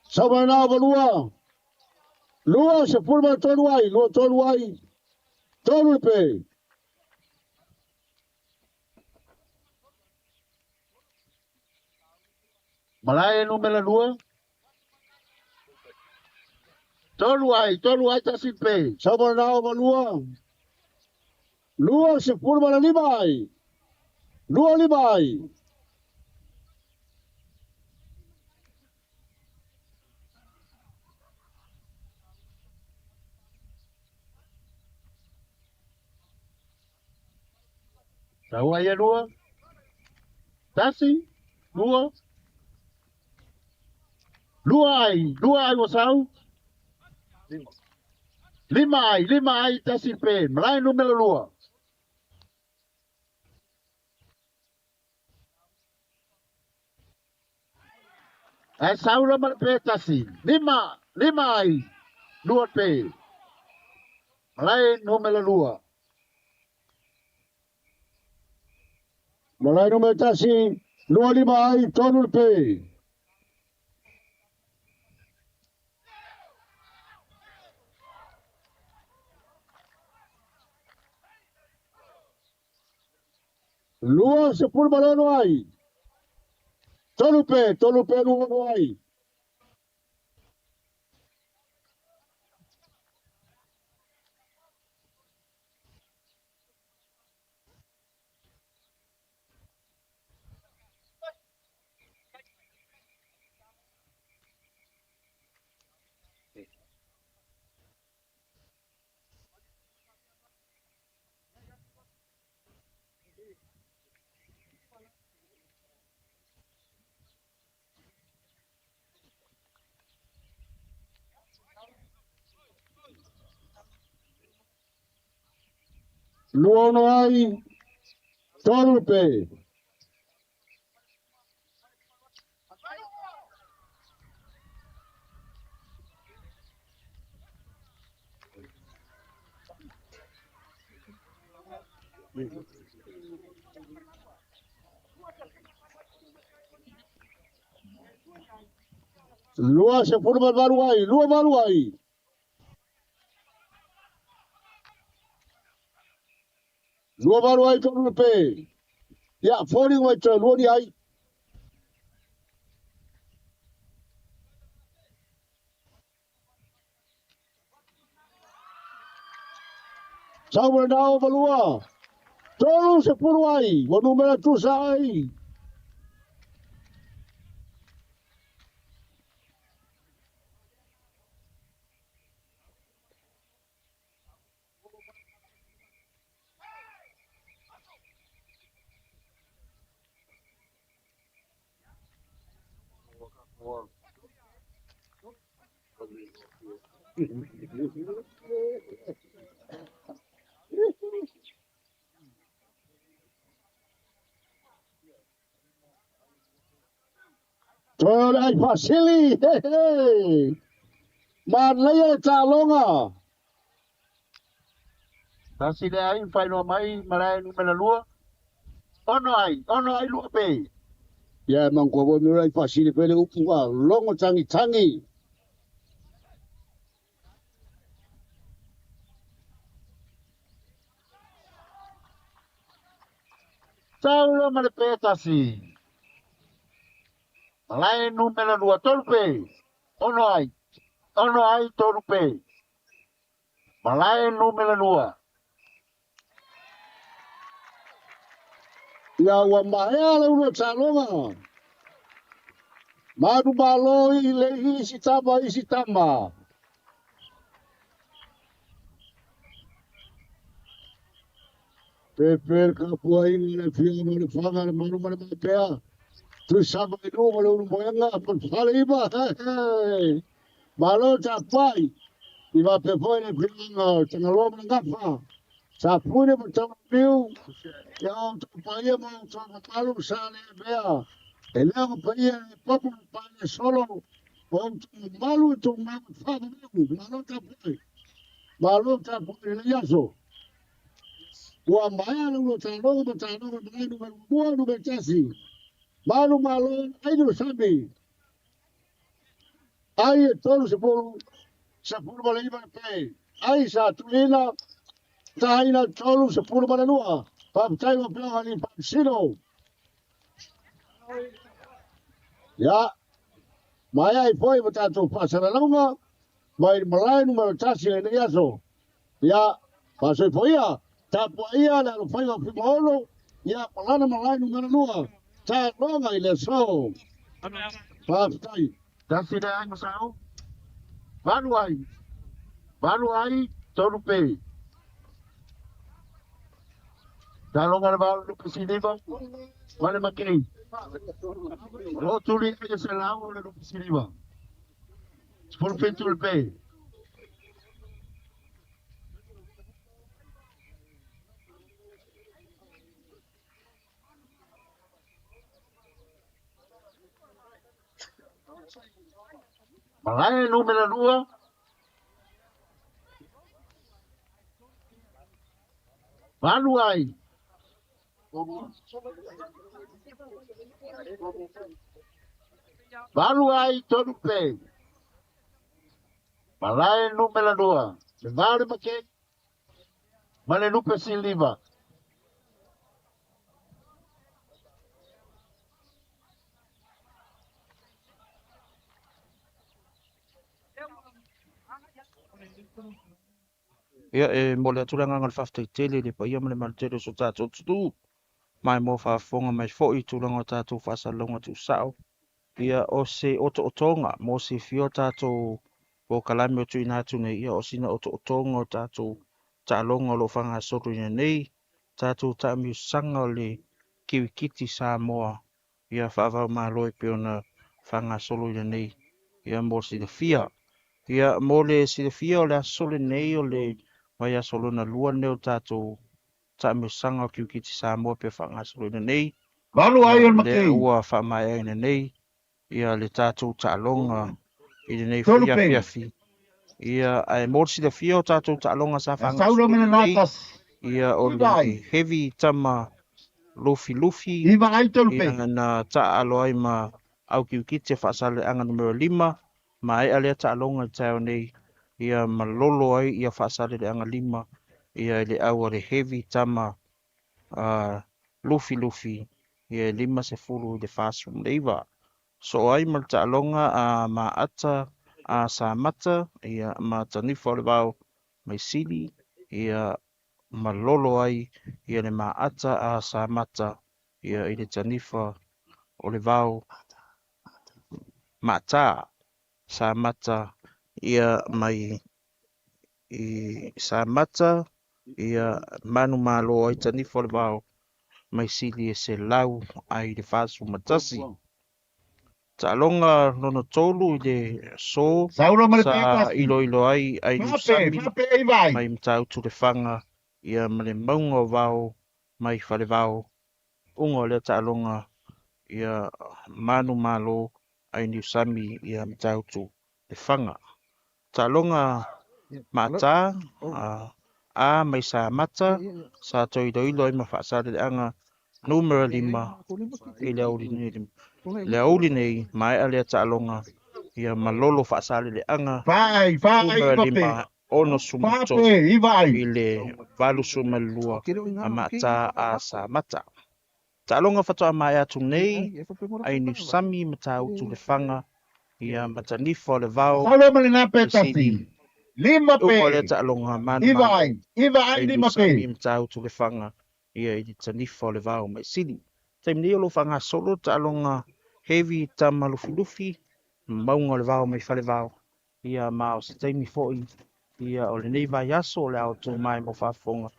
Samanao ma lua. 23 ai. Lua tolu ai. Tolu le pe. Malae numera lua. Tolu ai, tolu ai tasi pe. Samanao ma lua. 25 ai. 25 ai. Sau ai lua. Tasi, lua. Lua ai, lua ai o sau. Lima ai, lima ai tasi pe. Malae numera lua. Ae sau la ma le pe tasi. Lima, lima ai, lua pe. Malae numera lua. Malae numera tasi, 25 ai, tolu le pe. 26 ai. Tolu pe, tolu pe lua ai. 26 ai, tolu le pe. 28 ai, 28 ai. 28 ai, tolu le pe. Ia, foliga mai toe lua ni ai. Sau ma lena ova lua. 30 ai, ua numera tusa ai. Toe o le ai faasili, he he. Manaia le taaloga. Tasi le ai fainoa mai malae numera 2. Ono ai, ono ai lua pe. Ia manatua foi mea o le ai faasili pe le upu a logo tangitangi. Saulo ma le pe tasi. Malae numera 2, tolu pe. Ono ai, ono ai tolu pe. Malae numera 2. Ia ua maea le ulu taaloga. Manu malo i le isi tama isi tama. Pepe le kapuaiga le afioga o le faga le malu ma le maipea. Tuisama i luga le ulu moega ma le fale iva. He he. Malo tapuai. I faapea foi le afioga o Tagaloa ma le Gafa. Sa pule ma Taulauniu. Ia outou paia ma outou mamalu sa le mea. E leo ka paia e popo ma paia solo. O outou mamalu e tumau e faavavau. Malo tapuai. Malo tapuai i lenei aso. Ua maea le ulu taaloga ma taaloga malae numera 1 numera 1. Malu malo ai le sami. Ai e 30 19 le pe. Ai sa tuina taina 32. Faafetai lau Afioga i le Faamasino. Ia, maea ai foi ma tatou faasalalauga mai le malae numera 1 i lenei aso. Ia, faasoifoia, tapuaia le alofaiga o Fuimaono, ia ma lana malae numera 2. Taaloga i le aso. Faafetai. Tasi le ai masau. Valu ai. Valu ai, tolu pe. Taaloga le valo lupe siliva. Ma le makei. O lo tuli ai se lau o le lupe siliva. 17 le pe. Malae numera 2. Valu ai. Valu ai tolu pe. Malae numera 2. Le vale make. Ma le lupe siliva. Ia e momoli atu le agaga o le faafetai tele i le paia ma le malu tele o so tatou atunuu mai mo faafofoga mai foi i tulaga o tatou faasalalauga tuusao. Ia o se otootoga mo silafia o tatou polokalame o tuuina atu nei, ia o sina otootoga o tatou taaloga o lo o faagasoloina nei, tatou taamilosaga o le kirikiti Samoa ia faava-o-Malo e pei ona faagasoloina nei, ia mo le silafia. Ia mo le silafia o le aso lenei o le vaiaso lona lua lenei o tatou taamilosaga o kirikiti Samoa pe faagasoloina nei. Valu ai o le Lea makei. ua faamaeaina nei ia le tatou taaloga i lenei foi Tolu pe. afiafi. Ia ae mo le silafia o tatou taaloga sa Saulo faagasoloina me le nei, tasi. ia o Iva le ai. heavy tama lufilufi Iva ai tolu pe. ia na taaalo ai ma au kirikiti e faasaleaga numera 5 maea lea taaloga i le taeao nei, ia malolo ai ia faasaleleaga 5 ia i le au a le heavy tama lufilufi ia e 50 i le 49. Soo ai ma le taaloga a Maata a Samata ia ma Tanifa o le Vao mai Sili ia malolo ai ia le maata a Samata ia i le tanifa o le vao maata Samata ia mai i Samata ia manumalo ai tanifa o le vao mai sili e 141. Taaloga lona tolu i le aso Saulo ma le sa pe tasi. iloilo ai ai Fa pe, Niusami fa pe iva ai. mai Matautu Lefaga ia ma le mauga o vao mai Falevao. Uga o lea taaloga ia manumalo ai Niusami ia Matautu Lefaga. Taaloga maata a mai Samata sa toe iloilo ai ma Faasaleleaga numera 5 i le aoauli nei. Le aoauli nei maea lea taaloga ia malolo Faasaleleaga Fa ai, fa ai numera iva pe. 5 ono Fa suma pe iva ai. i le 82 a maata a Samata. Taaloga faatoa maea atu nei ai Niusami Matautu Lefaga ia matanifa o le vao Saulo ma le na pe i tasi. sili Lima uga pe. o lea taaloga Iva manumalo ai. Iva ai ai lima pe. Niusami Matautu Lefaga ia i le tanifa o le vao mai sili. Taimi nei o lo o faagasolo taaloga heavy tama lufilufi mauga o le vao mai Falevao ia ma o se taimi foi ia o lenei vaiaso o le a outou mai mo faafofoga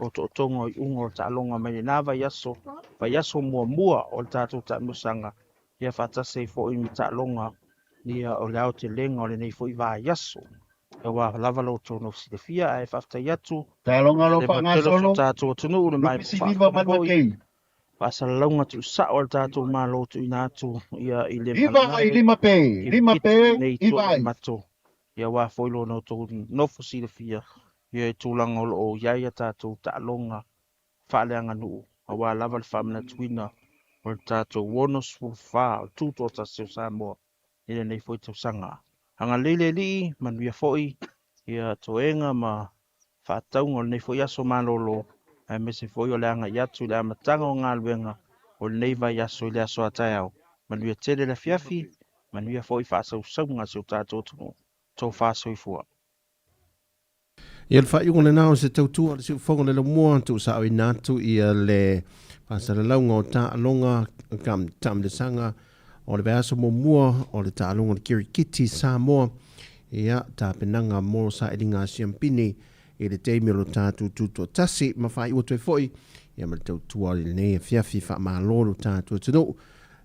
o tootoga o iuga o taaloga mai lena vaiaso, vaiaso muamua o le tatou taamilosaga ia faatasi ai foi ma taaloga ia o le aotelega o lenei foi vaiaso. Aua lava lo outou nofo silafia ae faafetai atu Taaloga lo le matele o faagasolo. tatou atunuu le mai mo Lupisi lima faafofoga ma foi kei. faasalalauga tuusao a le tatou Malo tuuina atu ia i le Iva ai malae lima pe. Lima kirikiti pe nei iva tuanai ai. mato ia aua foi lona outou nofo silafia ia i tulaga o loo i ai a tatou taaloga faaleaganuu aua lava le faamanatuina o le tatou 64 o le tutoatasi o Samoa i lenei foi tausaga. Agalelei le Alii, manuia foi ia toega ma faatauga o lenei foi aso malolo, aemaise foi o le agai atu i le amataga o galuega o lenei vaiaso i le aso a taeao. Manuia tele le afiafi, manuia foi faasausauga a si o tatou atunuu. Tofa soifua. Ia le faaiuga lena o se tautua a le siufofoga o le laumua, tuusaoina atu ia le faasalalauga o taaloga taamilosaga o le vaiaso muamua o le taaloga o le kirikiti Samoa, ia tapenaga mo sailiga a siampini i le taimi o lo tatou tutoatasi ma faaiu atu ai foi ia ma le tautua i lenei afiafi faamalo lo tatou atunuu.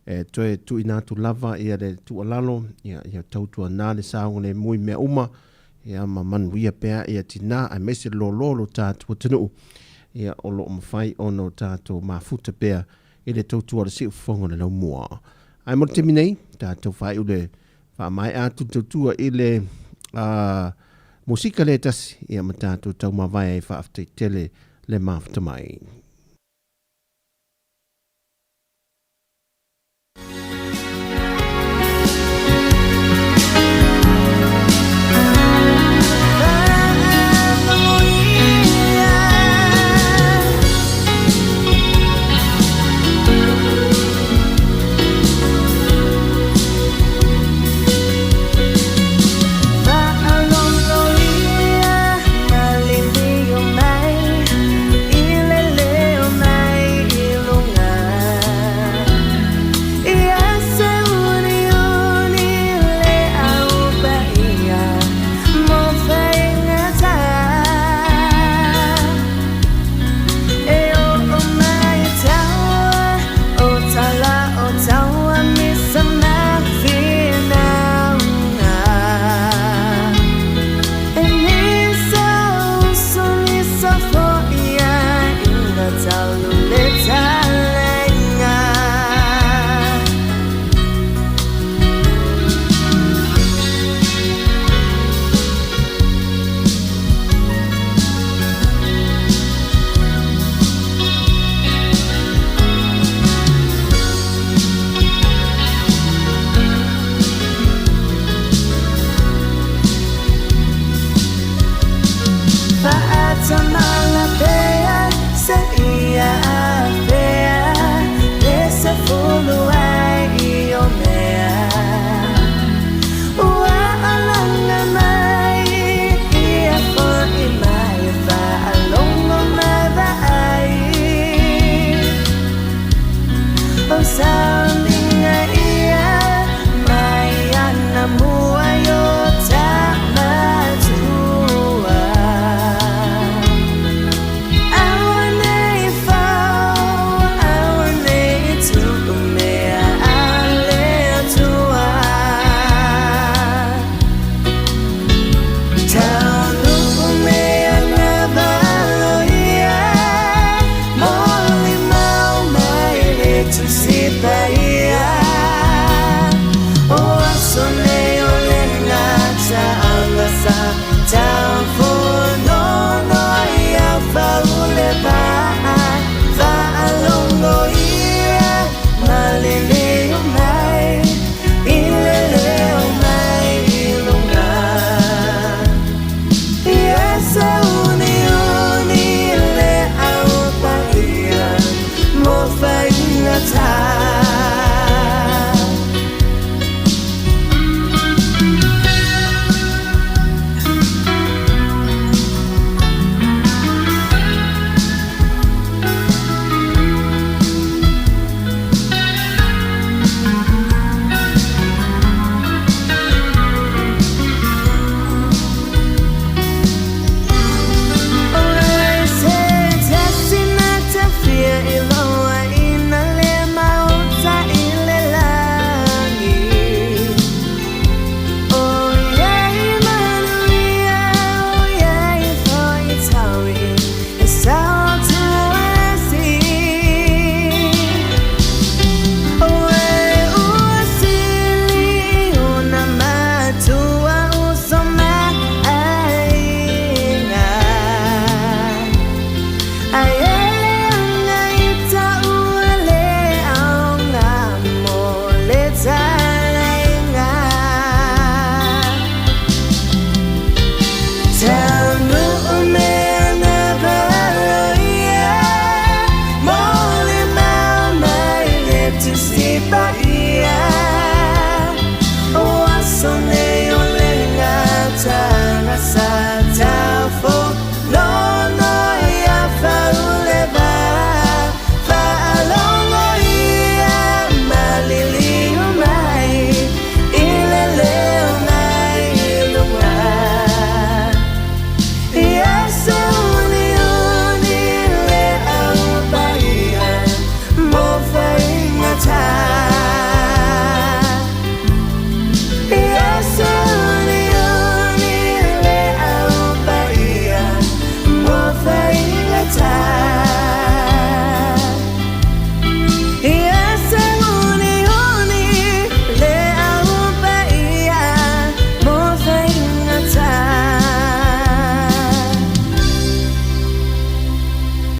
E toe tuuina atu lava ia le tuualalo ia, ia tautuana le saogalemu i mea uma ia ma manuia pea ia tinā aemaise le loaloa o lo tatou atunuu ia o lo o mafai ona o tatou mafuta pea i le tautua a le siufofoga o le laumua. Ae mo le taimi nei, tatou faaiu le faamaea atu le tautua i le musika lea e tasi ia ma tatou taumavae ai faafetai tele le mafuta mai.